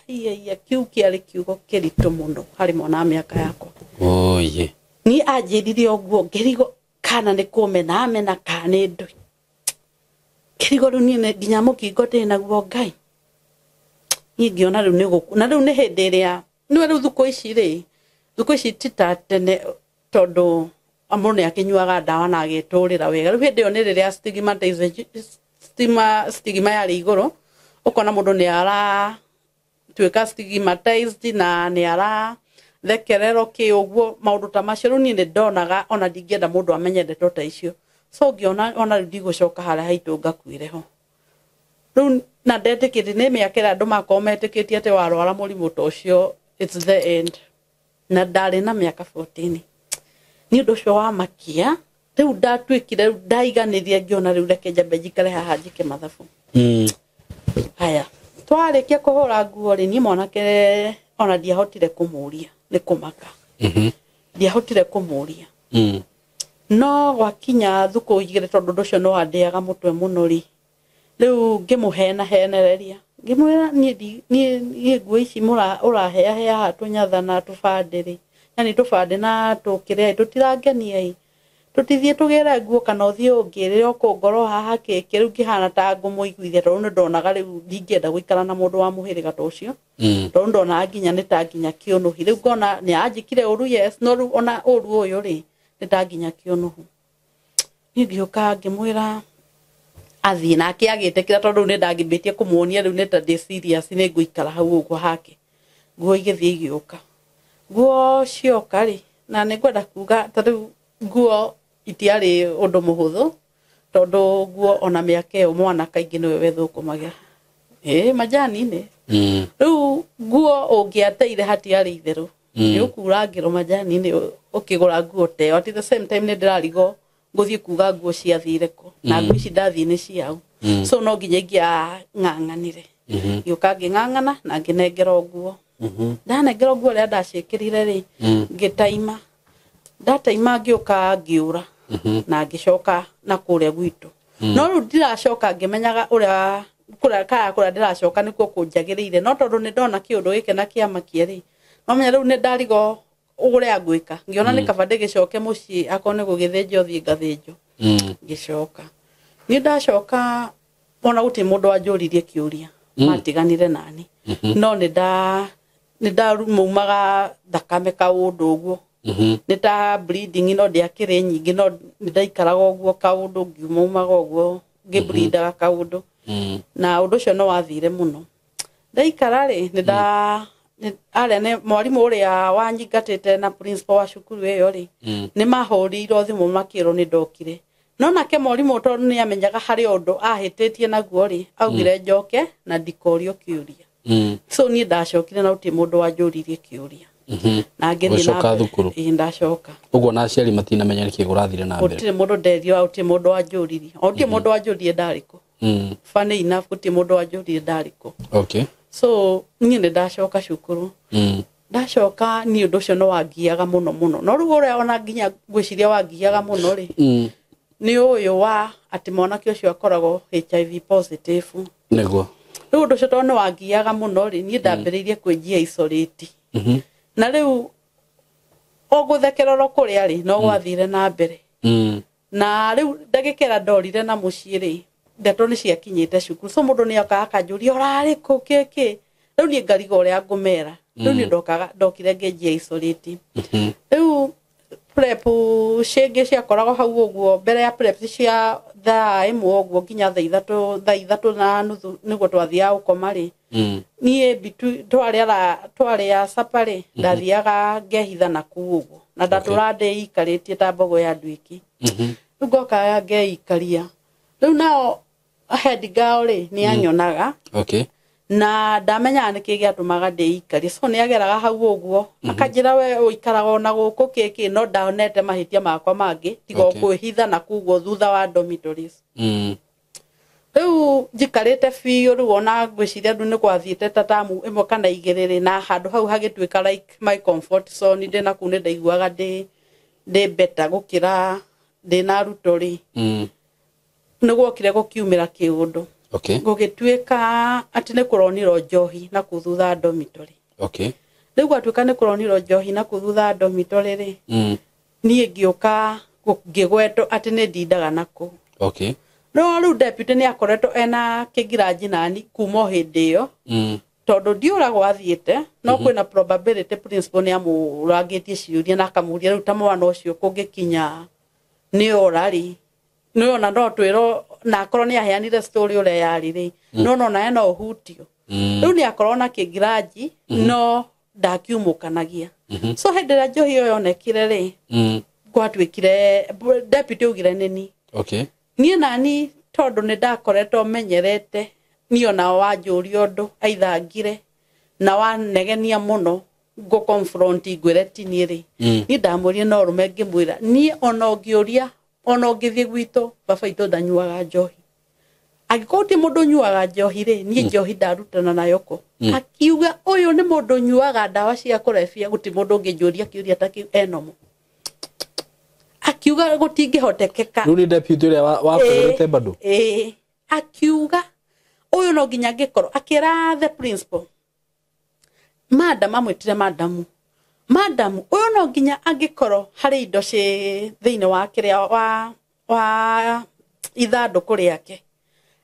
Ai, kiu kĩarĩ kiugo kĩritũ mũno harĩ mwana wa mĩaka yakwa. Oye. Niĩ anjĩrire ũguo ngĩrigwo kana nĩ kũmena amena kana nĩ ndũĩ. Ngĩrigwo rĩu niĩ nginya mũkingo ndĩ naguo Ngai. Niĩ ngĩona rĩu nĩ gũkũ. Na rĩu nĩ hĩndĩ ĩrĩa, nĩwe rĩu thukũ ici rĩ, thukũ ici ti ta tene tondũ mũndũ nĩ akĩnyuaga ndawa na agetũrĩra wega. Rĩu hĩndĩ ĩyo nĩ rĩrĩa stigma yarĩ igũrũ, Ũkona mũndũ nĩ aratuĩka stigmatized na nĩ arathekererwo kĩ ũguo, maũndũ ta macio. Rĩu niĩ nĩ ndonaga ona ndingĩenda mũndũ amenye ndeto ta icio, so ngĩona ona rĩu ndigũcoka harĩa haitũ ngakuĩre ho. Rĩu na ndetĩkĩtie nĩ mĩaka ĩrĩa andũ makorwo metĩkĩtie atĩ warwara mũrimũ ta ũcio it's the end, na ndarĩ na mĩaka 14. Nĩ ũndũ ũcio wamakia. Rĩu ndatuĩkire, rĩu ndaiganĩria, ngĩona rĩu reke njambe njikare haha njĩke mathabu. Haya, twarĩkia kũhũra nguo rĩ, niĩ mwanake ona ndiahotire kũmũria nĩ kũmaka. Ndiahotire kũmũria. No gwakinya thukũ 2, tondũ ũndũ ũcio no wandĩaga mũtwe mũno rĩ, rĩu ngĩmũhena henereria, ngĩmwĩra niĩ nguo ici ũraheyahea haha tũnyatha na tũbandĩ rĩ, yani tũbandĩ na tũkĩrĩa tũtirangenia ĩ, tũtithiĩ tũgĩre nguo kana ũthiĩ ũngĩrĩre o kũu ngorwo haha kĩkĩ. Rĩu ngĩhana ta ngũmũiguithia, tondũ nĩ ndonaga rĩu ndingĩenda gũikara na mũndũ wa mũhĩrĩga ta ũcio. Tondũ ndonaga nginya nĩ ta nginya kĩũnũhi. Rĩu ngona nĩ anjĩkire ũru, yes, no rĩu ona ũru ũyũ rĩ, nĩ ta nginya kĩũnũhu. Niĩ ngĩũka ngĩmwĩra athiĩ, nake agĩtĩkĩra, tondũ rĩu nĩ ndangĩmbĩtie kũmuonia rĩu nĩ ta ndĩ serious, nĩ ngũikara hau ũguo hake. Nguo igĩthiĩ igĩũka. Nguo cioka rĩ, na nĩ ngwenda kuga ta rĩu nguo itiarĩ ũndũ mũhũthũ, tondũ nguo ona mĩaka ĩyo mwana kaingĩ nĩwe wethũkũmagĩra ĩ majani-inĩ. Rĩu nguo ũngĩateire hatiarĩ itherũ. Nĩ ũkurangĩrwo majani-inĩ ũkĩgũra nguo ta ĩyo. At the same time nĩ ndĩrarigwo ngũthiĩ kuga nguo ciathire kũ, na nguo ici ndathiĩ nĩ ciao. So no nginya ingĩang'ang'anire. Ngĩũka ngĩng'ang'ana na ngĩnengerwo nguo. Ndanengerwo nguo rĩrĩa ndaciĩkĩrire rĩ, ngĩtaima. Ndataima ngĩũka ngĩũra na ngĩcoka na kũrĩa gwitũ. No rĩu ndiracoka ngĩmenyaga ũrĩa kũrĩa kaya kũrĩa ndĩracoka nĩkuo kũnjagĩrĩire, no tondũ nĩ ndona kĩũndũ gĩkĩ na kĩamakia rĩ, no menya rĩu nĩ ndarigwo ũrĩa ngwĩka. Ngĩona nĩ kaba ndĩgĩcoke mũciĩ, akorwo nĩ gũgĩthĩnjwo thiĩ ngathĩnjwo. Ngĩcoka. Niĩ ndacoka ona gũtirĩ mũndũ wanjũririe kĩũria. Matiganire nani. No nĩ ndamaumaga thakame kaũndũ ũguo. Nĩ ta bleeding, no ndĩakĩrĩ nyingĩ, no nĩ ndaikaraga ũguo kaũndũ, ngiumaumaga ũguo, ngĩbleedaga kaũndũ. Na ũndũ ũcio no wathire mũno. Ndaikara rĩ, arĩa nĩ mwarimũ ũrĩa wanyingatĩte na principal wa cukuru ĩyo rĩ, nĩ mahũrĩirwo thimũ makĩrwo nĩ ndokire. No nake mwarimũ tondũ nĩ amenyaga harĩ ũndũ ahĩtĩtie naguo rĩ, augire njoke na ndikorio kĩũria. So niĩ ndacokire na gũtirĩ mũndũ wanjũririe kĩũria. Na ngĩthiĩ na Ũgĩcoka mbere. thukuru? Ĩĩ, ndacoka. Ũguo na aciari matinamenya nĩkĩ kũrathire na mbere? Gũtirĩ mũndũ nderio, gũtirĩ mũndũ wanjũririe. O gũtirĩ mũndũ wanjũririe ndarĩ kũ. Funny enough, gũtirĩ mũndũ wanjũririe ndarĩ kũ. So niĩ nĩ ndacoka cukuru. Ndacoka niĩ ũndũ ũcio no wangiaga mũno mũno. No rĩu ũrĩa ona nginya ngwĩciria wangiaga mũno rĩ, nĩ ũyũ wa atĩ mwanake ũcio akoragwo HIV positive. Nĩguo. Rĩu ũndũ ũcio tondũ nĩ wangiaga mũno rĩ, niĩ ndambĩrĩirie kwĩnjia isolate. Na rĩu o gũthekererwo kũrĩa rĩ, no gwathire na mbere. Na rĩu ndagĩka ĩrĩa ndorire na mũciĩ rĩ, ndeto nĩ ciakinyĩte cukuru. So mũndũ nĩ okaga akanjũria ũrarĩ kũ kĩkĩ. Rĩu niĩ ngariga ũrĩa ngũmera. Rĩu niĩ ndokire ngĩnjia isolate. Rĩu prep cingĩ ciakoragwo hau ũguo, mbere ya prep cia thaa 1 ũguo nginya thaa 3:30 nĩguo twathiaga gũkoma rĩ. Niĩ twarĩa supper rĩ, ndathiaga ngehitha na kũu ũguo. Na ndatũra ndĩikarĩtie ta mbogo ya nduĩki. Rĩu ngoka ngeikaria. Rĩu nao head girl rĩ, nĩ anyonaga. Na ndamenyaga nĩkĩ gĩatũmaga ndĩikarie. So nĩ ageraga hau ũguo, akanjĩra we ũikaraga ona gũkũ kĩkĩ, no ndonete mahĩtia makwa mangĩ, tiga kwĩhitha na kũu thutha wa dormitories. Rĩu njikarĩte biũ, rĩu ona ngwĩciria rĩu nĩ gwathiĩte ta tamu 1 kana 2 rĩ, na handũ hau hagĩtuĩka like my comfort zone. Ndĩ na kũu nĩ ndaiguaga ndĩ better gũkĩra ndĩ na arutwo rĩ. Nĩ gwokire gũkiumĩra kĩũndũ. Gũgĩtuĩka atĩ nĩ kũronirwo njohi na kũu thutha wa dormitory. Rĩu gwatuĩka nĩ kũronirwo njohi na kũu thutha wa dormitory rĩ, niĩ ngĩũka ngĩgwetwo atĩ nĩ ndindaga na kũu. No rĩu deputy nĩ akoretwo ena kĩngiraji nani kuma o hĩndĩ ĩyo. Tondũ ndiũragwo athiĩte, no kwĩna probability principal nĩ amũrangĩtie ciũria na akamũria rĩu ta mwana ũcio kũngĩkinya nĩ ora rĩ, nĩ ona no twĩrwo na akorwo nĩ aheanire story ũrĩa yarĩ rĩ, no no nawe no ũhutio. Rĩu nĩ akorwo na kĩngiraji no ndakiumũkanagia. So hĩndĩ ĩrĩa njohi ĩyo yonekire rĩ, gwatuĩkire deputy augire nĩni. Okay. Niĩ nani tondũ nĩ ndakoretwo menyerete niĩ ona wanjũria ũndũ aitha ngire na wanegenia mũno ngũ confront ngwĩre ti niĩ rĩ, niĩ ndamwĩrire no rũme ngĩmwĩra niĩ ona ũngĩũria ona ũngĩthiĩ gwitũ baba itũ ndanyuaga njohi, angĩkorwo ti mũndũ ũnyuaga njohi rĩ, niĩ njohi ndarutana nayo kũ. Akiuga ũyũ nĩ mũndũ ũnyuaga ndawa cia kũrebia, gũtirĩ mũndũ ũngĩnjũria kĩũria ta kĩu enomo. Akiuga gũtingĩhotekeka. Rĩu nĩ deputy ũrĩa wakũgũrĩte bado. Ĩĩ, akiuga ũyũ no nginya angĩkorwo akĩra the principal madam, amwĩtire madamu, madamu ũyũ no nginya angĩkorwo harĩ indo ciĩ thĩinĩ wa kĩrĩa wa ithandũkũ rĩake.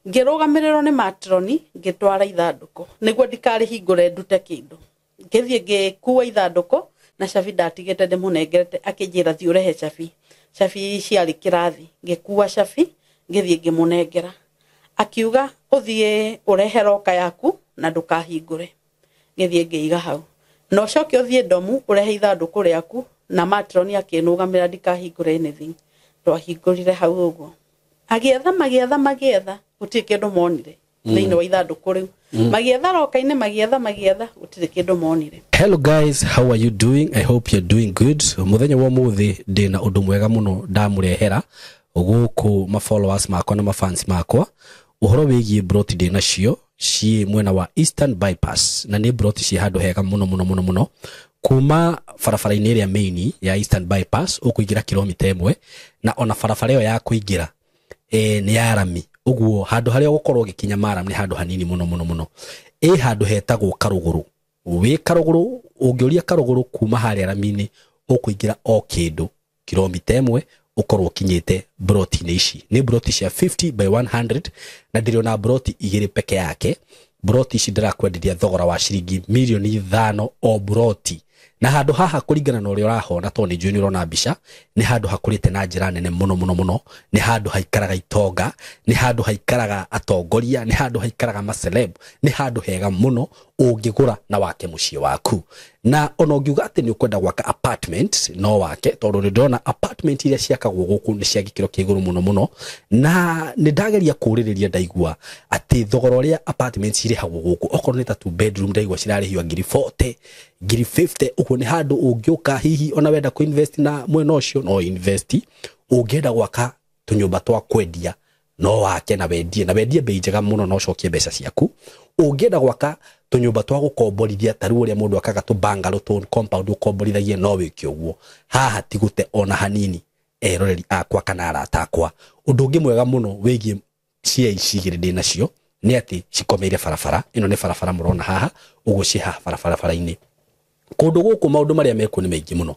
Ngĩrũgamĩrĩrwo nĩ matroni ngĩtwara ithandũkũ nĩguo ndikarĩhingũre ndute kĩndũ. Ngĩthiĩ ngĩkua ithandũkũ na cabi ndatigĩte ndĩmũnengerete, akĩnjĩra thiĩ ũrehe cabi. Cabi ciarĩ kĩrathi, ngĩkua cabi ngĩthiĩ ngĩmũnengera. Akiuga ũthiĩ ũrehe roka yaku na ndũkahingũre. Ngĩthiĩ ngĩiga hau. Na ũcoke ũthiĩ ndomu ũrehe ithandũkũ rĩaku, na matroni akĩnũgamĩra ndikahingũre anything. Twahingũrire hau ũguo. Agĩetha magĩetha magĩetha gũtirĩ kĩndũ monire thĩinĩ wa ithandũkũ rĩu. Magĩetha roka-inĩ magĩetha magĩetha gũtirĩ kĩndũ monire. Hello guys, how are you doing? I hope you're doing good. Muthenya wa muthi ndina undu mwega muno ndamurehera guku ma followers makwa na ma fans makwa uhoro wigie broti ndina cio ci mwena wa Eastern Bypass, na ni broti ci handu hega muno muno muno muno kuma barabara-inĩ ĩrĩa main ya Eastern Bypass ũkũingĩra kilomita 1, na ona barabara ĩyo ya kũingĩra nĩ ya rami, ũguo handũ harĩa ũgũkorwo ũgĩkinya maram nĩ handũ hanini muno muno muno. Ĩ handũ hetagwo Karũgũrũ, wĩ Karũgũrũ ũngĩũria Karũgũrũ kuma harĩa rami-inĩ ũkũingĩra o kĩndũ kilomita 1 ũkorwo ũkinyĩte broti-inĩ ici. Nĩ broti cia 50 by 100 na ndĩrĩ ona broti 2 peke yake. Broti ici ndĩrakwenderia thogora wa ciringi milioni 5 o broti. Na handũ haha kũringana na ũrĩa ũrahona, tondũ nĩ njũĩ nĩ ũrona mbica, nĩ handũ hakũrĩte na njĩra nene mũno mũno mũno. Nĩ handũ haikaraga itonga, nĩ handũ haikaraga atongoria, nĩ handũ haikaraga maceleb, nĩ handũ hega mũno ũngĩgũra na wake mũciĩ waku. Na ona ũngiuga atĩ nĩ ũkwenda gwaka apartment no wake, tondũ nĩ ndĩrona apartment iria ciakagwo gũkũ nĩ cia gĩkĩro kĩa igũrũ mũno mũno. Na nĩ ndageria kũũrĩrĩria ndaigua atĩ thogora ũrĩa apartment cirĩhagwo gũkũ, okorwo nĩ ta 2 bedroom ndaigua cirarĩhio ngiri 40, ngiri 50. Ũguo nĩ handũ ũngĩũka hihi ona wenda kũ invest na mwena ũcio no invest, ũngĩenda gwaka tũnyũmba twa kwendia no wake na wendie, na wendie bei njega mũno na ũcokie mbeca ciaku. Ũngĩenda gwaka tũnyũmba twa gũkomborithia ta rĩu ũrĩa mũndũ akaga tũ bungalow tũ compound ũkomborithagie no wĩke ũguo. Haha ti gũte ona hanini eroreri akwa kana arata akwa. Ũndũ ũngĩ mwega mũno wĩgiĩ cia ici igĩrĩ ndĩ nacio nĩ atĩ cikomeire barabara. Ĩno nĩ barabara mũrona haha, ũguo ciĩ haha barabara-inĩ. Kũndũ gũkũ maũndũ marĩa mekuo nĩ maingĩ mũno.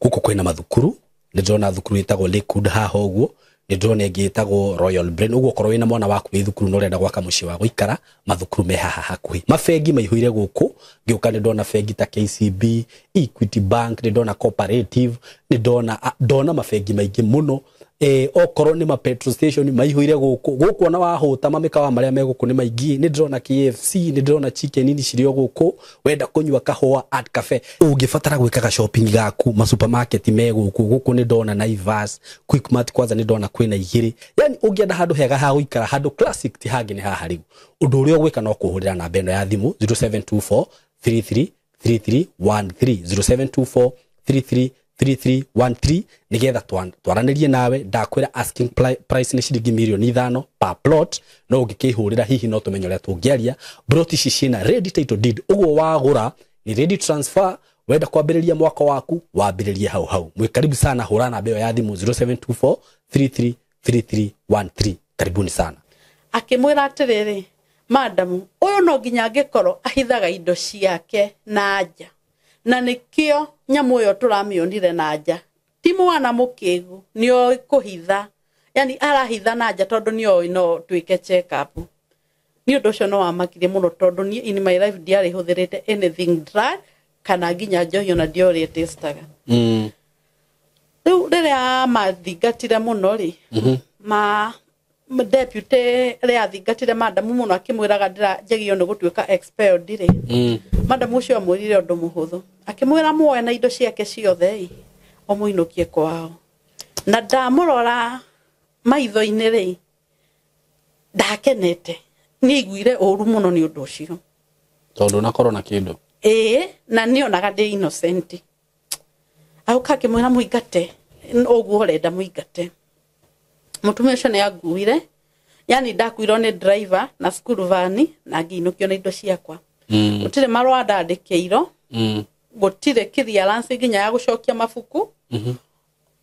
Gũkũ kwĩna mathukuru, nĩ ndĩrona thukuru ĩtagwo Lakewood haha ũguo, nĩ ndĩrona ĩngĩ ĩtagwo Royal Brain. Ũguo okorwo wĩna mwana waku wĩ thukuru na ũrenda gwaka mũciĩ wa gũikara, mathukuru me haha hakuhĩ. Mabengi maihũire gũkũ, ngĩũka nĩ ndona bengi ta KCB, Equity Bank, nĩ ndona Cooperative, nĩ ndona mabengi maingĩ mũno. Okorwo nĩ ma petrol station maihũire gũkũ. Gũkũ ona wahũta mamĩkawa marĩa me gũkũ nĩ maingĩ. Nĩ ndĩrona KFC, nĩ ndĩrona chicken ini cirĩ o gũkũ. Wenda kũnyua kahũa at cafe, ũngĩbatara gwĩkaga shopping gaku, ma supermarket me gũkũ. Gũkũ nĩ ndona Naivas, Quickmart kwanza nĩ ndona kwĩna 2. Yani ũngĩenda handũ hega ha gũikara, handũ classic ti hangĩ nĩ haha rĩu. Ũndũ ũrĩa ũgwĩka no kũhũrĩra namba ĩno ya thimũ 0724 33 33 13, 0724 33 3313, nigetha twaranĩrie nawe. Ndakwĩra asking price nĩ ciringi milioni 5 per plot, no ũngĩkĩhũrĩra hihi no tũmenye ũrĩa tũngĩaria. Plot ici ciĩna ready title deed, ũguo wagũra ni ready transfer. Wenda kwambĩrĩria mwaka waku wambĩrĩrie hau hau. Mwĩ karibu sana, hũra namba ĩyo ya thimũ 0724 33 3313. Karibuni sana. Akĩmwĩra atĩrĩrĩ, madamu ũyũ no nginya angĩkorwo ahithaga indo ciake na nja, na nĩkĩo nyamũ ĩyo tũramĩonire na nja. Ti mwana mũkĩgu, nĩoĩ kũhitha, yani arahitha na nja tondũ nĩoĩ no twĩke check up. Nĩ ũndũ ũcio no wamakirie mũno tondũ niĩ in my life ndiarĩ hũthĩrĩte anything drug kana nginya njohi ona ndiorĩ ĩtĩstaga. Rĩu rĩrĩa mathingatire mũno rĩ, Deputy rĩa athingatire madamu mũno akĩmwĩraga ndĩra njagĩrĩirwo nĩ gũtuĩka expelled rĩ. Madamu ũcio amwĩrire ũndũ mũhũthũ, akĩmwĩra muoe na indo ciake ciothe ĩ, ũmũinũkie kwao. Na ndamũrora maitho-inĩ rĩ, ndakenete, nĩ aiguire ũru mũno nĩ ũndũ ũcio. Tondũ nakorwo na kĩndũ. Ĩĩ, na nĩ onaga ndĩ innocent. Agũka akĩmwĩra mũingate ũguo ũrenda mũingate. Mũtumia ũcio nĩ anguire, yani ndakuirwo nĩ driver na school van na ngĩinũkio na indo ciakwa. Gũtirĩ marũa ndandĩkĩirwo. Gũtirĩ clearance nginya ya gũcokia mabuku.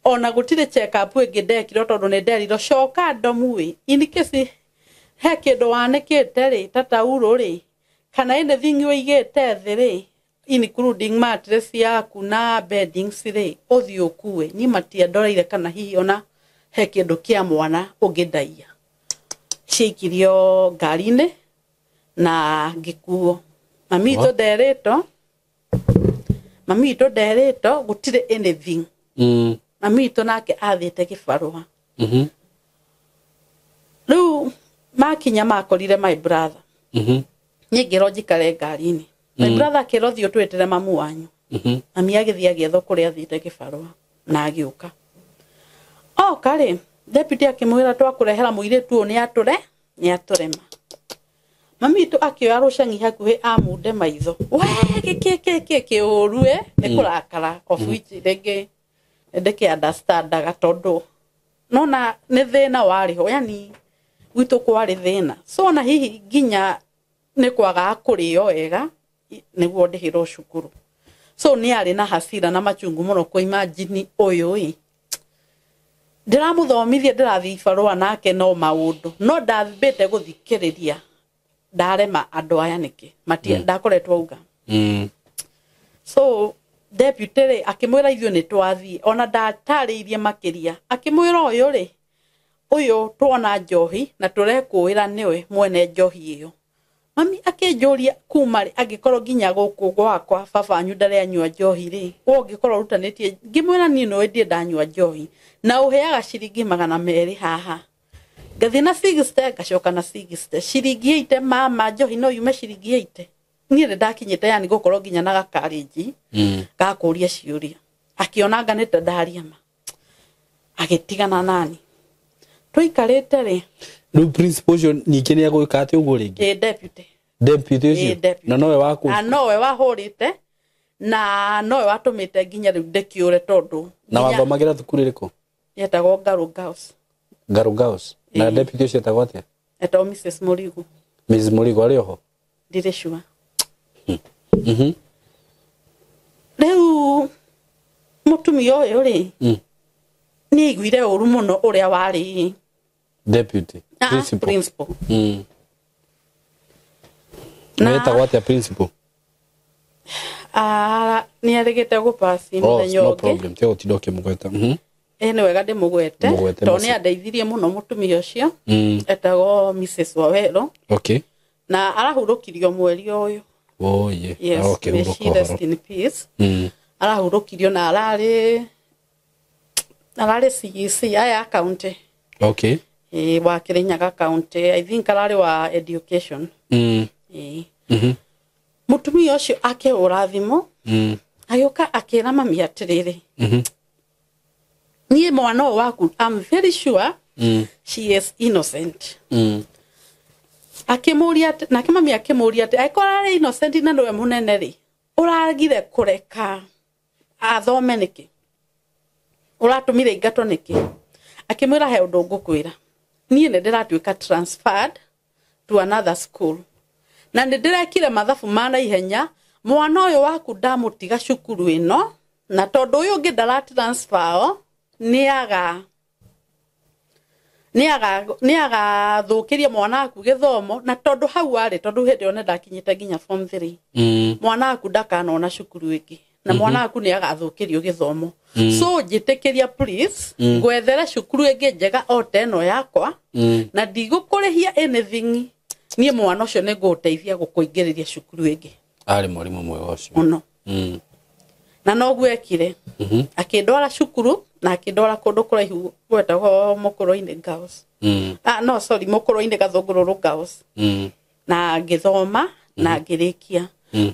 Ona gũtirĩ check up ĩngĩ ndekirwo, tondũ nĩ nderirwo coka ndomu ĩ, in case he kĩndũ wanĩkĩte rĩ, ta taurũ rĩ, kana anything ũigĩte thĩ rĩ, including mattress yaku na beddings rĩ, ũthiĩ ũkue. Niĩ matiandoreire kana hihi ona he kĩndũ kĩa mwana ũngĩndaia. Ciaikirio ngari-inĩ na ngĩkuo. Mami witũ nderĩtwo, mami witũ nderĩtwo gũtirĩ anything. Mami witũ nake athiĩte gĩbarũa. Rĩu makinya makorire my brother. Niĩ ngĩrwo njikare ngari-inĩ. My brother akĩrwo thiĩ ũtwĩtĩre mamu wanyu. Mami agĩthiĩ agĩethwo kũrĩa athiĩte gĩbarũa na agĩũka. Oka rĩ, deputy akĩmwĩra twakũrehera mũirĩtu ũyũ nĩ atũre nĩ atũrema. Mami witũ akĩoya rũcang'i hakuhĩ amunde maitho. We gĩkĩ kĩ kĩũru ĩ, nĩ kũrakara, of which rĩngĩ ndĩkĩ understandaga, tondũ nona nĩ thĩna warĩ ho, yani gwitũ kwarĩ thĩna, so ona hihi nginya nĩ kwagaga kũrĩo wega nĩguo ndĩhĩrwo cukuru. So nĩ arĩ na hasira na machungu mũno kũimagine ũyũ ĩ ndĩramũthomithia, ndĩrathiĩ ibarũa nake no maũndũ no ndambĩte gũthikĩrĩria ndarema andũ aya nĩkĩ matia ndakoretwo auga. So deputy rĩ akĩmwĩra ithuĩ nĩ twathiĩ, ona ndatarĩirie makĩria, akĩmwĩra ũyũ rĩ, ũyũ tuona njohi na tũrekũĩra nĩwe mwene njohi ĩyo. Mami akĩnjũria kuma rĩ, angĩkorwo nginya gũkũ gwakwa baba wanyu ndarĩ anyua njohi rĩ, we ũngĩkorwo ũrutanĩtie. Ngĩmwĩra niĩ no ndie ndanyua njohi na ũheaga ciringi 200 haha, ngathiĩ na 60 ngacoka na 60, ciringi 80. Mama, njohi no yume ciringi 80? Niĩ nĩ ndakinyĩte yani gũkorwo nginya na gakarĩnji gakũria ciũria. Akĩona anga nĩ ta ndaria ma, agĩtigana nani. Tũikarĩte rĩ, Rĩu principal ũcio ningĩ nĩ egwĩka atĩ ũguo rĩngĩ? Ĩ, deputy. Deputy Ĩ, ũcio. Deputy. Na nowe waku? Na nowe wahũrĩte na nowe watũmĩte nginya rĩu ndĩkĩũre, tondũ Na wathomagĩra thukuru ĩrĩkũ? Yetagwo Ngaru Girls. Ngaru Girls. Na Ĩ. deputy ũcio etagwo atĩa? Etagwo Mrs Mũrigu. Mrs Mũrigo arĩ oho? Ndirĩ sure. Rĩu mũtumia ũyũ rĩ, nĩ aiguire ũru mũno ũrĩa warĩ Deputy. Ah, Principal. Principal. Na etagwo atĩa principal? Ah, nĩ arĩgĩte gũpasi Oh, mũthenya no ũngĩ. problem, tiga gũtinda ũkĩmũgweta. Ĩ, nĩ wega ndĩmũgwete Mũgwete tondũ basi. nĩ andeithirie mũno mũtumia ũcio. Etagwo Mrs Wawero na arahurũkirio mweri ũyũ. Oh, yeah. Yes, Okay, may she ũhurũka rest ũhoro. in peace. Arahurũkirio na ararĩ CEC aya county. Ĩ, wa Kirinyaga county, I think ararĩ wa education. Ĩ. Mũtumia ũcio akĩhũra thimũ, agĩũka akĩra mami atĩrĩrĩ, niĩ mwana ũyũ waku, I'm very sure she is innocent. Akĩmũria nake mami akĩmũria atĩ angĩkorwo arĩ innocent na nĩwe mũnene rĩ, ũragire kũreka athome nĩkĩ? Ũratũmire ingatwo nĩkĩ? Akĩmwĩra he ũndũ ngũkwĩra, niĩ nĩ ndĩratuĩka transferred to another school na nĩ ndĩrekire mathabu ma naihenya, mwana ũyũ waku ndamũtiga cukuru ĩno, na tondũ ũyũ ũngĩ ndara transfer nĩ agathũkĩria mwana waku gĩthomo, na tondũ hau arĩ, tondũ hĩndĩ ĩyo nĩ ndakinyĩte nginya form 3, mwana waku ndakanona cukuru ĩngĩ na mwana waku nĩ agathũkĩrio gĩthomo, so njĩtĩkĩria please, ngwethere cukuru ĩngĩ njega o ta ĩno yakwa, na ndigũkũrĩhia anything. Niĩ mwana ũcio nĩ ngũgũteithia gũkũingĩrĩria cukuru ĩngĩ. Arĩ mwarimũ mwega ũcio. Mũno. Na noguo ekire. Akĩndwara cukuru na akĩndwara kũndũ kũraihu gwetagwo Mũkũrũ-inĩ Girls. Ah, no, sorry, Mũkũrũ-inĩ Gathũngũrũrũ Girls. Na ngĩthoma na ngĩrĩkia.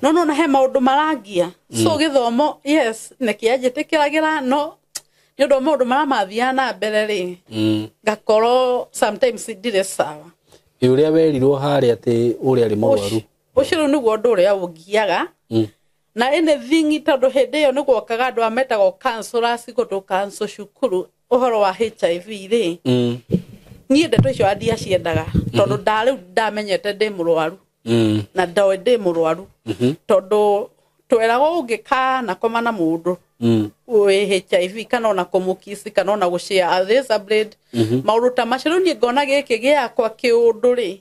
No nona he maũndũ marangia. So gĩthomo, yes, nĩkĩanjĩtĩkĩragĩra, no nĩ ũndũ wa maũndũ marĩa mathiaga na mbere rĩ, ngakorwo sometimes ndirĩ sawa. Ĩ ũrĩa werirwo harĩa atĩ ũrĩa arĩ mũrwaru. Ũcio rĩu nĩguo ũndũ ũrĩa ũngiaga. Na anything, tondũ hĩndĩ ĩyo nĩ gwokaga andũ a metagwo counselors gũtũ counsel cukuru ũhoro wa HIV rĩ, niĩ ndeto icio ndiaciendaga tondũ rĩu ndamenyete ndĩ mũrwaru. Na ndoĩ ndĩ mũrwaru tondũ tweragwo ũngĩkana koma na mũndũ wĩ HIV kana ona kũmũkici kana ona gũshare a razor blade, maũndũ ta macio. Rĩu niĩ ngona gĩkĩ gĩakwa kĩũndũ rĩ,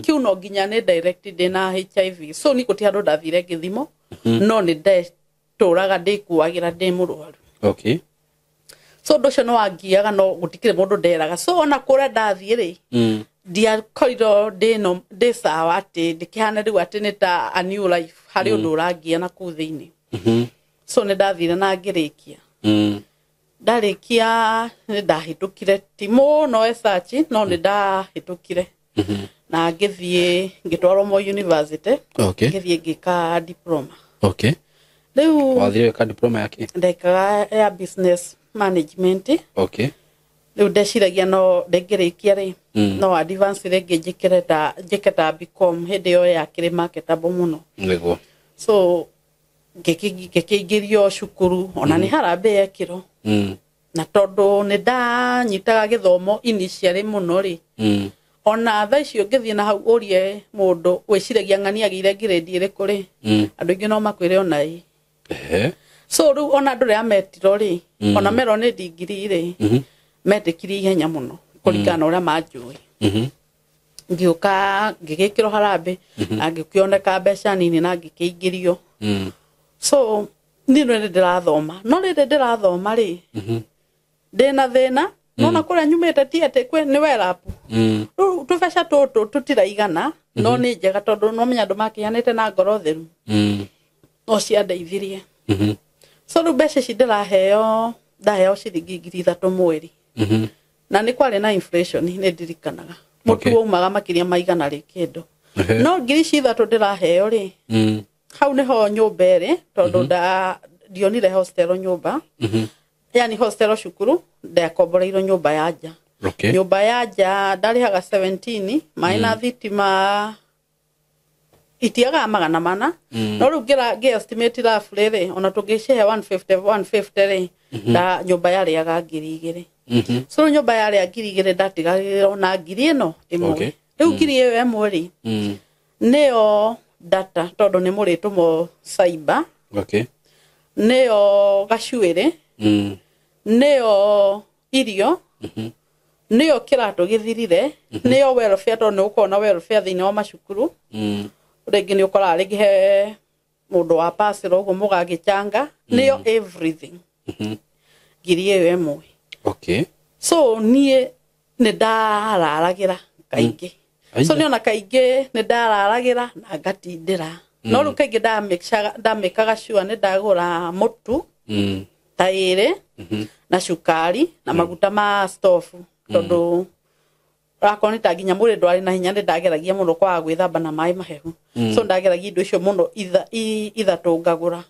kĩu no nginya nĩ direct ndĩ na HIV. So niĩ gũtirĩ handũ ndathire ngĩthimwo, no nĩ ndetũraga ndĩkuagĩra ndĩ mũrwaru. So ũndũ ũcio nĩ wangiaga, no gũtikĩrĩ mũndũ nderaga. So ona kũrĩa ndathiĩ rĩ, ndiakorirwo ndĩ ndĩ sawa atĩ ndĩkĩhane rĩu atĩ nĩ ta a new life harĩ ũndũ ũrangia na kũu thĩinĩ. So nĩ ndathire na ngĩrĩkia. Ndarĩkia nĩ ndahĩtũkire, ti mũno esachi, no nĩ ndahĩtũkire na ngĩthiĩ ngĩtwarwo Moi University. Ngĩthiĩ ngĩka diploma. Rĩu Wathire weka diploma yake? Ndekaga ya business management. Rĩu ndeciragia no ndĩngĩrĩkia rĩ, no advance rĩngĩ njĩkĩre ta njĩke ta BCom, hĩndĩ ĩyo yakĩrĩ marketable mũno. So ngĩkĩingĩrio cukuru ona nĩ harambĩ yekĩrwo. Na tondũ nĩ ndanyitaga gĩthomo initially mũno rĩ, ona thaa icio ngĩthiĩ na hau ũrie mũndũ wĩciragia ng'ani agĩire ngirĩndi ĩrĩkũ rĩ, andũ aingĩ no makwĩre ona ĩ. So rĩu ona andũ rĩrĩa metirwo rĩ, ona merwo nĩ ndigiri rĩ, metĩkirie ihenya mũno kũringana na ũrĩa manjũĩ. Ngĩũka ngĩgĩkĩrwo harambĩ na ngĩkĩoneka mbeca nini na ngĩkĩingĩrio. So niĩ nĩ ndĩrathoma, no rĩrĩ ndĩrathoma rĩ, ndĩna thĩna nona kũrĩa nyumĩte ti atĩ nĩ werapu. Rĩu tũbeca tũtũ tũtiraigana, no nĩ njega tondũ no menya andũ makĩheanĩte na ngoro theru, no ciandeithirie. So rĩu mbeca ici ndĩraheo, ndaheo ciringi 3,000 mweri. Na nĩ kwarĩ na inflation, nĩ ndirikanaga mũtu waumaga makĩria ma igana rĩ kĩndũ. No ngiri ici ithatũ ndĩraheo rĩ, hau nĩho nyũmba ĩrĩ tondũ ndionire hostel nyũmba, yani hostel cukuru, ndakomboreirwo nyũmba ya nja. Nyũmba ya nja ndarĩhaga 17, maĩ na thitima itiagaga 400. No rĩu ngĩ estimate roughly rĩ, ona tũngĩcihe 150 150 rĩ, nda nyũmba yarĩaga 2,000. So rĩu nyũmba yarĩa 2,000, ndatigagĩrĩrwo na ngiri ĩno ĩmwe. Rĩu ngiri ĩyo ĩmwe rĩ, nĩyo data tondũ nĩ mũrĩtũmwo cyber, nĩyo gacuĩrĩ, nĩyo irio, nĩyo kĩratũ gĩthirire, nĩyo welfare tondũ nĩ gũkorwo na welfare thĩinĩ wa macukuru. Rĩngĩ nĩ ũkoraga rĩngĩ he mũndũ wa parcel ũguo mũgagĩchanga, nĩyo everything, ngiri ĩyo ĩmwe. So niĩ nĩ ndararagĩra kaingĩ. So nĩ ona kaingĩ nĩ ndararagĩra na ngatindĩra, no rĩu kaingĩ ndamĩkaga sure nĩ ndagũra mũtu ta ĩrĩ na cukari na maguta ma stofu tondũ akorwo nĩ ta nginya mwĩrĩ ndwarĩ na hinya, nĩ ndageragia mũno kwaga gwĩthamba na maĩ mahehu. So ndageragia indo icio mũno ithatũ ngagũra.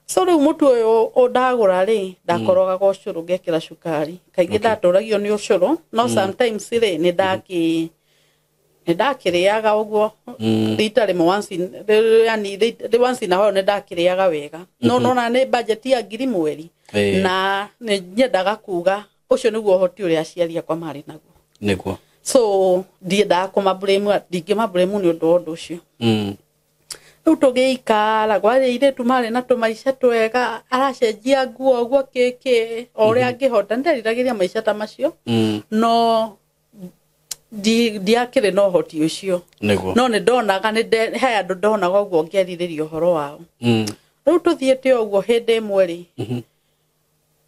So rĩu mũtu ũyũ ndagũra rĩ, ndakorogaga ũcũrũ ngekĩra cukari kaingĩ. Ndatũragio nĩ ũcũrũ, no sometimes rĩ, nĩ ndakĩrĩaga ũguo rita rĩmwe, once in, yani once in a while nĩ ndakĩrĩaga wega, no nona nĩ budget ya ngiri mweri. Na nĩ nyendaga kuga ũcio nĩguo ũhoti ũrĩa aciari akwa marĩ naguo. So ndiendaga kũmablame, ndingĩmablame nĩ ũndũ wa ũndũ ũcio. Rĩu tũgĩikara kwarĩ airĩtu marĩ na tũmaica twega, aracenjia nguo ũguo kĩkĩ o ũrĩa angĩhota. Nĩnderiragĩria maica ta macio, no ndiakĩrĩ na ũhoti ũcio. No nĩ ndonaga he andũ ndonaga ũguo ngĩarirĩria ũhoro wao. Rĩu tũthiĩte ũguo, hĩndĩ ĩmwe rĩ,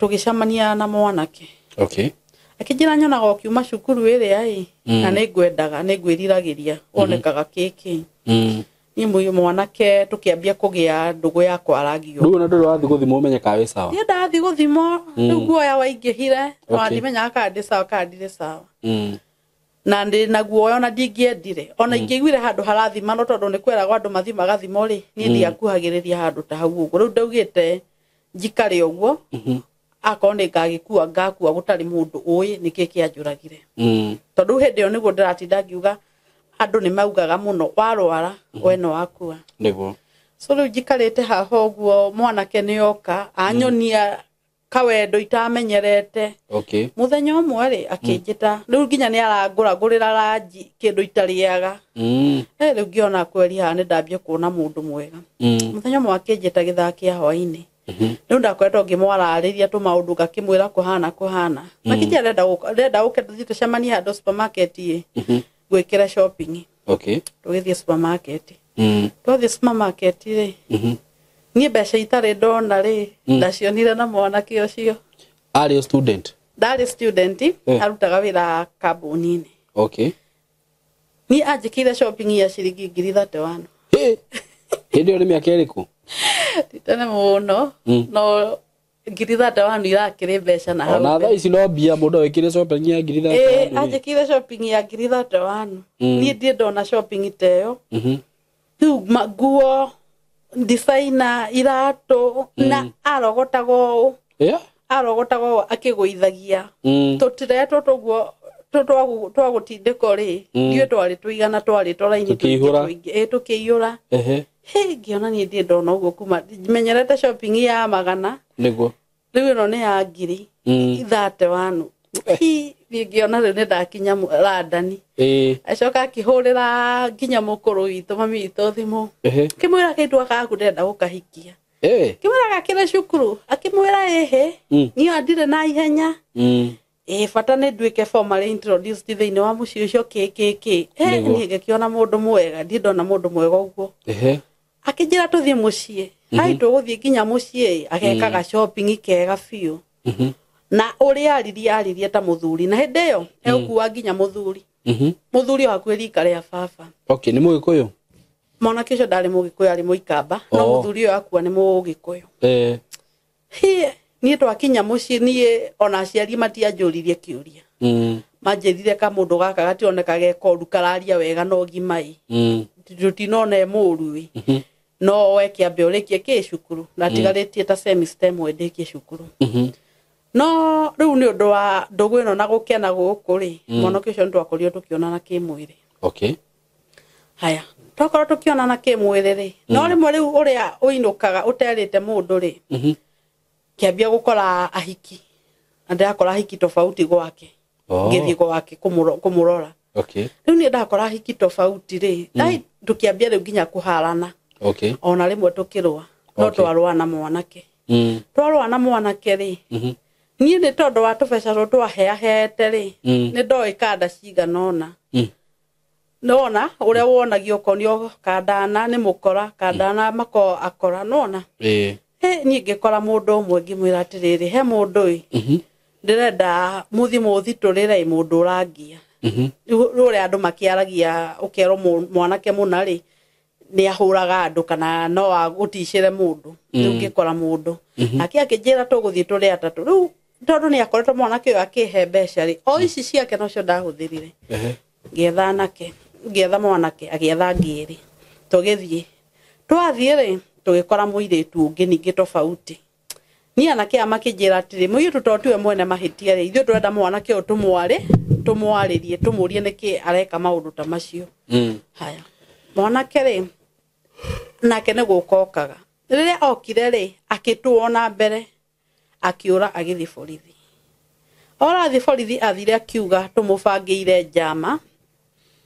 tũgĩcemania na mwanake. Akĩnjĩra nyonaga ũkiuma cukuru ĩrĩa ĩ, na nĩ ngwendaga, nĩ ngwĩriragĩria, wonekaga kĩkĩ. Niĩ mwanake tũkĩambia kũgĩa ndũgũ ya kwaragio. Rĩu ona ndũrĩ wathiĩ gũthimwo ũmenye kana wĩ sawa. Niĩ ndathiĩ gũthimwo rĩu guoya waingĩhire Okay. ona ndimenyaga kana ndĩ sawa kana ndirĩ sawa. Mm. Na ndĩ na guoya ona ndingĩendire ona ingĩaiguire handũ harathimano tondũ nĩ kweragwo andũ mathimaga thimo rĩ niĩ ndiakuhagĩrĩria handũ ta hau ũguo. Rĩu ndaugĩte njikare ũguo akorwo nĩ ngagĩkua ngakua gũtarĩ mũndũ ũĩ nĩkĩ kĩanjũragire. Mm. Tondũ hĩndĩ ĩyo nĩguo ndĩratinda ngiuga andũ nĩ maugaga mũno warwara we no wakua. Nĩguo. So rĩu njikarĩte haha ũguo mwanake nĩ oka anyonia kawendo itamenyerete. Okay. Mũthenya ũmwe rĩ akĩnjĩta rĩu nginya nĩ arangũragũrĩra ranji kĩndũ itarĩaga. Mm. Rĩu ngĩona kweri haha nĩ ndambia kuona mũndũ mwega. Mm. Mũthenya ũmwe akĩnjĩta gĩthaa kĩa hwainĩ. Rĩu ndakoretwo ngĩmwararĩria tũmaũndũ ngakĩmwĩra kũhana kũhana. Makĩnjĩra ndĩrenda ũke tũthiĩ tũcemanie handũ supermarket ĩ gwĩkĩra shopping. Okay. Tũgĩthiĩ supermarket. Mm. Twathiĩ supermarket rĩ Mhm. niĩ mbeca itarĩ ndona rĩ ndacionire na mwanake ũcio. Arĩ o student. Ndarĩ student arutaga wĩra kambuni-inĩ. Okay. Niĩ anjĩkĩire shopping ya ciringi 31,000. Hĩ. Hĩndĩ ĩyo nĩ mĩaka ĩrĩkũ? Ti tene mũno no 31,000 irakĩrĩ mbeca na hau. Ona thaa ici no mbia mũndũ awĩkĩre shopping ya ngiri Ĩĩ 31. anjĩkĩire shopping ya 31,000. Niĩ ndirĩ ndona shopping ta ĩyo. Mhm. Rĩu nguo designer iratũ na arogotaga ũũ. Yeah. Arogotaga ũũ akĩgũithagia. Mm. Tũtiretwo tũguo twa gũtindĩko rĩ ndiũĩ twarĩ tũigana twarĩ tũraini Tũkĩihũra. tũingĩ ĩ tũkĩiyũra. Ehe. Hĩ ngĩona niĩ ndirĩ ndona ũguo kuma menyerete shopping ya magana. Nĩguo. Rĩu ĩno nĩ ya 31,000. Hi niĩ ngĩona rĩu nĩ ndakinya randani. Ĩĩ. Acoka akĩhũrĩra nginya mũkũrũ witũ mami witũ thimũ. Ehe. Kĩmwĩra kĩndũ gaku ndĩrenda gũkahikia. Ĩĩ. Kĩmwĩra gakĩrĩ cukuru akĩmwĩra ĩhĩ niĩ ndirĩ na ihenya. Mm. Ĩ bata nĩ nduĩke formally introduced thĩinĩ wa mũciĩ ũcio kĩ kĩ kĩ. Nĩguo. Niĩ ngĩkĩona mũndũ mwega ndirĩ ndona mũndũ mwega ũguo. Ehe. Akĩnjĩra tũthiĩ mũciĩ. Ai tũgũthiĩ nginya mũciĩ agekaga shopping kega biũ. Mhm. Na ũrĩa aririe aririe ta mũthuri na hĩndĩ ĩyo egũkua nginya mũthuri. Mhm. Mũthuri o hakuhĩ rika rĩa baba. Okay, nĩ mũgĩkũyũ? Mwanake ũcio ndarĩ mũgĩkũyũ arĩ mũikamba no Oh. mũthuri ũyũ akua nĩ mũgĩkũyũ. Eh. Hĩ niĩ twakinya mũciĩ niĩ ona aciari matianjũririe kĩũria. Mm. Manjĩrire kamũndũ gaka gationeka ge koru kararia wega no gima ĩ. Mm. Tũtinona e mũũru ĩ. Mhm. No we kĩambe ũrĩkie kĩ cukuru na tigarĩtie ta semester ĩmwe ndĩkie cukuru. Mhm. No rĩu nĩ ũndũ wa ndũgũ ĩno na gũkena gũkũ rĩ mwanake ũcio nĩ twakorirwo tũkĩonana kĩmwĩrĩ. Okay. Haya twakorwo tũkĩonana kĩmwĩrĩ rĩ no rĩmwe rĩu ũrĩa ũinũkaga ũterĩte mũndũ rĩ Mhm. kĩambia gũkora ahiki na ndĩrakora ahiki tofauti gwake. Oh. Ngĩthiĩ gwake kũmũrora. Okay. Rĩu niĩ ndakora ahiki tofauti rĩ ai tũkĩambia rĩu nginya kũharana. Okay. Ona rĩmwe tũkĩrũa no Okay. twarũa na mwanake. Mm. Twarũa na mwanake rĩ Mhm. niĩ nĩ tondũ wa tũbeca tũtũ twaheahete rĩ nĩ ndoĩ kanda cigana ũna. Mm. Nona ũrĩa wonagio ũkonio kandana nĩ mũkora kandana mako akora nona. Ĩĩ. Hĩ niĩ ngĩkora mũndũ ũmwe ngĩmwĩra atĩrĩrĩ he mũndũ ĩ Mhm. ndĩrenda mũthiĩ mũthitũrĩre mũndũ ũrangia. Mhm. Rĩu ũrĩa andũ makĩaragia ũkerwo mwanake mũna rĩ nĩ ahũraga andũ kana no agũticĩre mũndũ. Rĩu ngĩkora mũndũ nake akĩnjĩra tũgũthiĩ tũrĩ atatũ. Rĩu tondũ nĩ akoretwo mwanake ũyũ akĩhe mbeca rĩ o ici ciake nocio ndahũthĩrire. Ehe. Ngĩetha anake ngĩetha mwanake agĩetha ngĩrĩ tũgĩthiĩ twathiĩ rĩ tũgĩkora mũirĩtu ũngĩ ningĩ tofauti. Niĩ anake aya makĩnjĩra atĩrĩ mũirĩtu to tiwe mwene mahĩtia rĩ ithuĩ tũrenda mwanake ũyũ tũmwarĩrie tũmũrie nĩkĩ areka maũndũ ta macio. Mm. Haya mwanake rĩ nake nĩ gũka okaga. Rĩrĩa okire rĩ akĩtuona mbere akĩũra agĩthiĩ borithi. Orathiĩ borithi athire akiuga tũmũbangĩire njama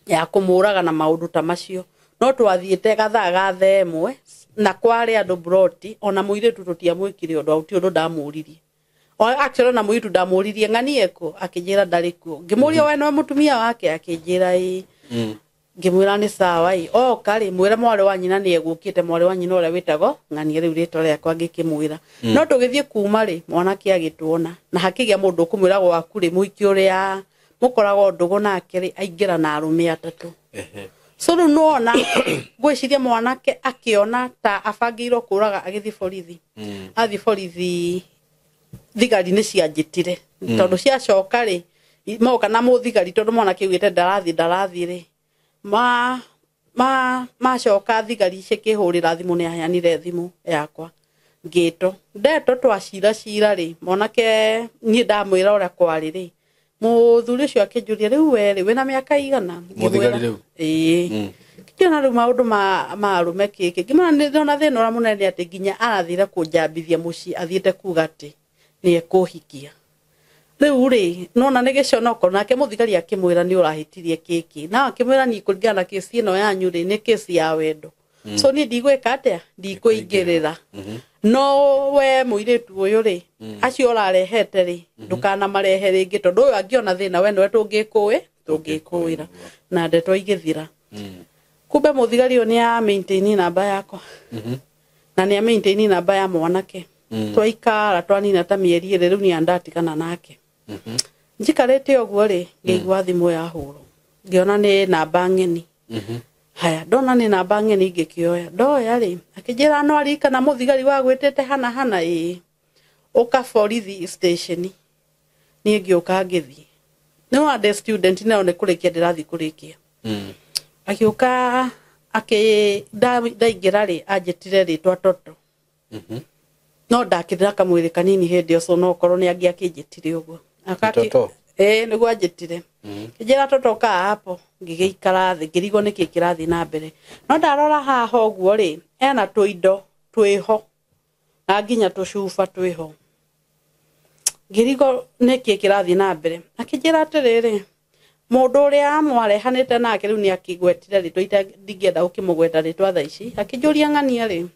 ya kũmũraga na maũndũ ta macio. No twathiĩte gathaa ga thaa ĩmwe na kwarĩ andũ broti ona mũirĩtu tũtiamwĩkire ũndũ gũtirĩ ũndũ ndamũririe. Actually ona mũirĩtu ndamũririe ng'ani ekuo akĩnjĩra ndarĩ kuo. Ngĩmũria we nĩwe mũtumia wake akĩnjĩra ĩĩ. Ngĩmwĩra nĩ sawa ĩ oka rĩ mwĩre mwarĩ wa nyina nĩ egũkĩte mwarĩ wa nyina ũrĩa wĩtagwo ng'ani rĩu rĩtwa rĩakwa ngĩkĩmwĩra. No tũgĩthiĩ kuma rĩ mwanake agĩtuona na hakĩgĩa mũndũ ũkũmwĩra gwaku rĩ mũhiki ũrĩa mũkoragwo ndũgũ nake rĩ aingĩra na arũme atatũ. Ehe. So rĩu nĩwona ngwĩciria mwanake akĩona ta abangĩirwo kũraga agĩthiĩ borithi. Athiĩ borithi thigari nĩ cianjĩtire tondũ ciacoka rĩ moka na mũthigari tondũ mwanake augĩte ndarathiĩ rĩ macoka thigari cikĩhũrĩra thimũ nĩ aheanire thimũ yakwa ngĩtwo ndetwo twacira cira rĩ mwanake niĩ ndamwĩra ũrĩa kwarĩ rĩ mũthuri ũcio akĩnjũria rĩu we rĩ wĩna mĩaka igana? Mũthigari rĩu? Ĩĩ. Ngĩona rĩu maũndũ ma arũme kĩkĩ ngĩmwĩra nĩ ndĩrona thĩna ũrĩa mũnene nĩ atĩ nginya arathire kũnjambithia mũciĩ athiĩte kuga atĩ nĩ ekũhikia. Rĩu rĩ nona nĩ gĩconoko nake mũthigari akĩmwĩra nĩ ũrahĩtirie kĩkĩ na akĩmwĩra niĩ kũringana na kĩsi ĩno yanyu rĩ nĩ kĩsi ya wendo. So niĩ ndigwĩka atĩa ndikũingĩrĩra. No we mũirĩtu ũyũ rĩ acio ũrarehete rĩ ndũkanamarehe rĩngĩ tondũ ũyũ angĩona thĩna we nĩwe tũngĩkũĩra na ndeto igĩthira. Kumbe mũthigari ũyũ nĩ a maintain namba yakwa na nĩ a maintain namba ya mwanake. Twaikara twanina ta mĩeri ĩrĩ rĩu niĩ ndatigana nake. Njikarĩte ũguo rĩ ngĩigua thimũ yahũrwo ngĩona nĩ namba ng'eni. Haya ndona nĩ namba ng'eni ngĩkĩoya ndoya rĩ akĩnjĩra no aririkana mũthigari wagwĩtĩte hana hana ĩĩ ũka borithi station. Niĩ ngĩũka ngĩthiĩ nĩ wa ndĩ student nayo nĩ kũrĩkia ndĩrathiĩ kũrĩkia. Agĩũka ndaingĩra rĩ anjĩtire rĩtwa Toto. No ndakĩrĩra kamwĩrĩ kanini hĩndĩ ĩyo so no korwo nĩ angĩ akĩnjĩtire ũguo. Toto? Ĩĩ nĩguo anjĩtire. Ngĩnjĩra Toto kaa hapo ngĩgĩikara thĩ ngĩrigwo nĩkĩ kĩrathiĩ na mbere. No ndarora haha ũguo rĩ ena tũindo twĩho na nginya tũcuba twĩho. Ngĩrigwo nĩkĩ kĩrathiĩ na mbere. Akĩnjĩra atĩrĩrĩ mũndũ ũrĩa mwarehanĩte nake rĩu nĩ akĩgwetire rĩtwa ndingĩenda gũkĩmũgweta rĩtwa thaa ici. Akĩnjũria ng'ania rĩ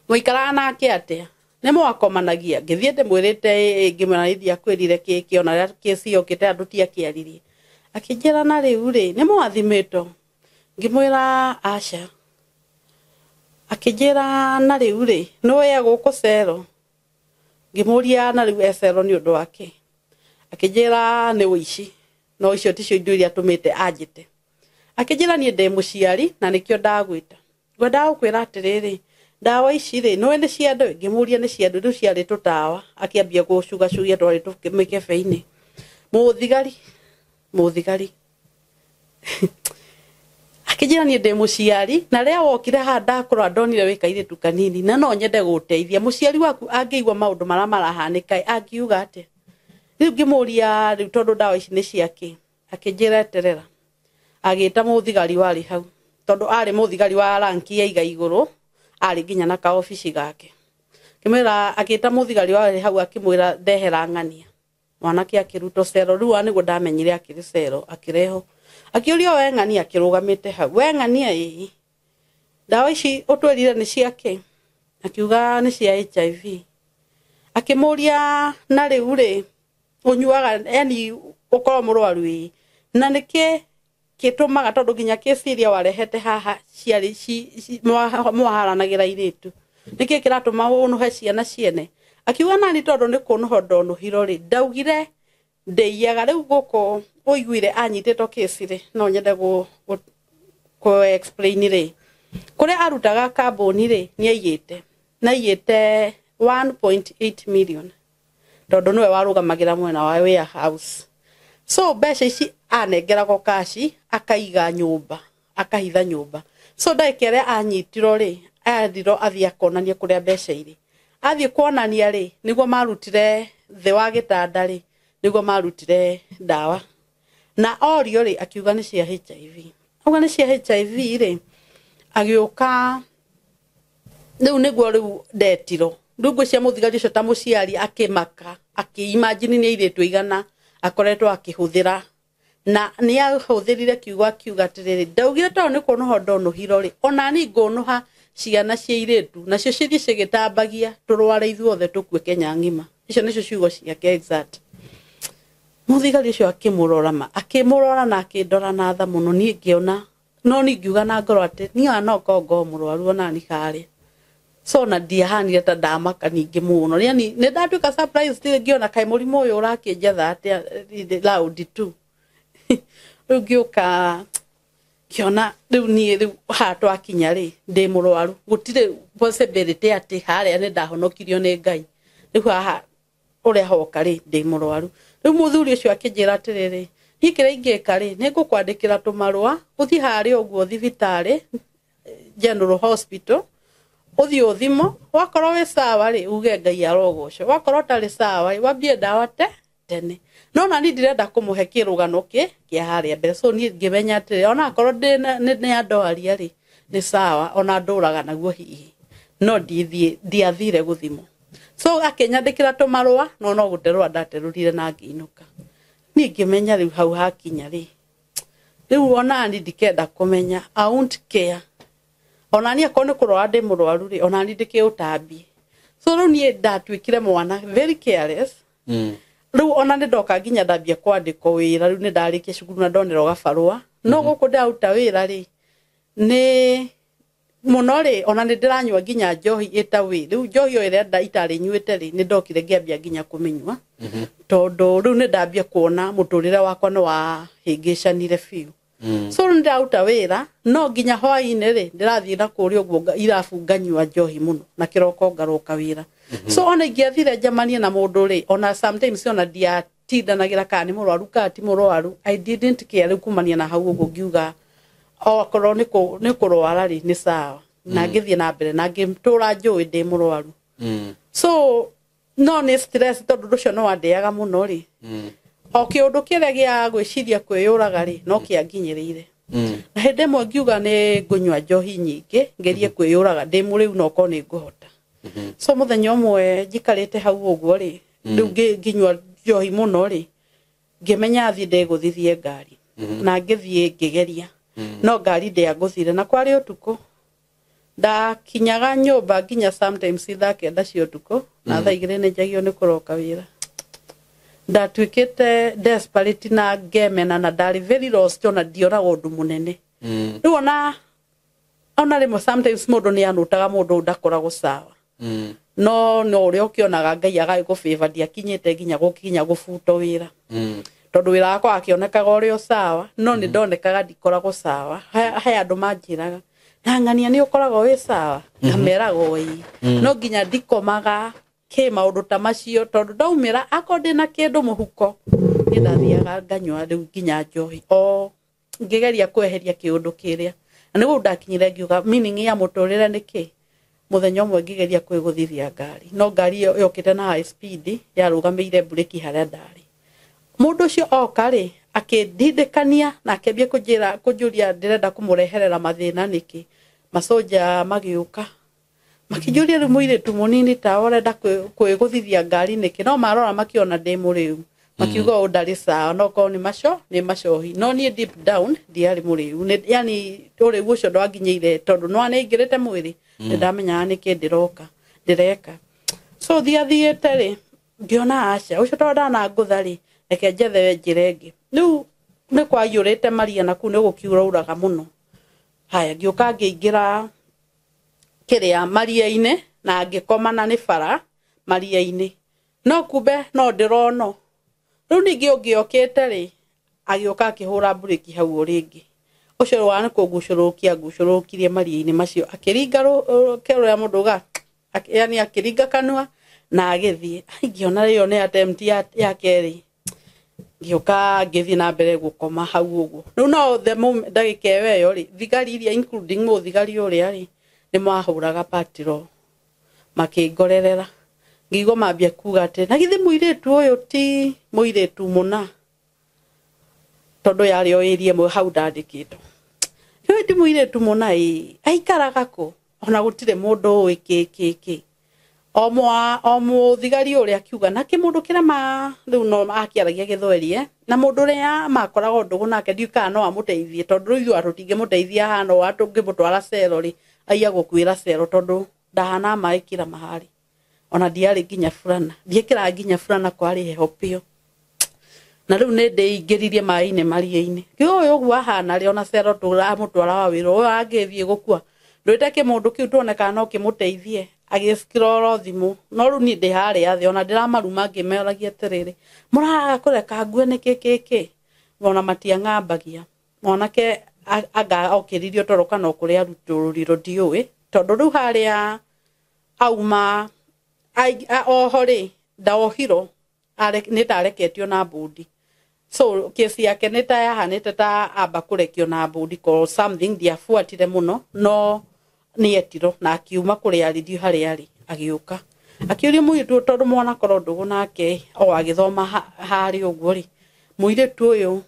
mũikaraga nake atĩa nĩ mwakomanagia? Ngĩthiĩ ndĩmwĩrĩte ngĩmwĩra nĩ ndiakwĩrire kĩkĩ ona rĩrĩa kĩci yokĩte andũ tiakĩaririe. Akĩnjĩra na rĩu rĩ nĩ mwathimĩtwo? Ngĩmwĩra aca. Akĩnjĩra na rĩu rĩ nĩwe gũkũ cero? Ngĩmũria na rĩu e cero nĩ ũndũ wake? Akĩnjĩra nĩ ũici no icio ticio indo iria atũmĩte anjĩte. Akĩnjĩra niĩ ndĩ mũciari na nĩkĩo ndagwĩta. Ngwendaga gũkwĩra atĩrĩrĩ ndawa ici rĩ nĩwe nĩ cia andũ? Ngĩmũria nĩ cia andũ rĩu ciarĩ tũtawa akĩambia gũcugacugia twarĩ mĩkebe-inĩ. Mũthigari akĩnjĩra niĩ ndĩ mũciari na rĩrĩa wokire haha ndakũrora ndonire wĩ kairĩtu kanini na no nyende gũgũteithia. Mũciari waku angĩigua maũndũ marĩa marahanĩka angiuga atĩa? Rĩu ngĩmũria rĩu tondũ ndawa ici nĩ ciake akĩnjĩra eterera. Agĩta mũthigari warĩ hau tondũ arĩ mũthigari wa ranki ya iga igũrũ arĩ nginya na kaobici gake. Ngĩmwĩra agĩta mũthigari warĩ hau akĩmwĩra ndehera ng'ania. Mwanake akĩrutwo cero rĩu nĩguo ndamenyire akĩrĩ cero akĩrehwo. Akĩũrio we ng'ania akĩrũgamĩte hau we ng'ania ĩĩ ndawa ici ũtwĩrire nĩ ciake? Akiuga nĩ cia HIV. Akĩmũria na rĩu rĩ ũnyuaga yani ũkorwo mũrwaru ĩĩ na nĩkĩ gĩtũmaga tondũ nginya kĩci iria warehete haha ciarĩ mwaharanagĩra airĩtu nĩkĩ kĩratũma ũnũhe ciana ciene? Akiuga nani tondũ nĩ kũnũho ndonũhiro rĩ ndaugire ndĩiyaga rĩu gũkũ ũiguire anyitĩtwo kĩci rĩ no nyende kũ explain rĩ kũrĩa arutaga kambuni rĩ nĩ aiyĩte na aiyĩte 1.8 million tondũ nĩwe warũgamagĩra mwena wa warehouse. So mbeca ici anengeragwo kaci akaiga nyũmba akahitha nyũmba. So ndagĩka ĩrĩa anyitirwo rĩ athirwo athiĩ akonania kũrĩa mbeca irĩ. Athiĩ kuonania rĩ nĩguo marutire thĩ wa gĩtanda rĩ nĩguo marutire ndawa na orio rĩ akiuga nĩ cia HIV. Auga nĩ cia HIV rĩ agĩũka rĩu nĩguo rĩu ndetirwo. Rĩu ngwĩciria mũthigari ũcio ta mũciari akĩmaka akĩ-imagine nĩ airĩtu aigana akoretwo akĩhũthĩra na nĩ ahũthĩrire kiugo akiuga atĩrĩrĩ ndaugire tondũ nĩ kũnũha ndonũhiro rĩ ona niĩ ngũnũha ciana cia airĩtu nacio cithiĩ cigĩtambagia tũrware ithuothe tũkue Kenya ng'ima. Icio nĩcio ciugo ciake exact. Mũthigari ũcio akĩmũrora ma akĩmũrora na akĩndora na tha mũno niĩ ngĩona no niĩ ngiuga na ngoro atĩ niĩ ona no korwo ngorwo mũrwaru ona niĩ harĩa. So na ndiahanire ta ndamaka ningĩ mũno yani nĩ ndatuĩka surprise ngĩona kaĩ mũrimũ ũyũ ũrakĩnjetha atĩa round 2. Rĩu ngĩũka Ngĩona rĩu niĩ rĩu haha twakinya rĩ, ndĩ mũrwaru, gũtirĩ possibility atĩ harĩa nĩ ndahonokirio nĩ Ngai. Rĩu haha ũrĩa hoka rĩ, ndĩ mũrwaru. Rĩu mũthuri ũcio akĩnjĩra atĩrĩrĩ, niĩ kĩrĩa ingĩka rĩ, nĩ ngũkwandĩkĩra tũmarũa, ũthiĩ harĩa ũguo thibitarĩ, General Hospital, ũthiĩ ũthimwo, wakorwo wĩ sawa rĩ, uge Ngai arogocwo, wakorwo ũtarĩ sawa rĩ, wambie ndawa tene. No nani ndirenda kũmũhe kĩrũgano kĩa harĩa mbere. So niĩ ngĩmenya atĩrĩ, ona akorwo nĩ andoaria rĩ, nĩ sawa, ona ndũraga naguo hihi, no ndiathire gũthimwo. So akĩnyandĩkĩra tũmarũa, no no gũterũra ndaterũrire na ngĩinũka. Niĩ ngĩmenya rĩu hau hakinya rĩ, rĩu onani ndikenda kũmenya, I won't care. Ona niĩ akorwo nĩ kũrwara ndĩ mũrwaru rĩ, ona niĩ ndĩkĩũtambie. So rĩu niĩ ndatuĩkire mwana very careless. Rĩu ona nĩ ndoka nginya ndambia kwandĩkwo wĩra, rĩu nĩ ndarĩkia cukuru na ndonerwo gabarũa. No gũkũ ndĩraruta wĩra rĩ, nĩ mũno rĩ, ona nĩ ndĩranyua nginya njohi ĩtawĩ. Rĩu njohi o ĩrĩa itarĩ nyuĩte rĩ, nĩ ndokire ngĩambia nginya kũmĩnyua. Tondũ rĩu nĩ ndambia kuona mũtũrĩre wakwa nĩ wahĩngĩcanire biũ. So rĩu ndĩraruta wĩra, no nginya hwaĩ-inĩ rĩ, ndĩrathiĩ na kũrĩa ũguo irabu nganyua njohi mũno, na kĩroko ngaroka wĩra. So ona ingĩathire njemanie na mũndũ rĩ, ona sometimes ona ndiatindanagĩra kana nĩ mũrwaru kana ti mũrwaru. I didn't care. Rĩu kumania na hau ũguo ngiuga okorwo nĩ kũrwara rĩ, nĩ sawa, na ngĩthiĩ na mbere na ngĩtũra njũĩ ndĩ mũrwaru. So no nĩ stress, tondũ ũndũ ũcio no wandĩaga mũno rĩ, o kĩũndũ kĩrĩa gĩa gwĩciria kwĩyũraga rĩ, no kĩanginyĩrĩire. Na hĩndĩ ĩmwe ngiuga nĩ ngũnyua njohi nyingĩ ngerie kwĩyũraga ndĩ mũrĩu, no korwo nĩ ngũhota. So mũthenya ũmwe njikarĩte hau ũguo rĩ, rĩu ngĩnyua njohi mũno rĩ, ngĩmenya thiĩ ndĩgũthithie ngari. Na ngĩthiĩ ngĩgeria, no ngari ndĩangũthire, na kwarĩ ũtukũ. Ndakinyaga nyũmba nginya sometimes thaa 9 cia ũtukũ, na thaa 2 nĩ njagio nĩ kũroka wĩra. Ndatuĩkĩte desperate na ngemena, na ndarĩ very lost, ona ndionaga ũndũ mũnene. Rĩu ona rĩmwe sometimes mũndũ nĩ anũtaga mũndũ ndakoragwo sawa. No no ũrĩa ũkĩonaga Ngai agagĩkũ ndiakinyĩte nginya gũkinya gũbutwo wĩra, tondũ wĩra wakwa wakĩonekaga ũrĩ o sawa, no nĩ ndonekaga ndikoragwo sawa. He andũ manjĩraga, na ng'ania nĩ ũkoragwo wĩ sawa, ngameraga ĩĩ, no nginya ndikomaga kĩ maũndũ ta macio, tondũ ndaumĩra akorwo ndĩna kĩndũ mũhuko niĩ ndathiaga nganyua rĩu nginya njohi, o ngĩgeria kweheria kĩũndũ kĩrĩa. Na nĩguo ndakinyire ngiuga meaning ya mũtũrĩre nĩ kĩ. Mũthenya ũmwe ngĩgeria kwĩgũthithia ngari, no ngari ĩyo yokĩte na high speed, yarũgamĩire mburĩki harĩa ndarĩ. Mũndũ ũcio oka rĩ, akĩndindĩkania na akĩambia kũnjĩra, kũnjũria ndĩrenda kũmũreherera mathĩna nĩkĩ. Macoja magĩũka makĩnjũria, rĩu mũirĩtu mũnini ta ũrenda kwĩgũthithia ngari nĩkĩ? No marora makĩona ndĩ mũrĩu, makiuga ũũ ndarĩ sawa, no korwo nĩ maco nĩ macohi. No niĩ deep down ndiarĩ mũrĩu, yani ũrĩu ũcio ndwanginyĩire, tondũ no nĩaingĩrĩte mwĩrĩ, nĩ ndamenyaga nĩkĩ ndĩroka ndĩreka. So thiathiĩte rĩ, ngĩona aca, ũcio tondũ ndanangũtha rĩ, reke njethe njĩra ĩngĩ. Rĩu nĩ kwaiyũrĩte maria, na kũu nĩ gũkiurauraga mũno. Haya, ngĩũka ngĩingĩra kĩrĩa maria-inĩ na ngĩkoma, na nĩ bara maria-inĩ, no kumbe no ndĩrono. Rĩu ningĩ ũngĩ okĩte rĩ, agĩũka akĩhũra mburĩki hau o rĩngĩ. Ũcio wa nĩ kũngucũrũkia ngucũrũkirie maria-inĩ macio, akĩringa kĩrĩa mũndũ uga, yani akĩringa kanua na agĩthiĩ. Ngĩona ĩyo nĩ attempt ya kerĩ. Ngĩũka ngĩthiĩ na mbere gũkoma hau ũguo. Rĩu no the moment ndagĩka ĩyo rĩ, thigari iria including mũthigari ũrĩa rĩ, nĩ mahũraga patrol makĩngorerera. Ngĩigua mambia kuga atĩ na githĩ mũirĩtu ũyũ ti mũirĩtu mũna, tondũ yarĩ o area ĩmwe hau ndandĩkĩtwo. Ũyũ ti mũirĩtu mũna, ĩ aikaraga kũ? Ona gũtirĩ mũndũ ũĩ kĩ kĩ kĩ. O mwa o mũthigari ũrĩa akiuga na kĩmũndũ kĩrĩa ma rĩu no akĩaragia gĩthweri, na mũndũ ũrĩa makoragwo ndũgũ nake ndiũĩ kana no amũteithie, tondũ rĩu ithuĩ tũtingĩmũteithia haha, no tũngĩmũtwara cero rĩ, aiya gũkuĩra cero, tondũ ndahana maĩ kila mahali. Ona ndiarĩ nginya burana, ndiekĩraga nginya burana, kwarĩ heho piũ. Na rĩu nĩ ndĩingĩririe maĩ-inĩ maria-inĩ. Ũyũ ũguo ahana rĩ, ona cero tũramũtwara wa wĩra ũyũ angĩthiĩ gũkua, ndwĩte kĩmũndũ kĩu tuone kana no kĩmũteithie. Agĩcirora thimũ, no rĩu niĩ ndĩ harĩa thĩ, ona ndĩramaruma ngĩmeragia atĩrĩrĩ, mũraga kũreka ngue nĩkĩ kĩ kĩ? Ona matiang'ambagia. Mwanake Anga okĩririo toro kana kũrĩa arutũrũrirwo ndiũĩ, tondũ rĩu harĩa auma oho rĩ ndaohirwo nĩ ndareketio na mbũndi. So kesi yake nĩ ta yahanĩte ta amba kũrekio na mbũndi or something, ndiabuatire mũno, no nĩ etirwo na akiuma kũrĩa arĩ ndiũ harĩa arĩ, agĩũka akĩũria mũirĩtu ũyũ, tondũ mwanakorwo ndũgũ nake o agĩthoma harĩa ũguo rĩ, mũirĩtu ũyũ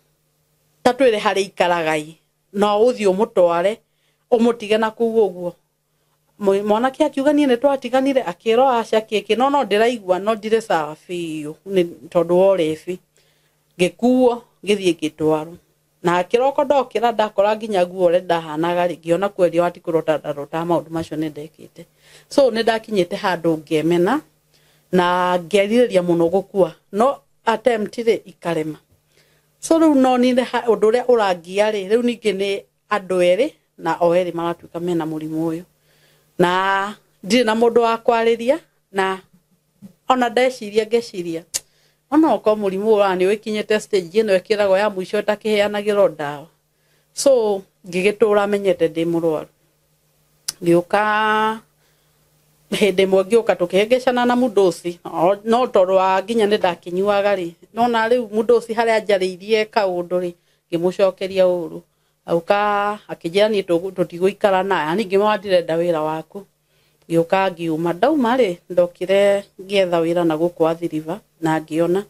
ta twĩre harĩa ikaragai no ũthiĩ ũmũtware ũmũtige na kũu ũguo. Mwanake akiuga niĩ nĩ twatiganire, akĩrwo aca kĩkĩ, no no ndĩraigua no ndirĩ sawa biũ nĩ tondũ wa ũrebi. Ngĩkuo ngĩthiĩ ngĩtwarwo na kĩroko ndokĩra ndakora nginya guo ũrĩa ndahanaga rĩ, ngĩona kweri wa ti kũrota ndarotaga maũndũ macio nĩ ndekĩte. So nĩ ndakinyĩte handũ ngemena na ngerirĩria mũno gũkua, no attempt rĩ ikarema. So rĩu no nire ũndũ ũrĩa ũrangia rĩ, rĩu ningĩ nĩ andũ erĩ na o erĩ maratuĩka mena mũrimũ ũyũ, na ndirĩ na mũndũ wa kwarĩria, na ona ndeciria ngeciria ona okorwo mũrimũ ũyũ nĩ ũkinyĩte stage ĩno ĩkĩragwo ya mũico ĩtakĩheanagĩrwo ndawa. So ngĩgĩtũra menyete ndĩ mũrwaru. Ngĩũka hĩndĩ ĩmwe ngĩũka tũkĩhĩngĩcana na mũndũci, no tondũ wa nginya nĩ ndakĩnyuaga rĩ, nona rĩu mũndũci harĩa njarĩirie kaũndũ rĩ, ngĩmũcokeria ũru. Auka akĩnjĩra niĩ tũtigũikara naye, yani ngĩmwĩra ndirenda wĩra waku. Ngĩũka ngiuma, ndauma rĩ ndokire ngĩetha wĩra na gũkũ Athi River na ngĩona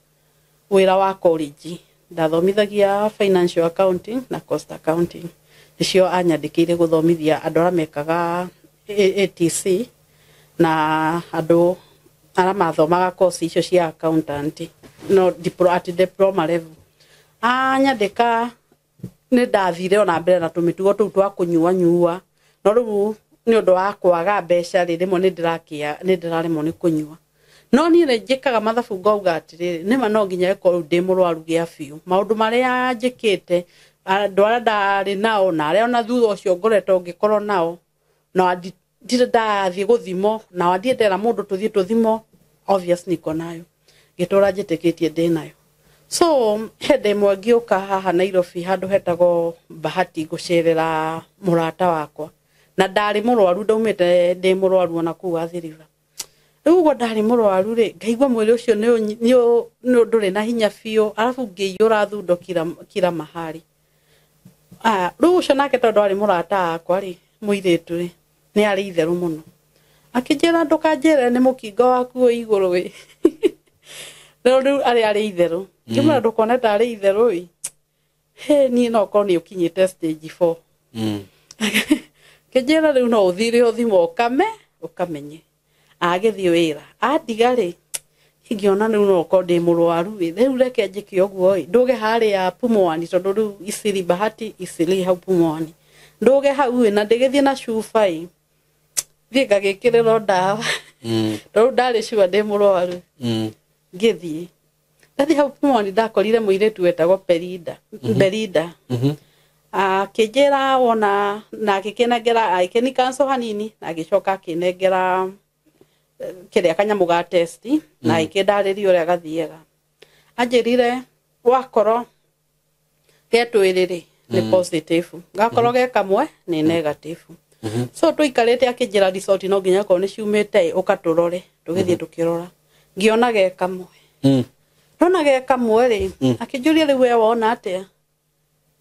wĩra wa college. Ndathomithagia financial accounting na cost accounting, nĩcio anyandĩkĩire gũthomithia andũ arĩa mekaga ATC na andũ arĩa mathomaga course icio cia accountant, no at diploma level. Anyandĩka nĩ ndathire ona mbere na tũmĩtugo tũu twa kũnyua nyua, no rĩu nĩ ũndũ wa kwaga mbeca rĩ, rĩmwe nĩ ndĩrakĩa nĩ ndĩraremwo nĩ kũnyua. No niĩ nĩ njĩkaga mathabu ngauga atĩrĩrĩ, nĩma no nginya ĩkorwo rĩu ndĩ mũrwaru gĩa biũ. Maũndũ marĩa njĩkĩte andũ arĩa ndarĩ nao na arĩa ona thutha ũcio ngoretwo ngĩkorwo nao, na ndirĩ ndathiĩ gũthimwo, na ndirĩ ndera mũndũ tũthiĩ tũthimwo, obvious niko nayo, ngĩtũra njĩtĩkĩtie ndĩ nayo. So hĩndĩ ĩmwe ngĩũka haha Nairobi handũ hetagwo Bahati gũcerera mũrata wakwa, na ndarĩ mũrwaru, ndaumĩte ndĩ mũrwaru ona kũu Athi River. Rĩu ũguo ndarĩ mũrwaru rĩ, ngaigua mwĩrĩ ũcio nĩ ndũrĩ na hinya biũ, arabu ngĩiyũra thundo kila mahali. Rĩu ũcio nake tondũ arĩ mũrata wakwa rĩ, mũirĩtu rĩ, nĩ arĩ itherũ mũno. Akĩnjĩra ndũkanjĩre nĩ mũkingo waku wĩ igũrũ ĩ. Rĩu rĩu arĩ itherũ. Ngĩmwĩra ndũkone ta arĩ itherũ ĩ. He niĩ no korwo nĩ ũkinyĩte stage 4. Kĩnjĩra rĩu no ũthire ũthimwo ũkame ũkamenye. Agĩthiĩ wĩra andiga rĩ, ingĩona rĩu no korwo ndĩ mũrwaru ĩ, rĩu reke njĩke ũguo ĩ, ndũge harĩa Pumwani, tondũ rĩu Isili Bahati Isili hau Pumwani, ndũge hau ĩ, na ndĩgĩthiĩ na cuba ĩ, thiĩ ngagĩkĩrĩrwo ndawa. Tondũ ndarĩ sure ndĩ mũrwaru. Ngĩthiĩ ndathiĩ hau Pumwani ndakorire mũirĩtu wetagwo Belinda. Belinda akĩnjĩra wona, na agĩkĩnengera, agĩkĩni cancel hanini, na agĩcoka akĩnengera kĩrĩa kanyamũ ga test, na agĩkĩndarĩria ũrĩa gathiaga. Anjĩrire wakorwo ge twĩrĩ rĩ nĩ positive, gakorwo ge kamwe nĩ negative. So tũikarĩte akĩnjĩra result no nginya okorwo nĩ ciumĩte ũka tũrore, tũgĩthiĩ tũkĩrora, ngĩona ge kamwe. Ndona ge kamwe rĩ, akĩnjũria rĩu we wona atĩa,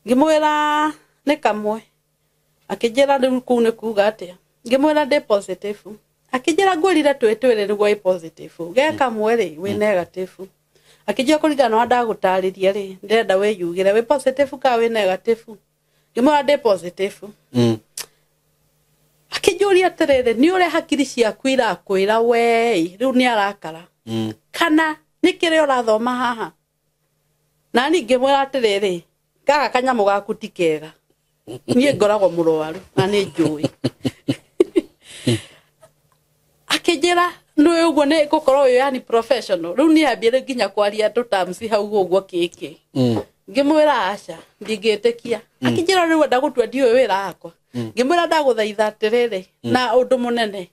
ngĩmwĩra nĩ kamwe. Akĩnjĩra rĩu kũu nĩ kuga atĩa, ngĩmwĩra ndĩ positive. Akĩnjĩra ngwĩrire twĩ twĩrĩ nĩguo ĩ positive, ge kamwe rĩ wĩ negative. Akĩnjĩra kũringana na ndagũtarĩria rĩ, ndĩrenda wĩyugĩre wĩ positive kana wĩ negative. Ngĩmwĩra ndĩ positive. Akĩnjũria atĩrĩrĩ, nĩ ũrĩa hakiri ciaku irakwĩra wee rĩu nĩ arakara, kana nĩ kĩrĩa ũrathoma haha? Na niĩ ngĩmwĩra atĩrĩrĩ, gaka kanyamũ gaku ti kega, niĩ ngoragwo mũrwaru na nĩ njũĩ. Akĩnjĩra nĩ ũguo nĩ gũkorwo ũyũ yani professional, rĩu niĩ ambire nginya kwaria tũ terms hau ũguo kĩkĩ. Ngĩmwĩra aca ndingĩtĩkia. Akĩnjĩra rĩu enda gũtua ndiũĩ wĩra wakwa. Ngĩmwĩra ndagũthaitha atĩrĩrĩ na ũndũ mũnene,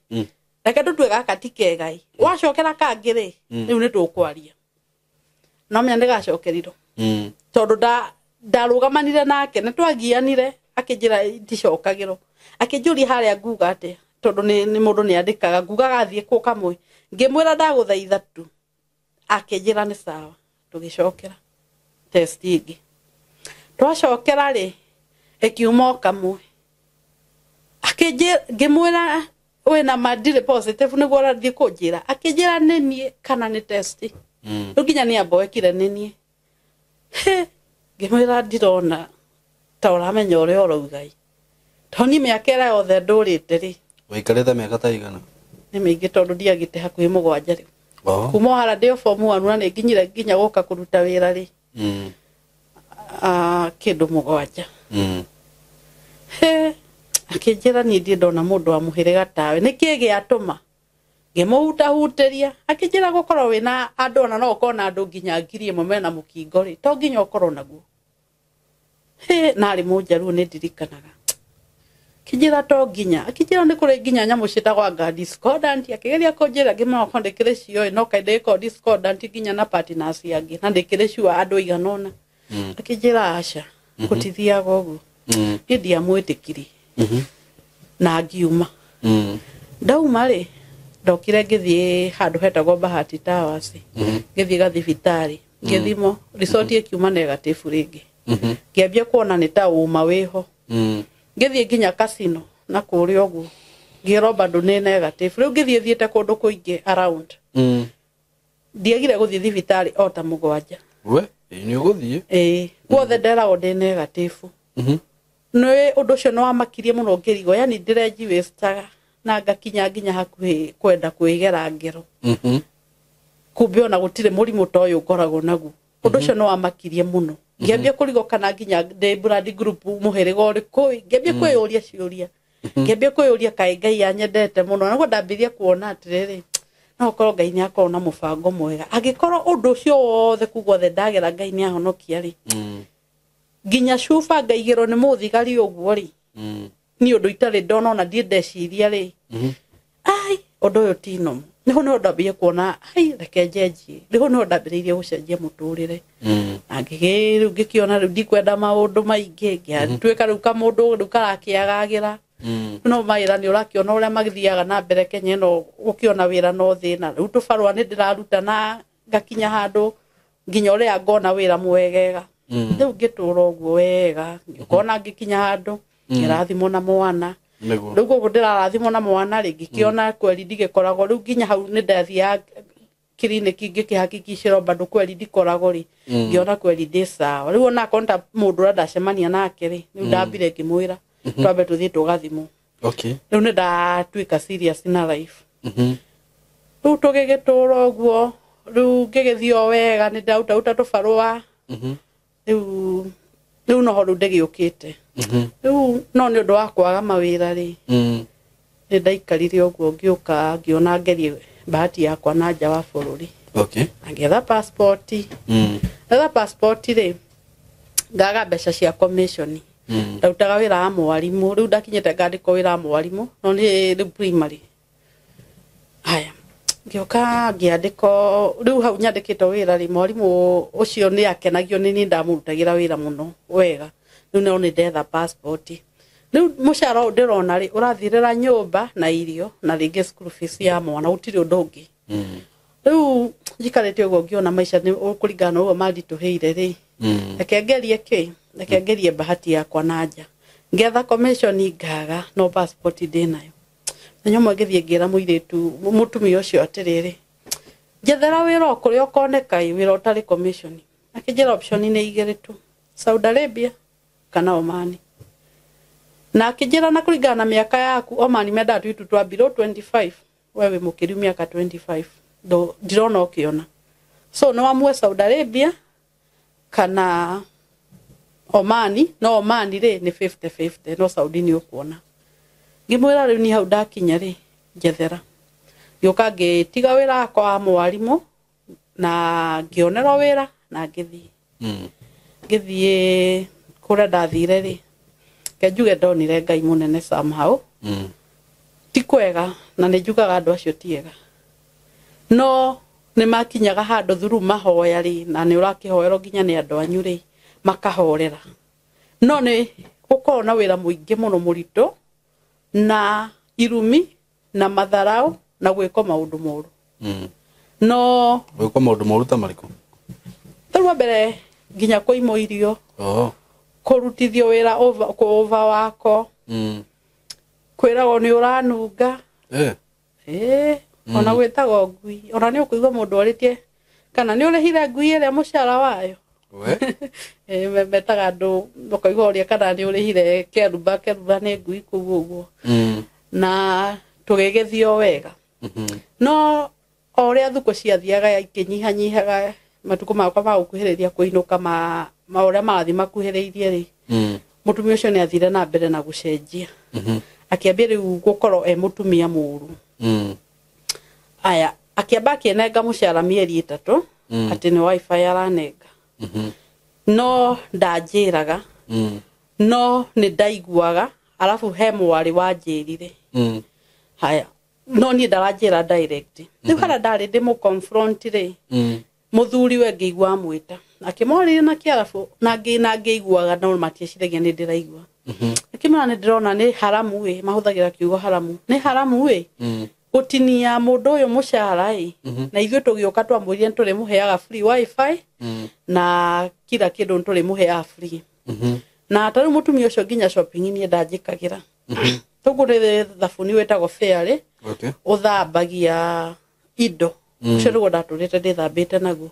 reke tũtue gaka ti kega ĩ, wacokera kangĩ rĩ, rĩu nĩ tũkwaria. No menya nĩ gacokerirwo tondũ ndarũgamanire nake, nĩ twagianire Akĩnjĩra ndicokagĩrwo. Akĩnjũria harĩa nguga atĩa tondũ nĩ mũndũ nĩ andĩkaga ngugaga thiĩ kũ kamwe. Ngĩmwĩra ndagũthaitha tu. Akĩnjĩra nĩ sawa. Tũgĩcokera test ĩngĩ. Twacokera rĩ ĩkiuma o kamwe. Akĩnjĩra ngĩmwĩra wĩna ma ndirĩ positive nĩguo ũrathiĩ kũnjĩra. Akĩnjĩra nĩ niĩ kana nĩ test. Rĩu nginya nĩ amboekire nĩ niĩ. Ngĩmwĩra ndirona ta ũramenya ũrĩa ũrauga ĩ. Tondũ niĩ mĩaka ĩrĩa yothe ndũrĩte rĩ. Waikarĩte mĩaka ta igana? Nĩ mĩingĩ tondũ ndiagĩte hakuhĩ 7 rĩu. Kuma o harĩa ndĩ o form 1 na nĩ nginyire nginya gũka kũruta wĩra rĩ. Kĩndũ 7. Akĩnjĩra niĩ ndirĩ ndona mũndũ wa mũhĩrĩga tawe. Nĩkĩ gĩatũma? Ngĩmũhutahutĩria. Akĩnjĩra gũkorwo wĩna andũ ona no ũkorwo na andũ nginya 1000 mena mũkingo rĩ, to nginya ũkorwo naguo. Na arĩ mũnjaruo nĩ ndirikanaga. Akĩnjĩra to nginya. Akĩnjĩra nĩ kũrĩ nginya nyamũ ciĩtagwo anga discordant. Akĩgeria kũnjĩra ngĩmwĩra okorwo ndĩkĩrĩ cio no kaĩ ndĩgĩkorwo discordant nginya na partners angĩ na ndĩkĩrĩ sure andũ aigana ũna. Akĩnjĩra aca, gũtithiaga ũguo. Niĩ ndiamwĩtĩkirie. Na ngiuma. Ndauma rĩ, ndokire ngĩthiĩ handũ hetagwo Bahati Towers. Ngĩthiĩ gathibitarĩ. Ngĩthimwo, result ĩkiuma negative rĩngĩ. Ngĩambia kuona nĩ ta ũma wĩho. Ngĩthiĩ nginya casino na kũrĩa ũguo. Ngĩrwo bado nĩ negative. Rĩu ngĩthiĩ thiĩte kũndũ kũingĩ around. Ndiagire gũthiĩ thibitarĩ o ta 7. We, nĩ ũgũthiĩ? Ĩĩ, guothe nderagwo ndĩ negative. Nĩ ũndũ ũcio nĩ wamakirie mũno ngĩrigwo, yani ndĩrenjiwĩstaga na ngakinya nginya hakuhĩ kwenda kwĩgera ngero. Kumbe ona gũtirĩ mũrimũ ta ũyũ ngoragwo naguo. Ũndũ ũcio nĩ wamakirie mũno. Ngĩambia kũrigwo kana nginya ndĩ blood group mũhĩrĩga ũrĩkũ, ngĩambia kwĩyũria ciũria. Ngĩambia kwĩyũria kaĩ Ngai anyendete mũno. Naguo ndambirie kuona atĩrĩrĩ, no ũkorwo Ngai nĩ akorwo na mũbango mwega. Angĩkorwo ũndũ ũcio wothe kuu guothe ndagera Ngai nĩ ahonokia rĩ, nginya cuba ngaigĩrwo nĩ mũthigari ũguo rĩ, nĩ ũndũ itarĩ ndona ona ndirĩ ndeciria rĩ, ai ũndũ ũyũ ti normal. Nĩho nĩho ndambĩrĩirie kuona ai reke njenjie. Nĩho nĩho ndambĩrĩirie gũcenjia mũtũrĩre. Na rĩu ngĩkĩona rĩu ndikwenda maũndũ maingĩ, ngĩtuĩka rĩu kamũndũ rĩu karakĩagagĩra. No mawĩra nĩ ũrakĩona ũrĩa magĩthiaga na mbere Kenya ĩno, gũkĩona wĩra no thĩna. Rĩu tũbarũa nĩ ndĩraruta na ngakinya handũ nginya ũrĩa ngona wĩra mwegega. Rĩu ngĩtũra ũguo wega, ngĩkona ngĩkinya handũ ngĩrathimwo na mwana. Rĩu koguo ndĩrarathimwo na mwana rĩ, ngĩkĩona kweri ndigĩkoragwo. Rĩu nginya hau nĩ ndathiaga kiriniki ngĩkĩhakikicĩrwo bado kweri ndikoragwo rĩ, ngĩona kweri ndĩ sawa. Rĩu ona akorwo ta mũndũ ũrĩa ndacemania nake rĩ, rĩu ndambire ngĩmwĩra twambe tũthiĩ tũgathimwo. Rĩu nĩ ndatuĩka serious na life. Rĩu tũgĩgĩtũra ũguo, rĩu ngĩgĩthiĩ o wega, nĩ ndautauta tũbarũa. Rĩu noho rĩu ndĩgĩũkĩte. Rĩu no nĩ ũndũ wa kwaga mawĩra rĩ, nĩ ndaikarire ũguo ngĩũka ngĩona ngerie bahati yakwa na nja wa bũrũri. Na ngĩetha passport. Etha passport rĩ, ngaga mbeca cia commission. Ndarutaga wĩra wa mwarimũ, rĩu ndakinyĩte ngandĩkwo wĩra wa mwarimũ, no nĩ rĩu primary. Haya, ngĩũka ngĩandĩkwo, rĩu hau nyandĩkĩtwo wĩra rĩ, mwarimũ ũcio nĩ akenagio nĩ niĩ ndamũrutagĩra wĩra mũno wega. Rĩu no nĩ ndetha passport. Rĩu mũcara ũyũ ndĩrona rĩ, ũrathirĩra nyũmba na irio na rĩngĩ school fees ya mwana, gũtirĩ ũndũ ũngĩ. Rĩu njikarĩte ũguo ngĩona maica nĩ kũringana na ũguo manditũhĩire rĩ, reke ngerie kĩ, reke ngerie bahati yakwa na nja. Ngetha commission ngaga, no passport ndĩnayo. Mũthenya ũmwe ngĩthiĩ ngĩra mũirĩtu, mũtumia ũcio atĩrĩrĩ, njethera wĩra o kũrĩa ũkoneka ĩ, wĩra ũtarĩ commission. Akĩnjĩra option nĩ igĩrĩ tu, Saudi Arabia kana Oman. Na akĩnjĩra na kũringana na mĩaka yaku, Oman mendaga tũitu twa below 25, we wĩ mũkĩru mĩaka 25, ndirona ũkĩona. So no amue Saudi Arabia kana Oman, no Oman rĩ nĩ 50-50, no Saudi nĩ ũkuona. Ngĩmwĩra rĩu niĩ hau ndakinya rĩ, njethera. Ngĩũka ngĩtiga wĩra wakwa wa mwarimũ na ngĩonerwo wĩra na ngĩthiĩ. Ngĩthiĩ kũrĩa ndathire rĩ, reke njuge ndonire Ngai mũnene somehow. Ti kwega na nĩ njugaga andũ acio ti ega. No nĩ makinyaga handũ through mahoya rĩ, na nĩ ũrakĩhoerwo nginya nĩ andũ anyu rĩ, makahorera. No nĩ Gũkorwo na wĩra mũingĩ mũno mũritũ na irumi na matharau na gwĩkwo maũndũ moru. No gwĩkwo maũndũ moru ta marĩkũ? Tarĩu wa mbere nginya kũimwo irio, kũrutithio wĩra over wako, kwĩragwo nĩ ũranunga. Ona gwĩtagwo ngui, ona nĩ ũkũigua mũndũ orĩtie kana nĩ ũrĩhire ngui ĩrĩa mũcara wayo. Metaga andũ ũkaigua ũrĩa kana nĩ ũrĩhire keruba, keruba nĩ ngui kũu ũguo. Na tũgĩgĩthiĩ o wega. No o ũrĩa thukũ ciathiaga ikĩnyihanyihaga matukũ makwa ma gũkuhĩrĩria kũinũka ma ũrĩa marathiĩ makuhĩrĩirie rĩ, mũtumia ũcio nĩ athire na mbere na gũcenjia. Akĩambia rĩu gũkorwo e mũtumia mũũru. Aya, akĩamba akĩnenga mũcara mĩeri 3 atĩ nĩ wifi aranenga. No ndanjĩraga, no nĩ ndaiguaga, arabu he mwarĩ wanjĩrire. Haya, no niĩ ndaranjĩra direct. Rĩu harĩa ndarĩ ndĩmũ confront rĩ, mũthuri we ngĩigua amwĩta. Akĩmwarĩria na kĩarabu na ngĩiguaga no matieciragia nĩ ndĩraigua. Akĩmwĩra nĩ ndĩrona nĩ haramu ĩ, mahũthagĩra kiugo haramu. Nĩ haramu ĩ, gũtinia mũndũ ũyũ mũcara ĩ, na ithuĩ tũgĩũka twamwĩrire nĩtũrĩmũheaga free wifi na kila kĩndũ nĩtũrĩmũheaga free. Na ta rĩu mũtumia ũcio nginya shopping niĩ ndanjĩkagĩra. Tũgũrĩre thabuni wĩtagwo Fairy, ũthambagia indo. Ũcio nĩguo ndatũrĩte ndĩthambĩte naguo.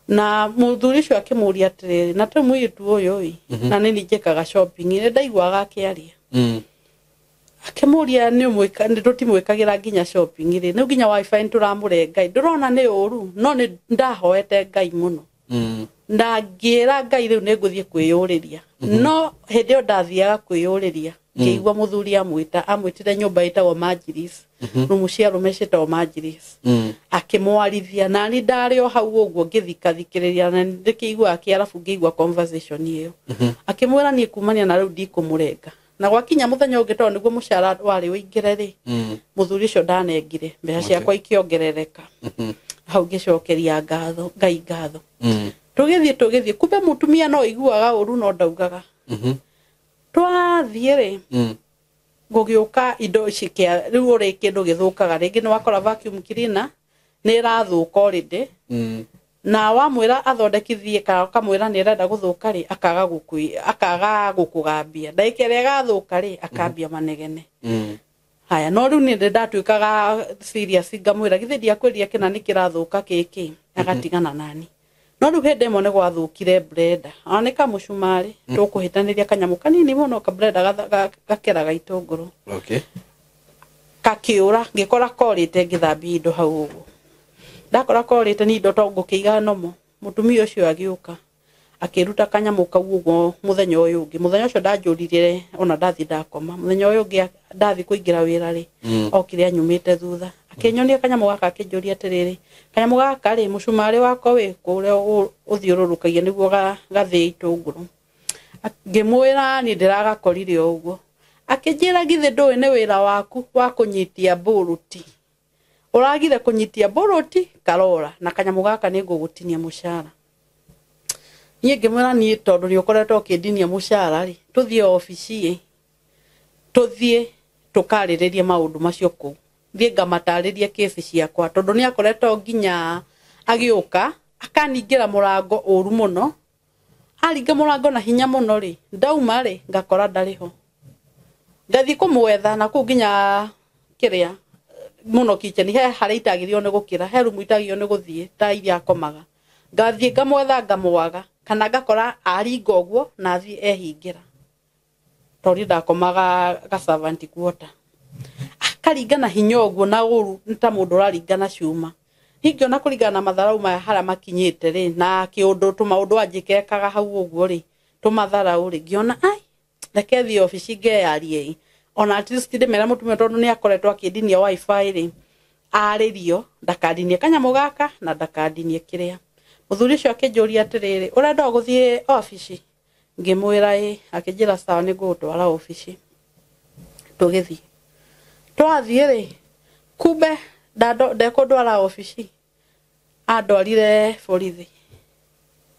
Na mũthuri ũcio akĩmũria atĩrĩrĩ, na ta mũirĩtu ũyũ ĩ, na nĩ niĩ njĩkaga shopping, nĩ ndaiguaga akĩaria. Akĩmũria nĩ tũtimwĩkagĩra nginya shopping rĩ, nĩ nginya wifi nĩ tũramũrenga, ndũrona nĩ ũru, no nĩ ndahoete Ngai mũno. Na ngĩra Ngai rĩu nĩ ngũthiĩ kwĩyũrĩria. No hĩndĩ ĩyo ndathiaga kwĩyũrĩria, ngĩigua mũthuri amwĩta, amwĩtire nyũmba ĩtagwo Majilis, rumu cia arũme ciĩtagwo Majilis. Akĩmwarithia, na niĩ ndarĩ o hau ũguo ngĩthikathikĩrĩria, na ndĩkĩiguaga kĩarabu ngĩigua conversation ĩyo. Akĩmwĩra niĩ kumania na rĩu ndikũmũrenga. Na gwakinya mũthenya ũngĩ tondũ nĩguo mũcara warĩ ũingĩre rĩ, mũthuri ũcio ndanengire, mbeca ciakwa ikĩongerereka. Hau ngĩcokeria ngatho, Ngai ngatho. Tũgĩthiĩ, kumbe mũtumia no aiguaga ũru no ndaugaga. Twathiĩ rĩ, gũgĩũka indo ici kĩa rĩu ũrĩ kĩndũ gĩthũkaga, rĩngĩ nĩ wakora vacuum cleaner nĩ ĩrathũka already. Na wamwĩra athondekithie kana ũkamwĩra nĩ ĩrenda gũthũka rĩ, akaga gũkũgambia. Ndagĩka ĩrĩa ĩgathũka rĩ, akambia manegene. Haya, no rĩu niĩ nĩndatuĩkaga serious ngamwĩra githĩ ndiakwĩrire kĩna nĩ kĩrathũka gĩkĩ, agatigana nani. No rĩu hĩndĩ ĩmwe nĩ gwathũkire blender, ona nĩ kamũcumarĩ, tũkũhĩtanĩria kanyamũ kanini mũno ka blender gakeraga itũngũrũ. Kakĩũra, ngĩkora korĩte ngĩthambia indo hau ũguo. Ndakora korĩte nĩ indo to ngũkĩiga nomo. Mũtumia ũcio agĩũka, akĩruta kanyamũ kau ũguo mũthenya ũyũ ũngĩ. Mũthenya ũcio ndanjũrire ona ndathiĩ ndakoma. Mũthenya ũyũ ũngĩ ndathiĩ kũingĩra wĩra rĩ, okire anyumĩte thutha. Akĩnyonia kanyamũ gaka akĩnjũria atĩrĩrĩ, kanyamũ gaka rĩ, mũcumarĩ wako wĩ kũ ũrĩa ũthiũrũrũkagia nĩguo gathĩe itũngũrũ. Ngĩmwĩra niĩ ndĩragakorire o ũguo. Akĩnjĩra githĩ ndũĩ nĩ wĩra waku wa kũnyitia mbũrũti. Ũragire kũnyitia mbũrũti karora na kanyamũ gaka nĩ ngũgũtinia mũcara. Niĩ ngĩmwĩra niĩ tondũ nĩ ũkoretwo ũkĩndinia mũcara rĩ, tũthiĩ obici ĩ, tũthiĩ tũkarĩrĩrie maũndũ macio kũu. Thiĩ ngamatarĩrie kesi ciakwa tondũ nĩ akoretwo nginya agĩũka akaningĩra mũrango ũru mũno. Aringa mũrango na hinya mũno rĩ, ndauma rĩ, ngakora ndarĩ ho. Ngathiĩ kũmwetha na kũu nginya kĩrĩa mũno kitchen, he harĩa itagĩrĩirwo nĩ gũkĩra, he rumu itagĩrĩirwo nĩ gũthiĩ ta iria akomaga. Ngathiĩ ngamwetha ngamwaga, kana ngakora aringa ũguo na athiĩ ehingĩra. Tondũ niĩ ndakomaga ga servant quarter. Akaringa na hinya ũguo na ũru ta mũndũ ũraringa na cuma. Ingĩona kũringana na matharau maya harĩa makinyĩte rĩ, na kĩũndũ tũmaũndũ anjĩkekaga hau ũguo rĩ, tũmatharau rĩ, ngĩona ai, reke thiĩ obici ngeyarie ĩ. Ona at least ndĩmere mũtumia tondũ nĩ akoretwo akĩndinia wifi rĩ, arĩrio, ndakandinie kanyamũ gaka na ndakandinie kĩrĩa. Mũthuri ũcio akĩnjũria atĩrĩrĩ, ũrenda gũthiĩ obici? Ngĩmwĩra ĩ, akĩnjĩra sawa nĩ ngũgũtwara obici. Tũgĩthiĩ. Twathiĩ rĩ, kumbe ndekũndwara obici, andwarire borithi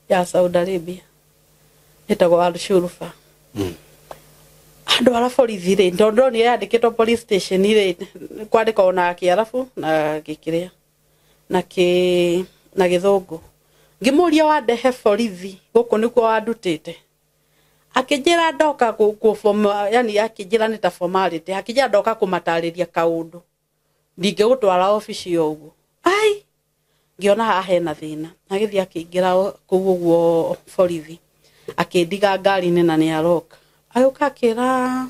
ya Saudi Arabia ĩtagwo Al Shurfa. Andwara borithi rĩ, tondũ ndonire yandĩkĩtwo police station rĩ, kwandĩka ona Kĩarabu na gĩkĩrĩa na kĩ na Gĩthũngũ. Ngĩmũria wandehe borithi gũkũ nĩkuo wandutĩte. Akĩnjĩra ndoka yani akĩnjĩra nĩ ta formality, akĩnjĩra ndoka kũmatarĩria kaũndũ, ndingĩgũtwara obici o ũguo. Ai, ngĩona haha hena thĩna. Agĩthiĩ akĩingĩra kũu ũguo borithi, akĩndiga ngari-inĩ na nĩ aroka. Agĩũka akĩra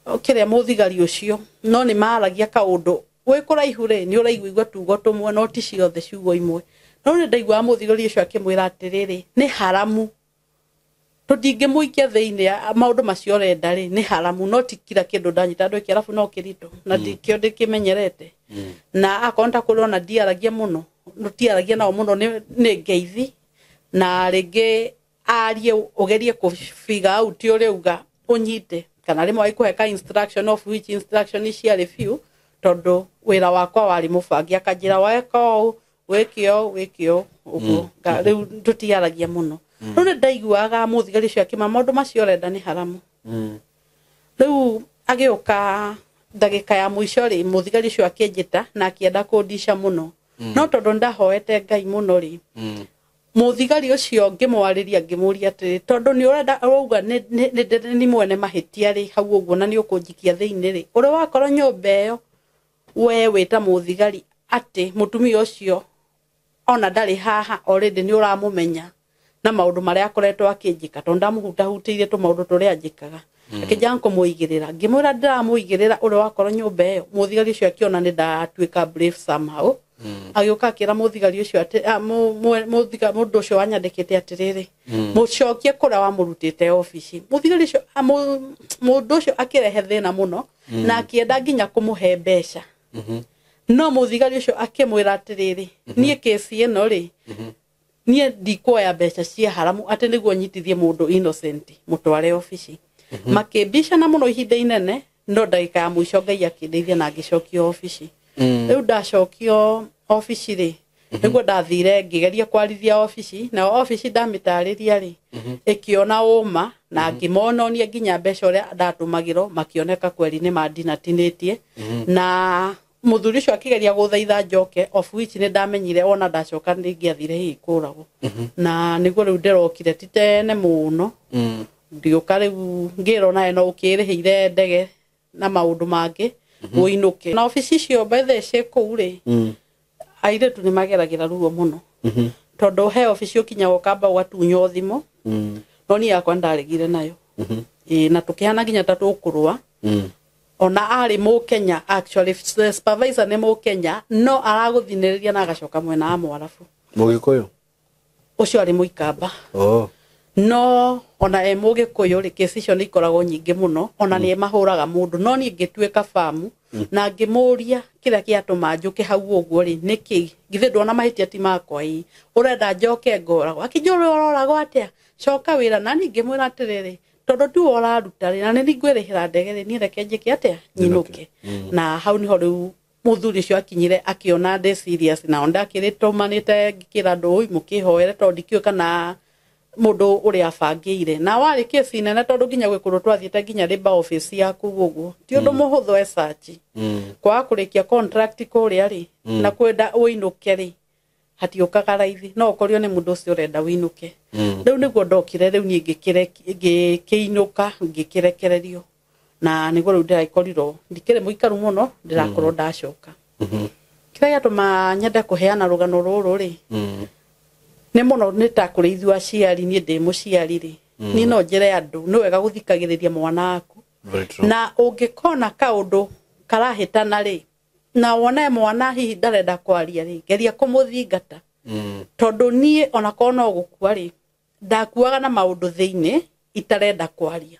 kĩrĩa mũthigari ũcio, no nĩ maragia kaũndũ wĩ kũraihu rĩ, nĩ ũraiguigua tugo tũmwe no ti ciothe ciugo imwe. No nĩ ndaiguaga mũthigari ũcio akĩmwĩra atĩrĩrĩ, nĩ haramu, tũtingĩmũikia thĩinĩ, maũndũ macio ũrenda rĩ nĩ haramu, no ti kila kĩndũ ndanyita andũ Kĩarabu no kĩritũ na ndikĩo ndĩkĩmenyerete. Na akorwo ta kũrĩ ona ndiaragia mũno, tiaragia nao mũno, nĩ ngeithi na rĩngĩ arie ũgerie kũ figure out ũrĩa uga ũnyite, kana rĩmwe agĩkũhe ka instruction of which instruction ciarĩ few, tondũ wĩra wakwa warĩ mũbangi, akanjĩra weka ũũ wĩke ũũ wĩke ũũ ũguo. Rĩu tũtiaragia mũno. Rĩu nĩ ndaiguaga mũthigari ũcio akĩma maũndũ macio ũrenda nĩ haramu. Rĩu agĩũka ndagĩka ya mũico rĩ, mũthigari ũcio akĩnjĩta na akĩenda kũndica mũno. No tondũ ndahoete Ngai mũno rĩ, mũthigari ũcio ngĩmwarĩria ngĩmũria atĩrĩ, tondũ nĩ ũrenda ũrauga nĩ mwene mahĩtia rĩ hau ũguo na nĩ ũkũnjikia thĩinĩ rĩ, ũrĩa wakorwo nyũmba ĩyo we wĩta mũthigari atĩ mũtumia ũcio ona ndarĩ haha already nĩ ũramũmenya na maũndũ marĩa akoretwo akĩnjĩka, tondũ ndamũhutahutĩirie tũmaũndũ tũrĩa anjĩkaga. Akĩnjĩra kũmũigĩrĩra, ngĩmwĩra ndĩramũigĩrĩra ũrĩa wakorwo nyũmba ĩyo. Mũthigari ũcio akĩona nĩ ndatuĩka brave somehow, agĩũka akĩra mũthigari ũcio atĩ mũndũ ũcio wanyandĩkĩte atĩrĩrĩ, mũcokie kũrĩa wamũrutĩte obici. Mũthigari ũcio mũndũ ũcio akĩrehe thĩna mũno na akĩenda nginya kũmũhe mbeca. No mũthigari ũcio akĩmwĩra atĩrĩrĩ, niĩ kesi ĩno rĩ, niĩ ndikuoya mbeca cia haramu atĩ nĩguo nyitithie mũndũ innocent mũtware obici. Makĩmbicana mũno ihinda inene, no ndagĩka ya mũico Ngai akĩndeithia na ngĩcokio obici. Rĩu ndacokio obici rĩ, nĩguo ndathire ngĩgeria kwarithia obici, na obici ndamĩtarĩria rĩ, ĩkĩona ũma na ngĩmononia nginya mbeca ũrĩa ndatũmagĩrwo, makĩoneka kweri nĩ mandinatinĩtie. Na mũthuri ũcio akĩgeria gũthaitha njoke, of which nĩ ndamenyire ona ndacoka nĩ ingĩathire hihi kũragwo. Na nĩguo rĩu ndĩrokire ti tene mũno, ngĩũka rĩu ngĩrwo nawe no ũkĩrĩhĩire ndege na maũndũ mangĩ ũinũke. Na obici icio by the way ciĩ kũu rĩ, airĩtu nĩ mageragĩra ruo mũno, tondũ he obici ũkinyaga ũkamba ũgatunywo thimũ, no niĩ yakwa nĩndaregire nayo. Ĩĩ, na tũkĩhana nginya ta tũkũrũa. Ona arĩ Mũkenya, actually the supervisor nĩ Mũkenya, no aragũthinĩrĩria na agacoka mwena wa Mwarabu. Mũgĩkũyũ? Ũcio arĩ Mũikamba. Oh. No ona e Mũgĩkũyũ rĩ, kesi icio nĩ ikoragwo nyingĩ mũno, ona nĩ mahũraga mũndũ. No niĩ ngĩtuĩka bamu na ngĩmũria kĩrĩa kĩatũma njũke hau ũguo rĩ nĩkĩ, githĩ ndona mahĩtia ti makwa, ĩ ũrenda njoke ngoragwo? Akĩnjũra ũroragwo atĩa, coka wĩra. Na niĩ ngĩmwĩra atĩrĩrĩ, tondũ tiwe ũraruta rĩ, na nĩ ngwĩrĩhĩra ndege rĩ, niĩ reke njĩke atĩa, nyinũke. Na hau niho rĩu mũthuri ũcio akinyire akĩona ndĩ serious, na ndakĩrĩtũmanĩte ngĩkĩra andũ ũi mũkĩhoere, tondũ ndikĩũĩ kana mũndũ ũrĩa abangĩire. Na warĩ kesi nene, tondũ nginya gwĩ kũndũ twathiĩte nginya labour office ya kũu ũguo, ti ũndũ mũhũthũ esachi kwaga kũrĩkia contract kũrĩa rĩ, na kwenda ũinũke rĩ, hatiũkaga raithi, no ũkorio nĩ mũndũ ũcio ũrenda ũinũke. Rĩu nĩguo ndokire, rĩu niĩ ngĩkĩinũka, ngĩkĩrekererio, na nĩguo rĩu ndĩrakorirwo ndikĩrĩ mũikaru mũno, ndĩrakorwo ndacoka. Kĩrĩa gĩatũma nyende kũheana rũgano rũrũ rĩ, nĩ mũno nĩ ta kũrĩ ithuĩ aciari, niĩ ndĩ mũciari rĩ, niĩ no njĩre andũ nĩ wega gũthikagĩrĩria mwana waku. Very true. Na ũngĩkona kaũndũ karahĩtana rĩ, na wone mwana hihi ndarenda kwaria rĩ, geria kũmũthingata, tondũ niĩ onakorwo no gũkua rĩ, ndakuaga na maũndũ thĩinĩ itarenda kwaria.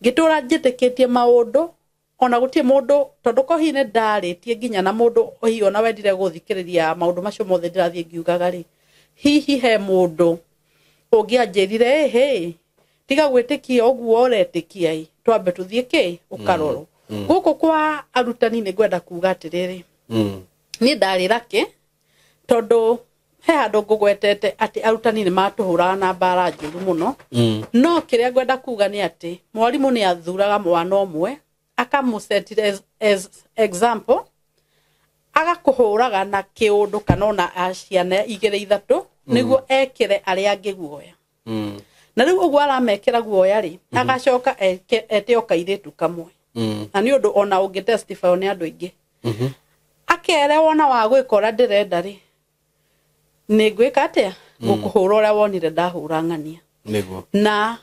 Ngĩtũra njĩtĩkĩtie maũndũ ona gũtirĩ mũndũ, tondũ ko hihi nĩ ndarĩtie nginya na mũndũ hihi ona wendire gũthikĩrĩria maũndũ macio mothe ndĩrathiĩ ngiugaga rĩ, hihi he mũndũ ũngĩanjĩrire, ĩhĩ, tiga gwĩtĩkia ũguo ũretĩkia ĩ, twambe tũthiĩ kĩ ũkarorwo. Gũkũ kwa arutani nĩ ngwenda kuga atĩrĩrĩ, niĩ ndarĩ lucky, tondũ He handũ ngũgwetete atĩ arutani nĩ matũhũraga na mbara njũru mũno. No kĩrĩa ngwenda kuga nĩ atĩ mwarimũ nĩ athuraga mwana ũmwe akamũset as example, agakũhũraga na kĩũndũ kana ona ciana igĩrĩ ithatũ nĩguo ekĩre arĩa angĩ guoya. Na rĩu ũguo aramekĩra guoya rĩ, agacoka ete o kairĩtu kamwe. Na nĩ ũndũ ona ũngĩ testify nĩ andũ aingĩ. Akere wona wa gwĩka ũrĩa ndĩrenda rĩ, nĩ ngwĩka atĩa? Ngũkũhũra ũrĩa wonire ndahũra ng'ania. Nĩguo. Na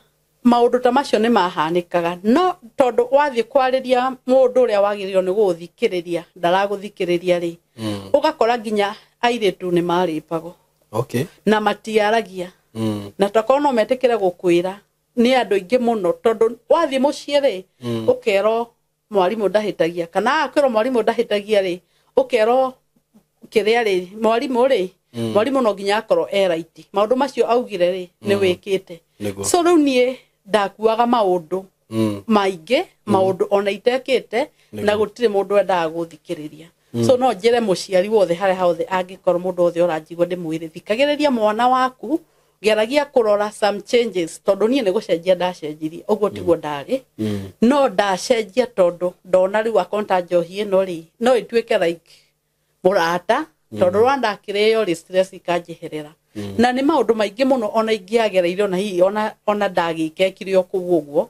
maũndũ ta macio nĩ mahanĩkaga, no tondũ wathiĩ kwarĩria mũndũ ũrĩa wagĩrĩirwo nĩ gũgũthikĩrĩria ndaragũthikĩrĩria rĩ, ũgakora nginya airĩtu nĩ marĩpagwo. Okay. Na matiaragia. Na tokorwo no metĩkĩre gũkwĩra nĩ andũ aingĩ mũno, tondũ wathiĩ mũciĩ rĩ, ũkerwo mwarimũ ndahĩtagia, kana akwĩrwo mwarimũ ndahĩtagia rĩ, ũkerwo kĩrĩa rĩ, mwarimũ rĩ, mwarimũ no nginya akorwo e right. Maũndũ macio augire rĩ, nĩ wĩkĩte. So rĩu niĩ ndakuaga maũndũ maingĩ, maũndũ ona itekĩte, na gũtirĩ mũndũ wendaga gũthikĩrĩria. So no njĩre mũciari wothe harĩa hothe angĩkorwo mũndũ wothe ũranjigua ndĩmwĩre, thikagĩrĩria mwana waku, geragia kũrora some changes, tondũ niĩ nĩ gũcenjia ndacenjirie, ũguo tiguo ndarĩ. No ndacenjia tondũ ndona rĩu akonta njohi ĩno rĩ, no ĩtuĩke like mũrata, tondũ rwa ndakĩrĩo rĩ, stress ikanjeherera. Na nĩ maũndũ maingĩ mũno ona ingĩagereire, ona hihi ona ndagĩkekire o kũu ũguo,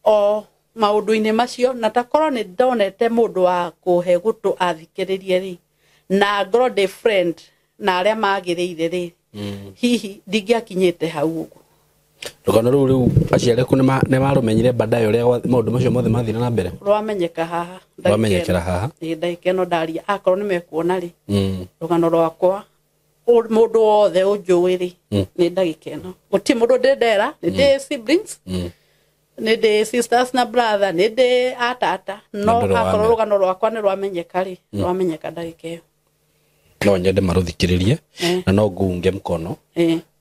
o maũndũ-inĩ macio, na takorwo nĩ ndonete mũndũ wa kũhe gũtũ athikĩrĩrie rĩ, na ngorwo ndĩ friend na arĩa magĩrĩire rĩ, hihi ndingĩakinyĩte hau ũguo. Rũgano rũu rĩu aciari aku nĩ marũmenyire baadaye ũrĩa maũndũ macio mothe mathire na mbere? Rwamenyeka haha. Rwamenyekera haha. Ĩĩ, ndagĩka ĩno ndaria, akorwo nĩ mekuona rĩ, rũgano rwakwa mũndũ wothe ũnjũĩ rĩ, nĩ ndagĩka ĩno. Gũtirĩ mũndũ ndĩ ndera, nĩ ndĩ siblings, nĩ ndĩ sisters na brother, nĩ ndĩ atata, no akorwo rũgano rwakwa nĩ rwamenyeka rĩ, rwamenyeka ndagĩka ĩyo. No nyende marũthikĩrĩrie, na no nguunge mkono.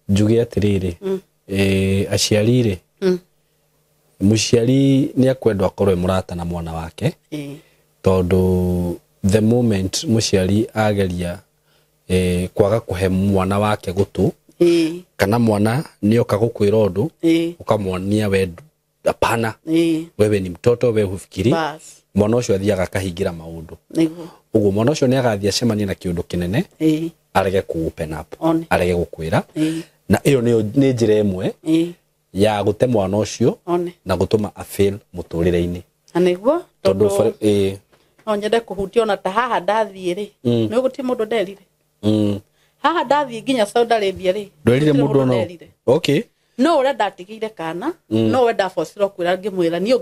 Njuge atĩrĩrĩ, aciari rĩ, mũciari nĩ akwendwo akorwo e mũrata na mwana wake, tondũ the moment mũciari ageria kwaga kũhe mwana wake gũtũ, kana mwana nĩoka gũkwĩra ũndũ, ũkamwonia we hapana, wewe ni mtoto, wewe hufikiri, mwana ũcio athiaga akahingĩra maũndũ. Ũguo mwana ũcio nĩ agathiĩ acemanie na kĩũndũ kĩnene, arege ku open up, arege gũkwĩra. Na ĩyo nĩ njĩra ĩmwe ya gũte mwana ũcio na gũtũma a fail mũtũrĩre-inĩ. Na nĩguo, tondũ no nyende kũhutia ona ta haha ndathiĩ rĩ, nĩ gũtirĩ mũndũ nderire. Haha ndathiĩ nginya Saudi Arabia rĩ, ndwerire mũndũ ona. Okay. No ũrĩa ndatigĩire kana, no we ndabocirwo kwĩra ngĩmwĩra niĩ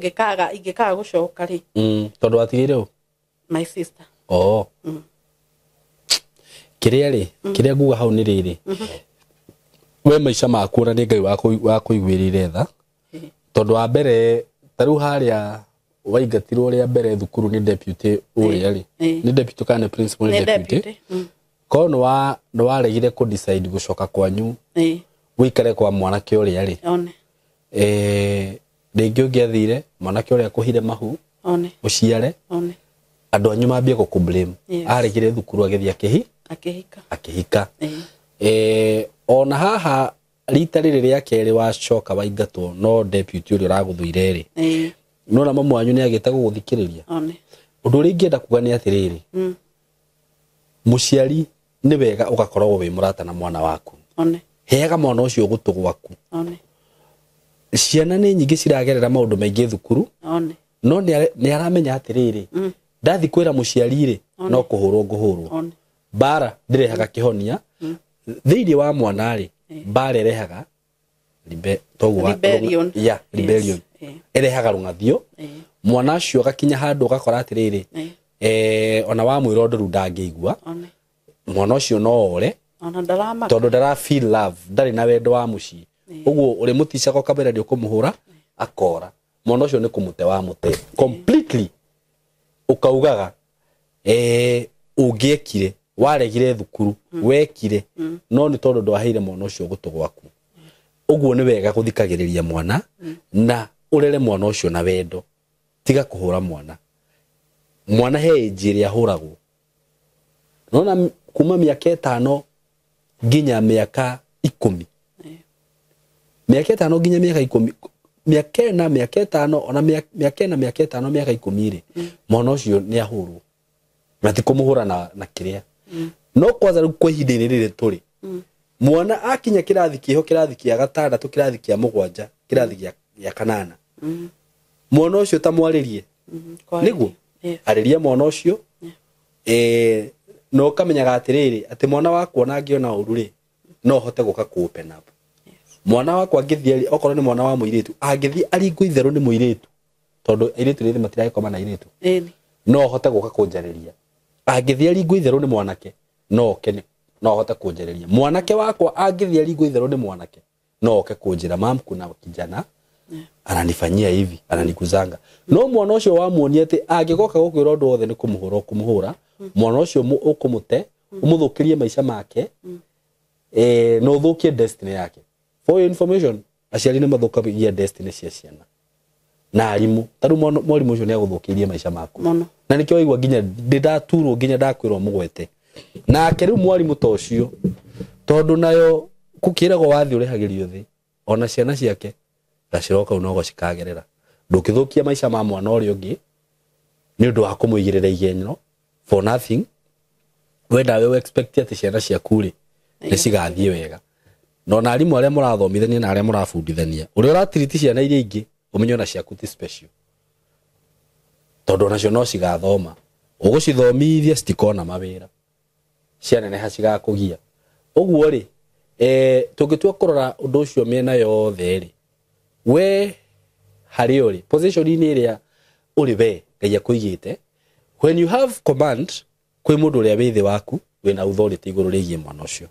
ingĩkaga gũcoka rĩ. Tondũ watigĩire ũ? My sister. Oh. Kĩrĩa rĩ, kĩrĩa nguga hau nĩ rĩrĩ. We maica maku ona nĩ Ngai wa kũiguĩrĩire tha. Tondũ wa mbere ta rĩu harĩa waingatirwo rĩa mbere thukuru nĩ deputy ũrĩa rĩ. Nĩ deputy kana nĩ principal? Nĩ deputy. Korwo nĩ waregire kũ decide gũcoka kwanyu, wĩikare kwa mwanake ũrĩa rĩ, rĩngĩ ũngĩathire mwanake ũrĩa akũhire mahu, ũciare, andũ anyu mambie gũkũ blame. Aregire thukuru agĩthiĩ akĩhika. Ona haha rita rĩrĩ rĩa kerĩ wacoka waingatwo no deputy ũrĩa ũragũthũire rĩ, nona mamu wanyu nĩ agĩte gũgũthikĩrĩria. Ũndũ ũrĩa ingĩenda kuga nĩ atĩrĩrĩ, mũciari nĩ wega ũgakoragwo wĩ mũrata na mwana waku. Heaga mwana ũcio gũtũ gwaku. Ciana nĩ nyingĩ ciragerera maũndũ maingĩ thukuru, no nĩ aramenya atĩrĩrĩ, ndathi kwĩra mũciari rĩ, no kũhũrwo ngũhũrwo. Mbara ndĩrehaga kĩhonia. Thĩinĩ wa mwana rĩ, mbara ĩrehaga rebellion. Rebellion. Ĩrehaga rũng'athio. Mwana ũcio agakinya handũ ũgakora atĩrĩrĩ, ona wamwĩra ũndũ rĩu ndangĩigua, mwana ũcio no ore, tondũ ndara feel love, ndarĩ na wendo wa mũciĩ. Ũguo ũrĩmũticaga ũkamwĩra nĩ ũkũmũhũra, akora. Mwana ũcio nĩ kũmũte wa mũte completely. Ũkaugaga ũngĩekire, waregire thukuru, wekire, no nĩ tondũ ndwaheire mwana ũcio gũtũ gwaku. Ũguo nĩ wega gũthikagĩrĩria mwana, na ũrere mwana ũcio na wendo. Tiga kũhũra mwana. Mwana he age ĩrĩa ahũragwo. Nona kuma mĩaka 5 nginya mĩaka 10, mĩaka 5 nginya mĩaka 10, mĩaka 4, mĩaka 5, ona mĩaka 4, mĩaka 5, mĩaka 10 rĩ, mwana ũcio nĩ ahũrwo na ti kũmũhũra na kĩrĩa. No kwanza rĩu kwa ihinda-inĩ rĩrĩ tũrĩ, mwana akinya kĩrathi kĩho, kĩrathi kĩa gatandatũ, kĩrathi kĩa mũgwanja, kĩrathi gĩa kanana, mwana ũcio ta mwarĩrie nĩguo arĩria mwana ũcio, na ũkamenyaga atĩrĩrĩ atĩ mwana wakwa ona angĩona ũru rĩ, no hote gũka kũ open up. Mwana wakwa angĩthiĩ, okorwo nĩ mwana wa mũirĩtu, angĩthiĩ aringwo itherũ nĩ mũirĩtu, tondũ airĩtu rĩthĩ matiragĩkoma na airĩtu, no hote gũka kũnjarĩria. Angĩthiĩ aringwo itherũ nĩ mwanake, no oke, no hote kũnjarĩria. Mwanake wakwa angĩthiĩ aringwo itherũ nĩ mwanake, no oke kũnjĩra, mam, kuna kijana ananifanyia hivi, ananikuzanga. No mwana ũcio wamuonia atĩ angĩgoka gũkwĩra ũndũ wothe nĩ kũmũhũra ũkũmũhũra, mwana ũcio ũkũmũte, ũmũthũkĩrie maica make, na ũthũkie destiny yake. For your information, aciari nĩ mathũkagia destiny cia ciana na arimũ. Ta rĩu mwarimũ ũcio nĩ agũthũkĩirie maica maku na nĩkĩo waigua nginya ndĩraturwo, nginya ndakwĩrwo mũgwete nake. Rĩu mwarimũ ta ũcio, tondũ nayo kũkĩragwo wathiĩ ũrĩhagĩrio thĩ, ona ciana ciake gacĩra kau no gocikagerera. Ndũngĩthũkia maica ma mwana ũrĩa ũngĩ nĩ ũndũ wa kũmũigĩrĩra igenyo for nothing. We nawe expect atĩ ciana ciaku rĩ nĩ cigathiĩ wega. Na ona arimũ arĩa mũrathomithania na arĩa mũrabundithania, ũrĩa ũratiriti ciana iria ingĩ, ũmenye ona ciaku ti special, tondũ onacio no cigathoma. Ũgũcithomithia citikona mawĩra, cianeneha cigakũgia. Ũguo rĩ, tũngĩtua kũrora ũndũ ũcio mĩena yothe rĩ, we harĩ ũrĩ position-inĩ ĩrĩa ũrĩ we Ngai akũigĩte, when you have command kwĩ mũndũ ũrĩa wĩ thĩ waku, wĩna authority igũrũ rĩgiĩ mwana ũcio.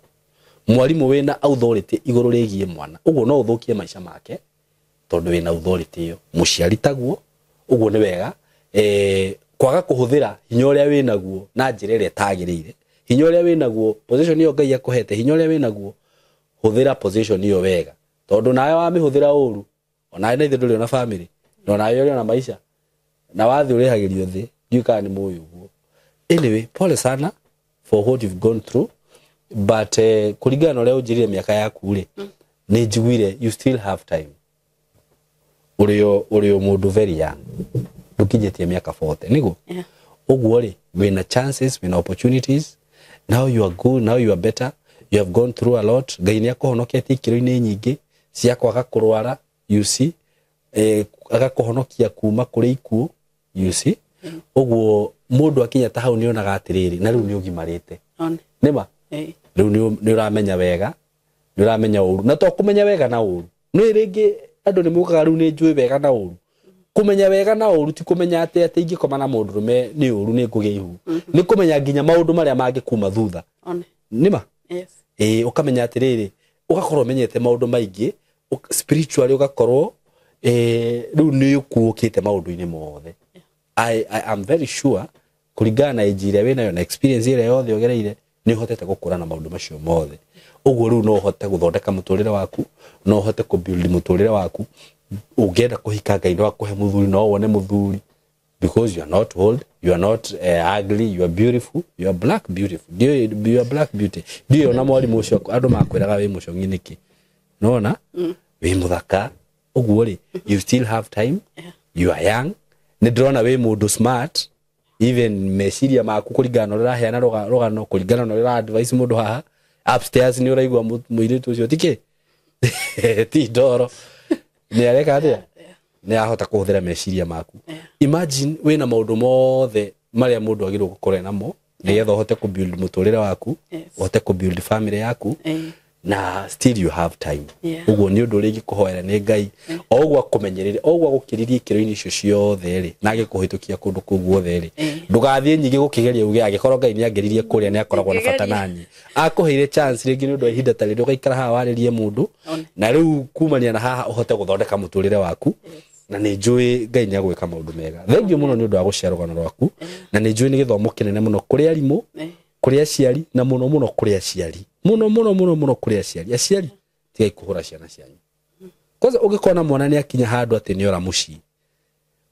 Mwarimũ wĩna authority igũrũ rĩgiĩ mwana, ũguo no ũthũkie maica make tondũ wĩna authority ĩyo. Mũciari taguo, ũguo nĩ wega kwaga kũhũthĩra hinya ũrĩa wĩnaguo na njĩra ĩrĩa ĩtagĩrĩire. Hinya ũrĩa wĩnaguo, position ĩyo Ngai akũhete, hinya ũrĩa wĩnaguo, hũthĩra position ĩyo wega, tondũ nawe wamĩhũthĩra ũru, onawe na ithe ndũrĩ ona family, na onawe ũrĩ ona maica, na wathiĩ ũrĩhagĩrio thĩ. Ndiũĩ kana nĩ mũĩ ũguo. Anyway, pole sana for what you've gone through, but kũringana na ũrĩa ũnjĩrire mĩaka yaku rĩ, nĩ njiguire you still have time. Ũrĩ o mũndũ very young, ndũkinyĩtie mĩaka 40 nĩguo? Ũguo rĩ, wĩna chances, wĩna opportunities. Now you are good, now you are better, you have gone through a lot. Ngai nĩ akũhonoketie ikĩro-inĩ nyingĩ cia kwaga kũrwara, you see, agakũhonokia kuma kũrĩ ikuũ, you see. Ũguo mũndũ akinya ta hau nĩ onaga atĩrĩrĩ, na rĩu nĩ ũgimarĩte. Nĩma? Rĩu nĩ ũramenya wega, nĩ ũramenya ũru, na to kũmenya wega na ũru. Nĩ rĩngĩ andũ nĩ mokaga rĩu nĩ njũĩ wega na ũru. Kũmenya wega na ũru ti kũmenya atĩ atĩ ingĩkoma na mũndũrũme nĩ ũru nĩ ngũgĩa ihu. Nĩ kũmenya nginya maũndũ marĩa mangĩkuma thutha. Nĩma? Ũkamenya atĩrĩrĩ, ũgakorwo ũmenyete maũndũ maingĩ, spiritually ũgakorwo rĩu nĩ ũkuũkĩte maũndũ-inĩ mothe. I am very sure kũringana na age ĩrĩa wĩnayo na experience ĩrĩa yothe ũgereire, nĩ ũhotete gũkũra na maũndũ macio mothe. Ũguo rĩu no ũhote gũthondeka mũtũrĩre waku, no ũhote kũ-build mũtũrĩre waku. Ũngĩenda kũhika, Ngai no akũhe mũthuri, no wone mũthuri, because you are not old, you are not ugly, you are beautiful, you are black beautiful. You are black beauty. Ndiũĩ ona mwarimũ ũcio andũ makwĩraga wĩ mũcong'i nĩkĩ. Nona wĩ mũthaka. Ũguo rĩ, you still have time, you are young. Nĩ ndĩrona wĩ mũndũ smart, even meciria maku kũringana na ũrĩa ũraheana rũgano, kũringana na ũrĩa ũra advice mũndũ haha upstairs, nĩ ũraigua mũirĩtu ũcio tikĩ ti ndoro, nĩ areka atĩa, nĩ ahota kũhũthĩra meciria maku. Imagine wĩna maũndũ mothe marĩa mũndũ agĩrĩirwo gũkorwo namo nĩgetha ũhote kũ-build mũtũrĩre waku, ũhote kũ-build family yaku, na still you have time. Ũguo nĩ ũndũ ũrĩa ingĩkũhoera nĩ Ngai o ũguo akũmenyerere, o ũguo agũkĩrĩrie ikĩro-inĩ icio ciothe rĩ, na agĩkũhĩtũkia kũndũ kũu guothe rĩ, ndũgathiĩ nyingĩ gũkĩgeria uge angĩkorwo Ngai nĩ angeririe kũrĩa nĩ akoragwo na bata naniĩ. Akũheire chance rĩngĩ nĩ ũndũ wa ihinda ta rĩrĩ ũgaikara haha warĩrie mũndũ, na rĩu kumania na haha ũhote gũthondeka mũtũrĩre waku. Na nĩ njũĩ Ngai nĩ agwĩka maũndũ mega. Thengiũ mũno nĩ ũndũ wa gũshare rũgano rwaku, na nĩ njũĩ nĩ gĩthomo kĩnene mũno kũrĩ arimũ, kũrĩ aciari, na mũno mũno kũrĩ aciari, mũno mũno mũno mũno kũrĩ aciari. Aciari, tigai kũhũra ciana cianyu. Kwanza ũngĩkona mwana nĩ akinya handũ atĩ nĩ ora mũciĩ,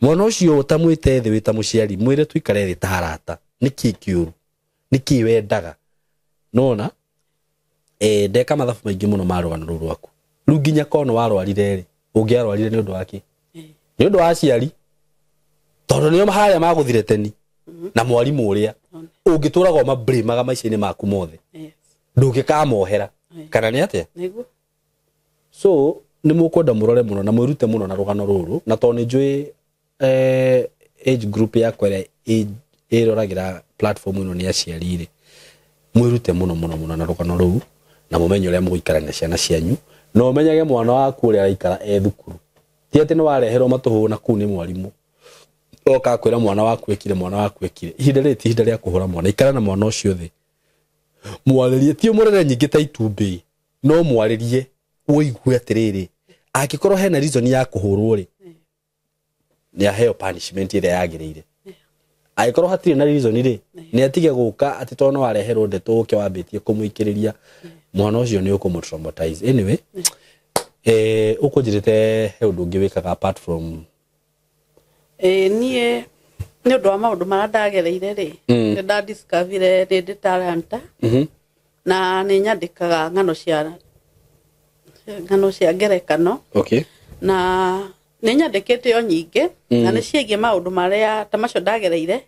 mwana ũcio ũtamwĩte thĩ wĩ ta mũciari, mwĩre tũikare thĩ ta arata, nĩkĩ kĩũru, nĩkĩ wendaga, nona Ndeka mathabu maingĩ mũno ma rũgano rũu rwaku. Rĩu nginya kono warwarire rĩ, ũngĩarwarire nĩ ũndũ wa kĩ? Nĩ ũndũ wa aciari. Tondũ nĩo harĩa magũthire teni na mwarimũ ũrĩa ũngĩtũraga ũmablĩmaga maica-inĩ maku mothe. Ndũngĩkamohera. Kana nĩ atĩa? Nĩguo. So nĩ mũkwenda mũrore mũno na mwĩrute mũno na rũgano rũrũ, na tondũ nĩ njũĩ age group yakwa ĩrĩa ĩroragĩra platform ĩno nĩ aciari rĩ, mwĩrute mũno mũno mũno na rũgano rũu, na mũmenye ũrĩa mũgũikara na ciana cianyu, na ũmenyage mwana waku ũrĩa araikara e thukuru. Ti atĩ nĩ wareherwo matũhũ na kũu nĩ mwarimũ oka kwĩra mwana waku ekire, mwana waku ekire. Ihinda rĩrĩ ti ihinda rĩa kũhũra mwana, ikara na mwana ũcio thĩ, mwarĩrie, ti ũmũrere nyingĩ ta itumbĩ, no mwarĩrie ũigue atĩrĩrĩ, angĩkorwo hena reason ya kũhũrwo rĩ, nĩ aheo punishment ĩrĩa yagĩrĩire. Angĩkorwo hatirĩ na reason rĩ, nĩ atige gũka atĩ tondũ no wareherwo ndeto ũke wambĩtie kũmũikĩrĩria mwana ũcio, nĩ ũkũmũ traumatize. Anyway, ũkũnjĩrĩte he ũndũ ũngĩ wĩkaga apart from? Niĩ nĩ ũndũ wa maũndũ marĩa ndagereire rĩ, nĩ ndadiscoverire nĩ ndĩ talanta na nĩ nyandĩkaga ng'ano cia ngerekano. Na nĩ nyandĩkĩte o nyingĩ, na nĩ ciĩgiĩ maũndũ marĩa ta macio ndagereire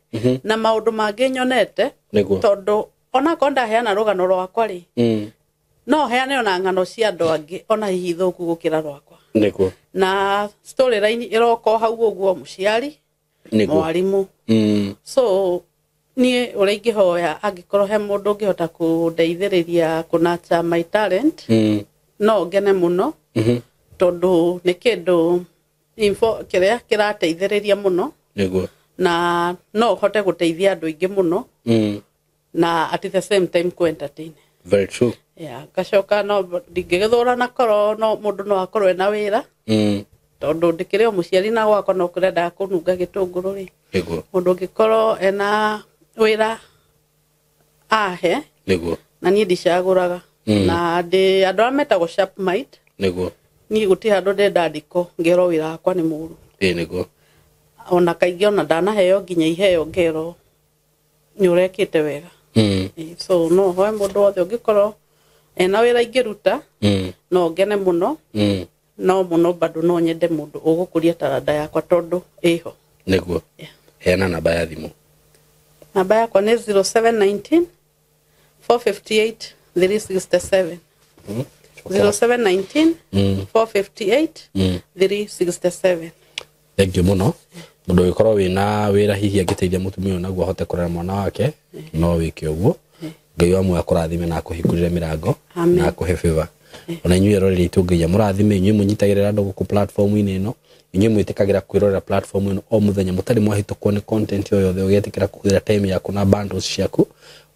na maũndũ mangĩ nyonete. Tondũ onakorwo ndaheana rũgano rwakwa rĩ, no heane ona ng'ano cia andũ angĩ, ona hihi thũku gũkĩra rwakwa. Na storyline ĩroka o hau ũguo, mũciari, mwarimũ. So niĩ ũrĩa ingĩhoya, angĩkorwo he mũndũ ũngĩhota kũndeithĩrĩria kũnurture my talent, no ngene mũno, tondũ nĩ kĩndũ info kĩrĩa kĩrateithĩrĩria mũno, na no hote gũteithia andũ aingĩ mũno, na at the same time kũ entertain. Very true. Yeah, ngacoka no ndingĩgĩthũra na korwo no mũndũ no akorwo ena wĩra, tondũ ndĩkĩrĩ o mũciari na gwakwa no kũrendaga kũnunga gĩtũngũrũ rĩ, mũndũ ũngĩkorwo ena wĩra ahe, na niĩ ndicagũraga. Na ndĩ andũ arĩa metagwo sharp mind. Niĩ gũtirĩ handũ ndĩ ndandĩkwo ngerwo wĩra wakwa nĩ mũru. Ĩĩ nĩguo. Ona kaingĩ ona ndanaheo nginya iheo ngerwo nĩ ũrekĩte wega. Ĩĩ, so no hoe mũndũ wothe ũngĩkorwo ena wĩra ingĩruta, no ngene mũno. No mũno bado no nyende mũndũ ũgũkũria taranda yakwa tondũ ĩho. Yeah. Heana namba ya thimũ. Namba yakwa nĩ 0719 458 367. 0719 458 367. Thank you mũno. Mũndũ ũngĩkorwo wĩna wĩra hihi angĩteithia mũtumia ũyũ naguo ahote kũrera mwana wake, no wĩke ũguo. Ngai wa muoyo akũrathime na akũhingũrĩre mĩrango Amen. na akũhe favor. Ona inyuĩ eroreri aitũ, Ngai amũrathime, inyuĩ mũnyitagĩrĩra andũ gũkũ platform-inĩ ĩno, inyuĩ mwĩtĩkagĩra kwĩrorera platform ĩno o mũthenya mũtarĩ mwahĩtũkwo nĩ content o yothe, ũgetĩkĩra kũhũthĩra time yaku na bundles ciaku.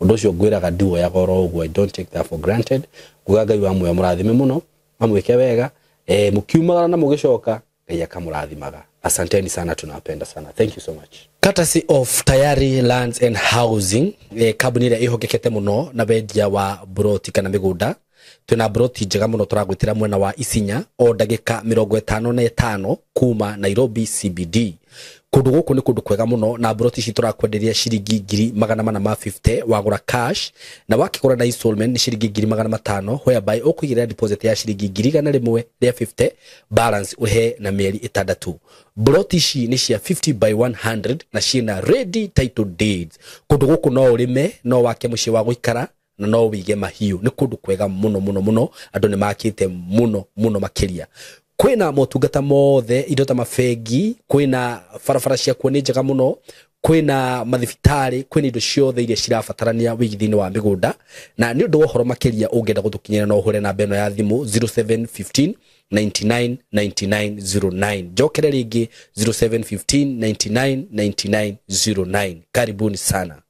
Ũndũ ũcio ngwĩraga ndiwoyaga oro ũguo, I don't take that for granted. Nguga Ngai wa muoyo amũrathime mũno, amwĩke wega, mũkiumagara na mũgĩcoka, Ngai akamũrathimaga. Asanteni sana, tunawapenda sana. Thank you so much. Courtesy of Tayari Lands and Housing, kambuni ĩrĩa ĩhokekete mũno na wendia wa broti kana mĩgũnda. Twĩna broti njega mũno tũragwĩtĩra mwena wa Isinya, o ndagĩka 55 kuma Nairobi CBD. Kũndũ gũkũ nĩ kũndũ kwega mũno, na broti ici tũrakwenderia ciringi 450,000 wagũra cash, na wakĩgũra na installment nĩ ciringi 500,000, whereby ũkũigĩrĩra deposit ya ciringi 150,000, balance ũhe na mĩeri 6. Broti ici nĩ cia 50 by 100 na ciĩna ready title deeds. Kũndũ gũkũ no ũrĩme, no wake mũciĩ wa gũikara, na no wĩige mahiũ. Nĩ kũndũ kwega mũno mũno mũno, andũ nĩ makĩte mũno mũno makĩria. Kwĩna motungata mothe, indo ta mabengi, kwĩna barabara ciakuo nĩ njega mũno, kwĩna mathibitarĩ, kwĩna indo ciothe iria cirabatarania wĩigithia-inĩ wa mĩgũnda. Na nĩ ũndũ wa ũhoro makĩria ũngĩenda gũtũkinyĩra, no ũhũre namba ĩno ya thimũ 0715 99 99 09. Njokere rĩngĩ, 0715 99 99 09. Karibuni sana.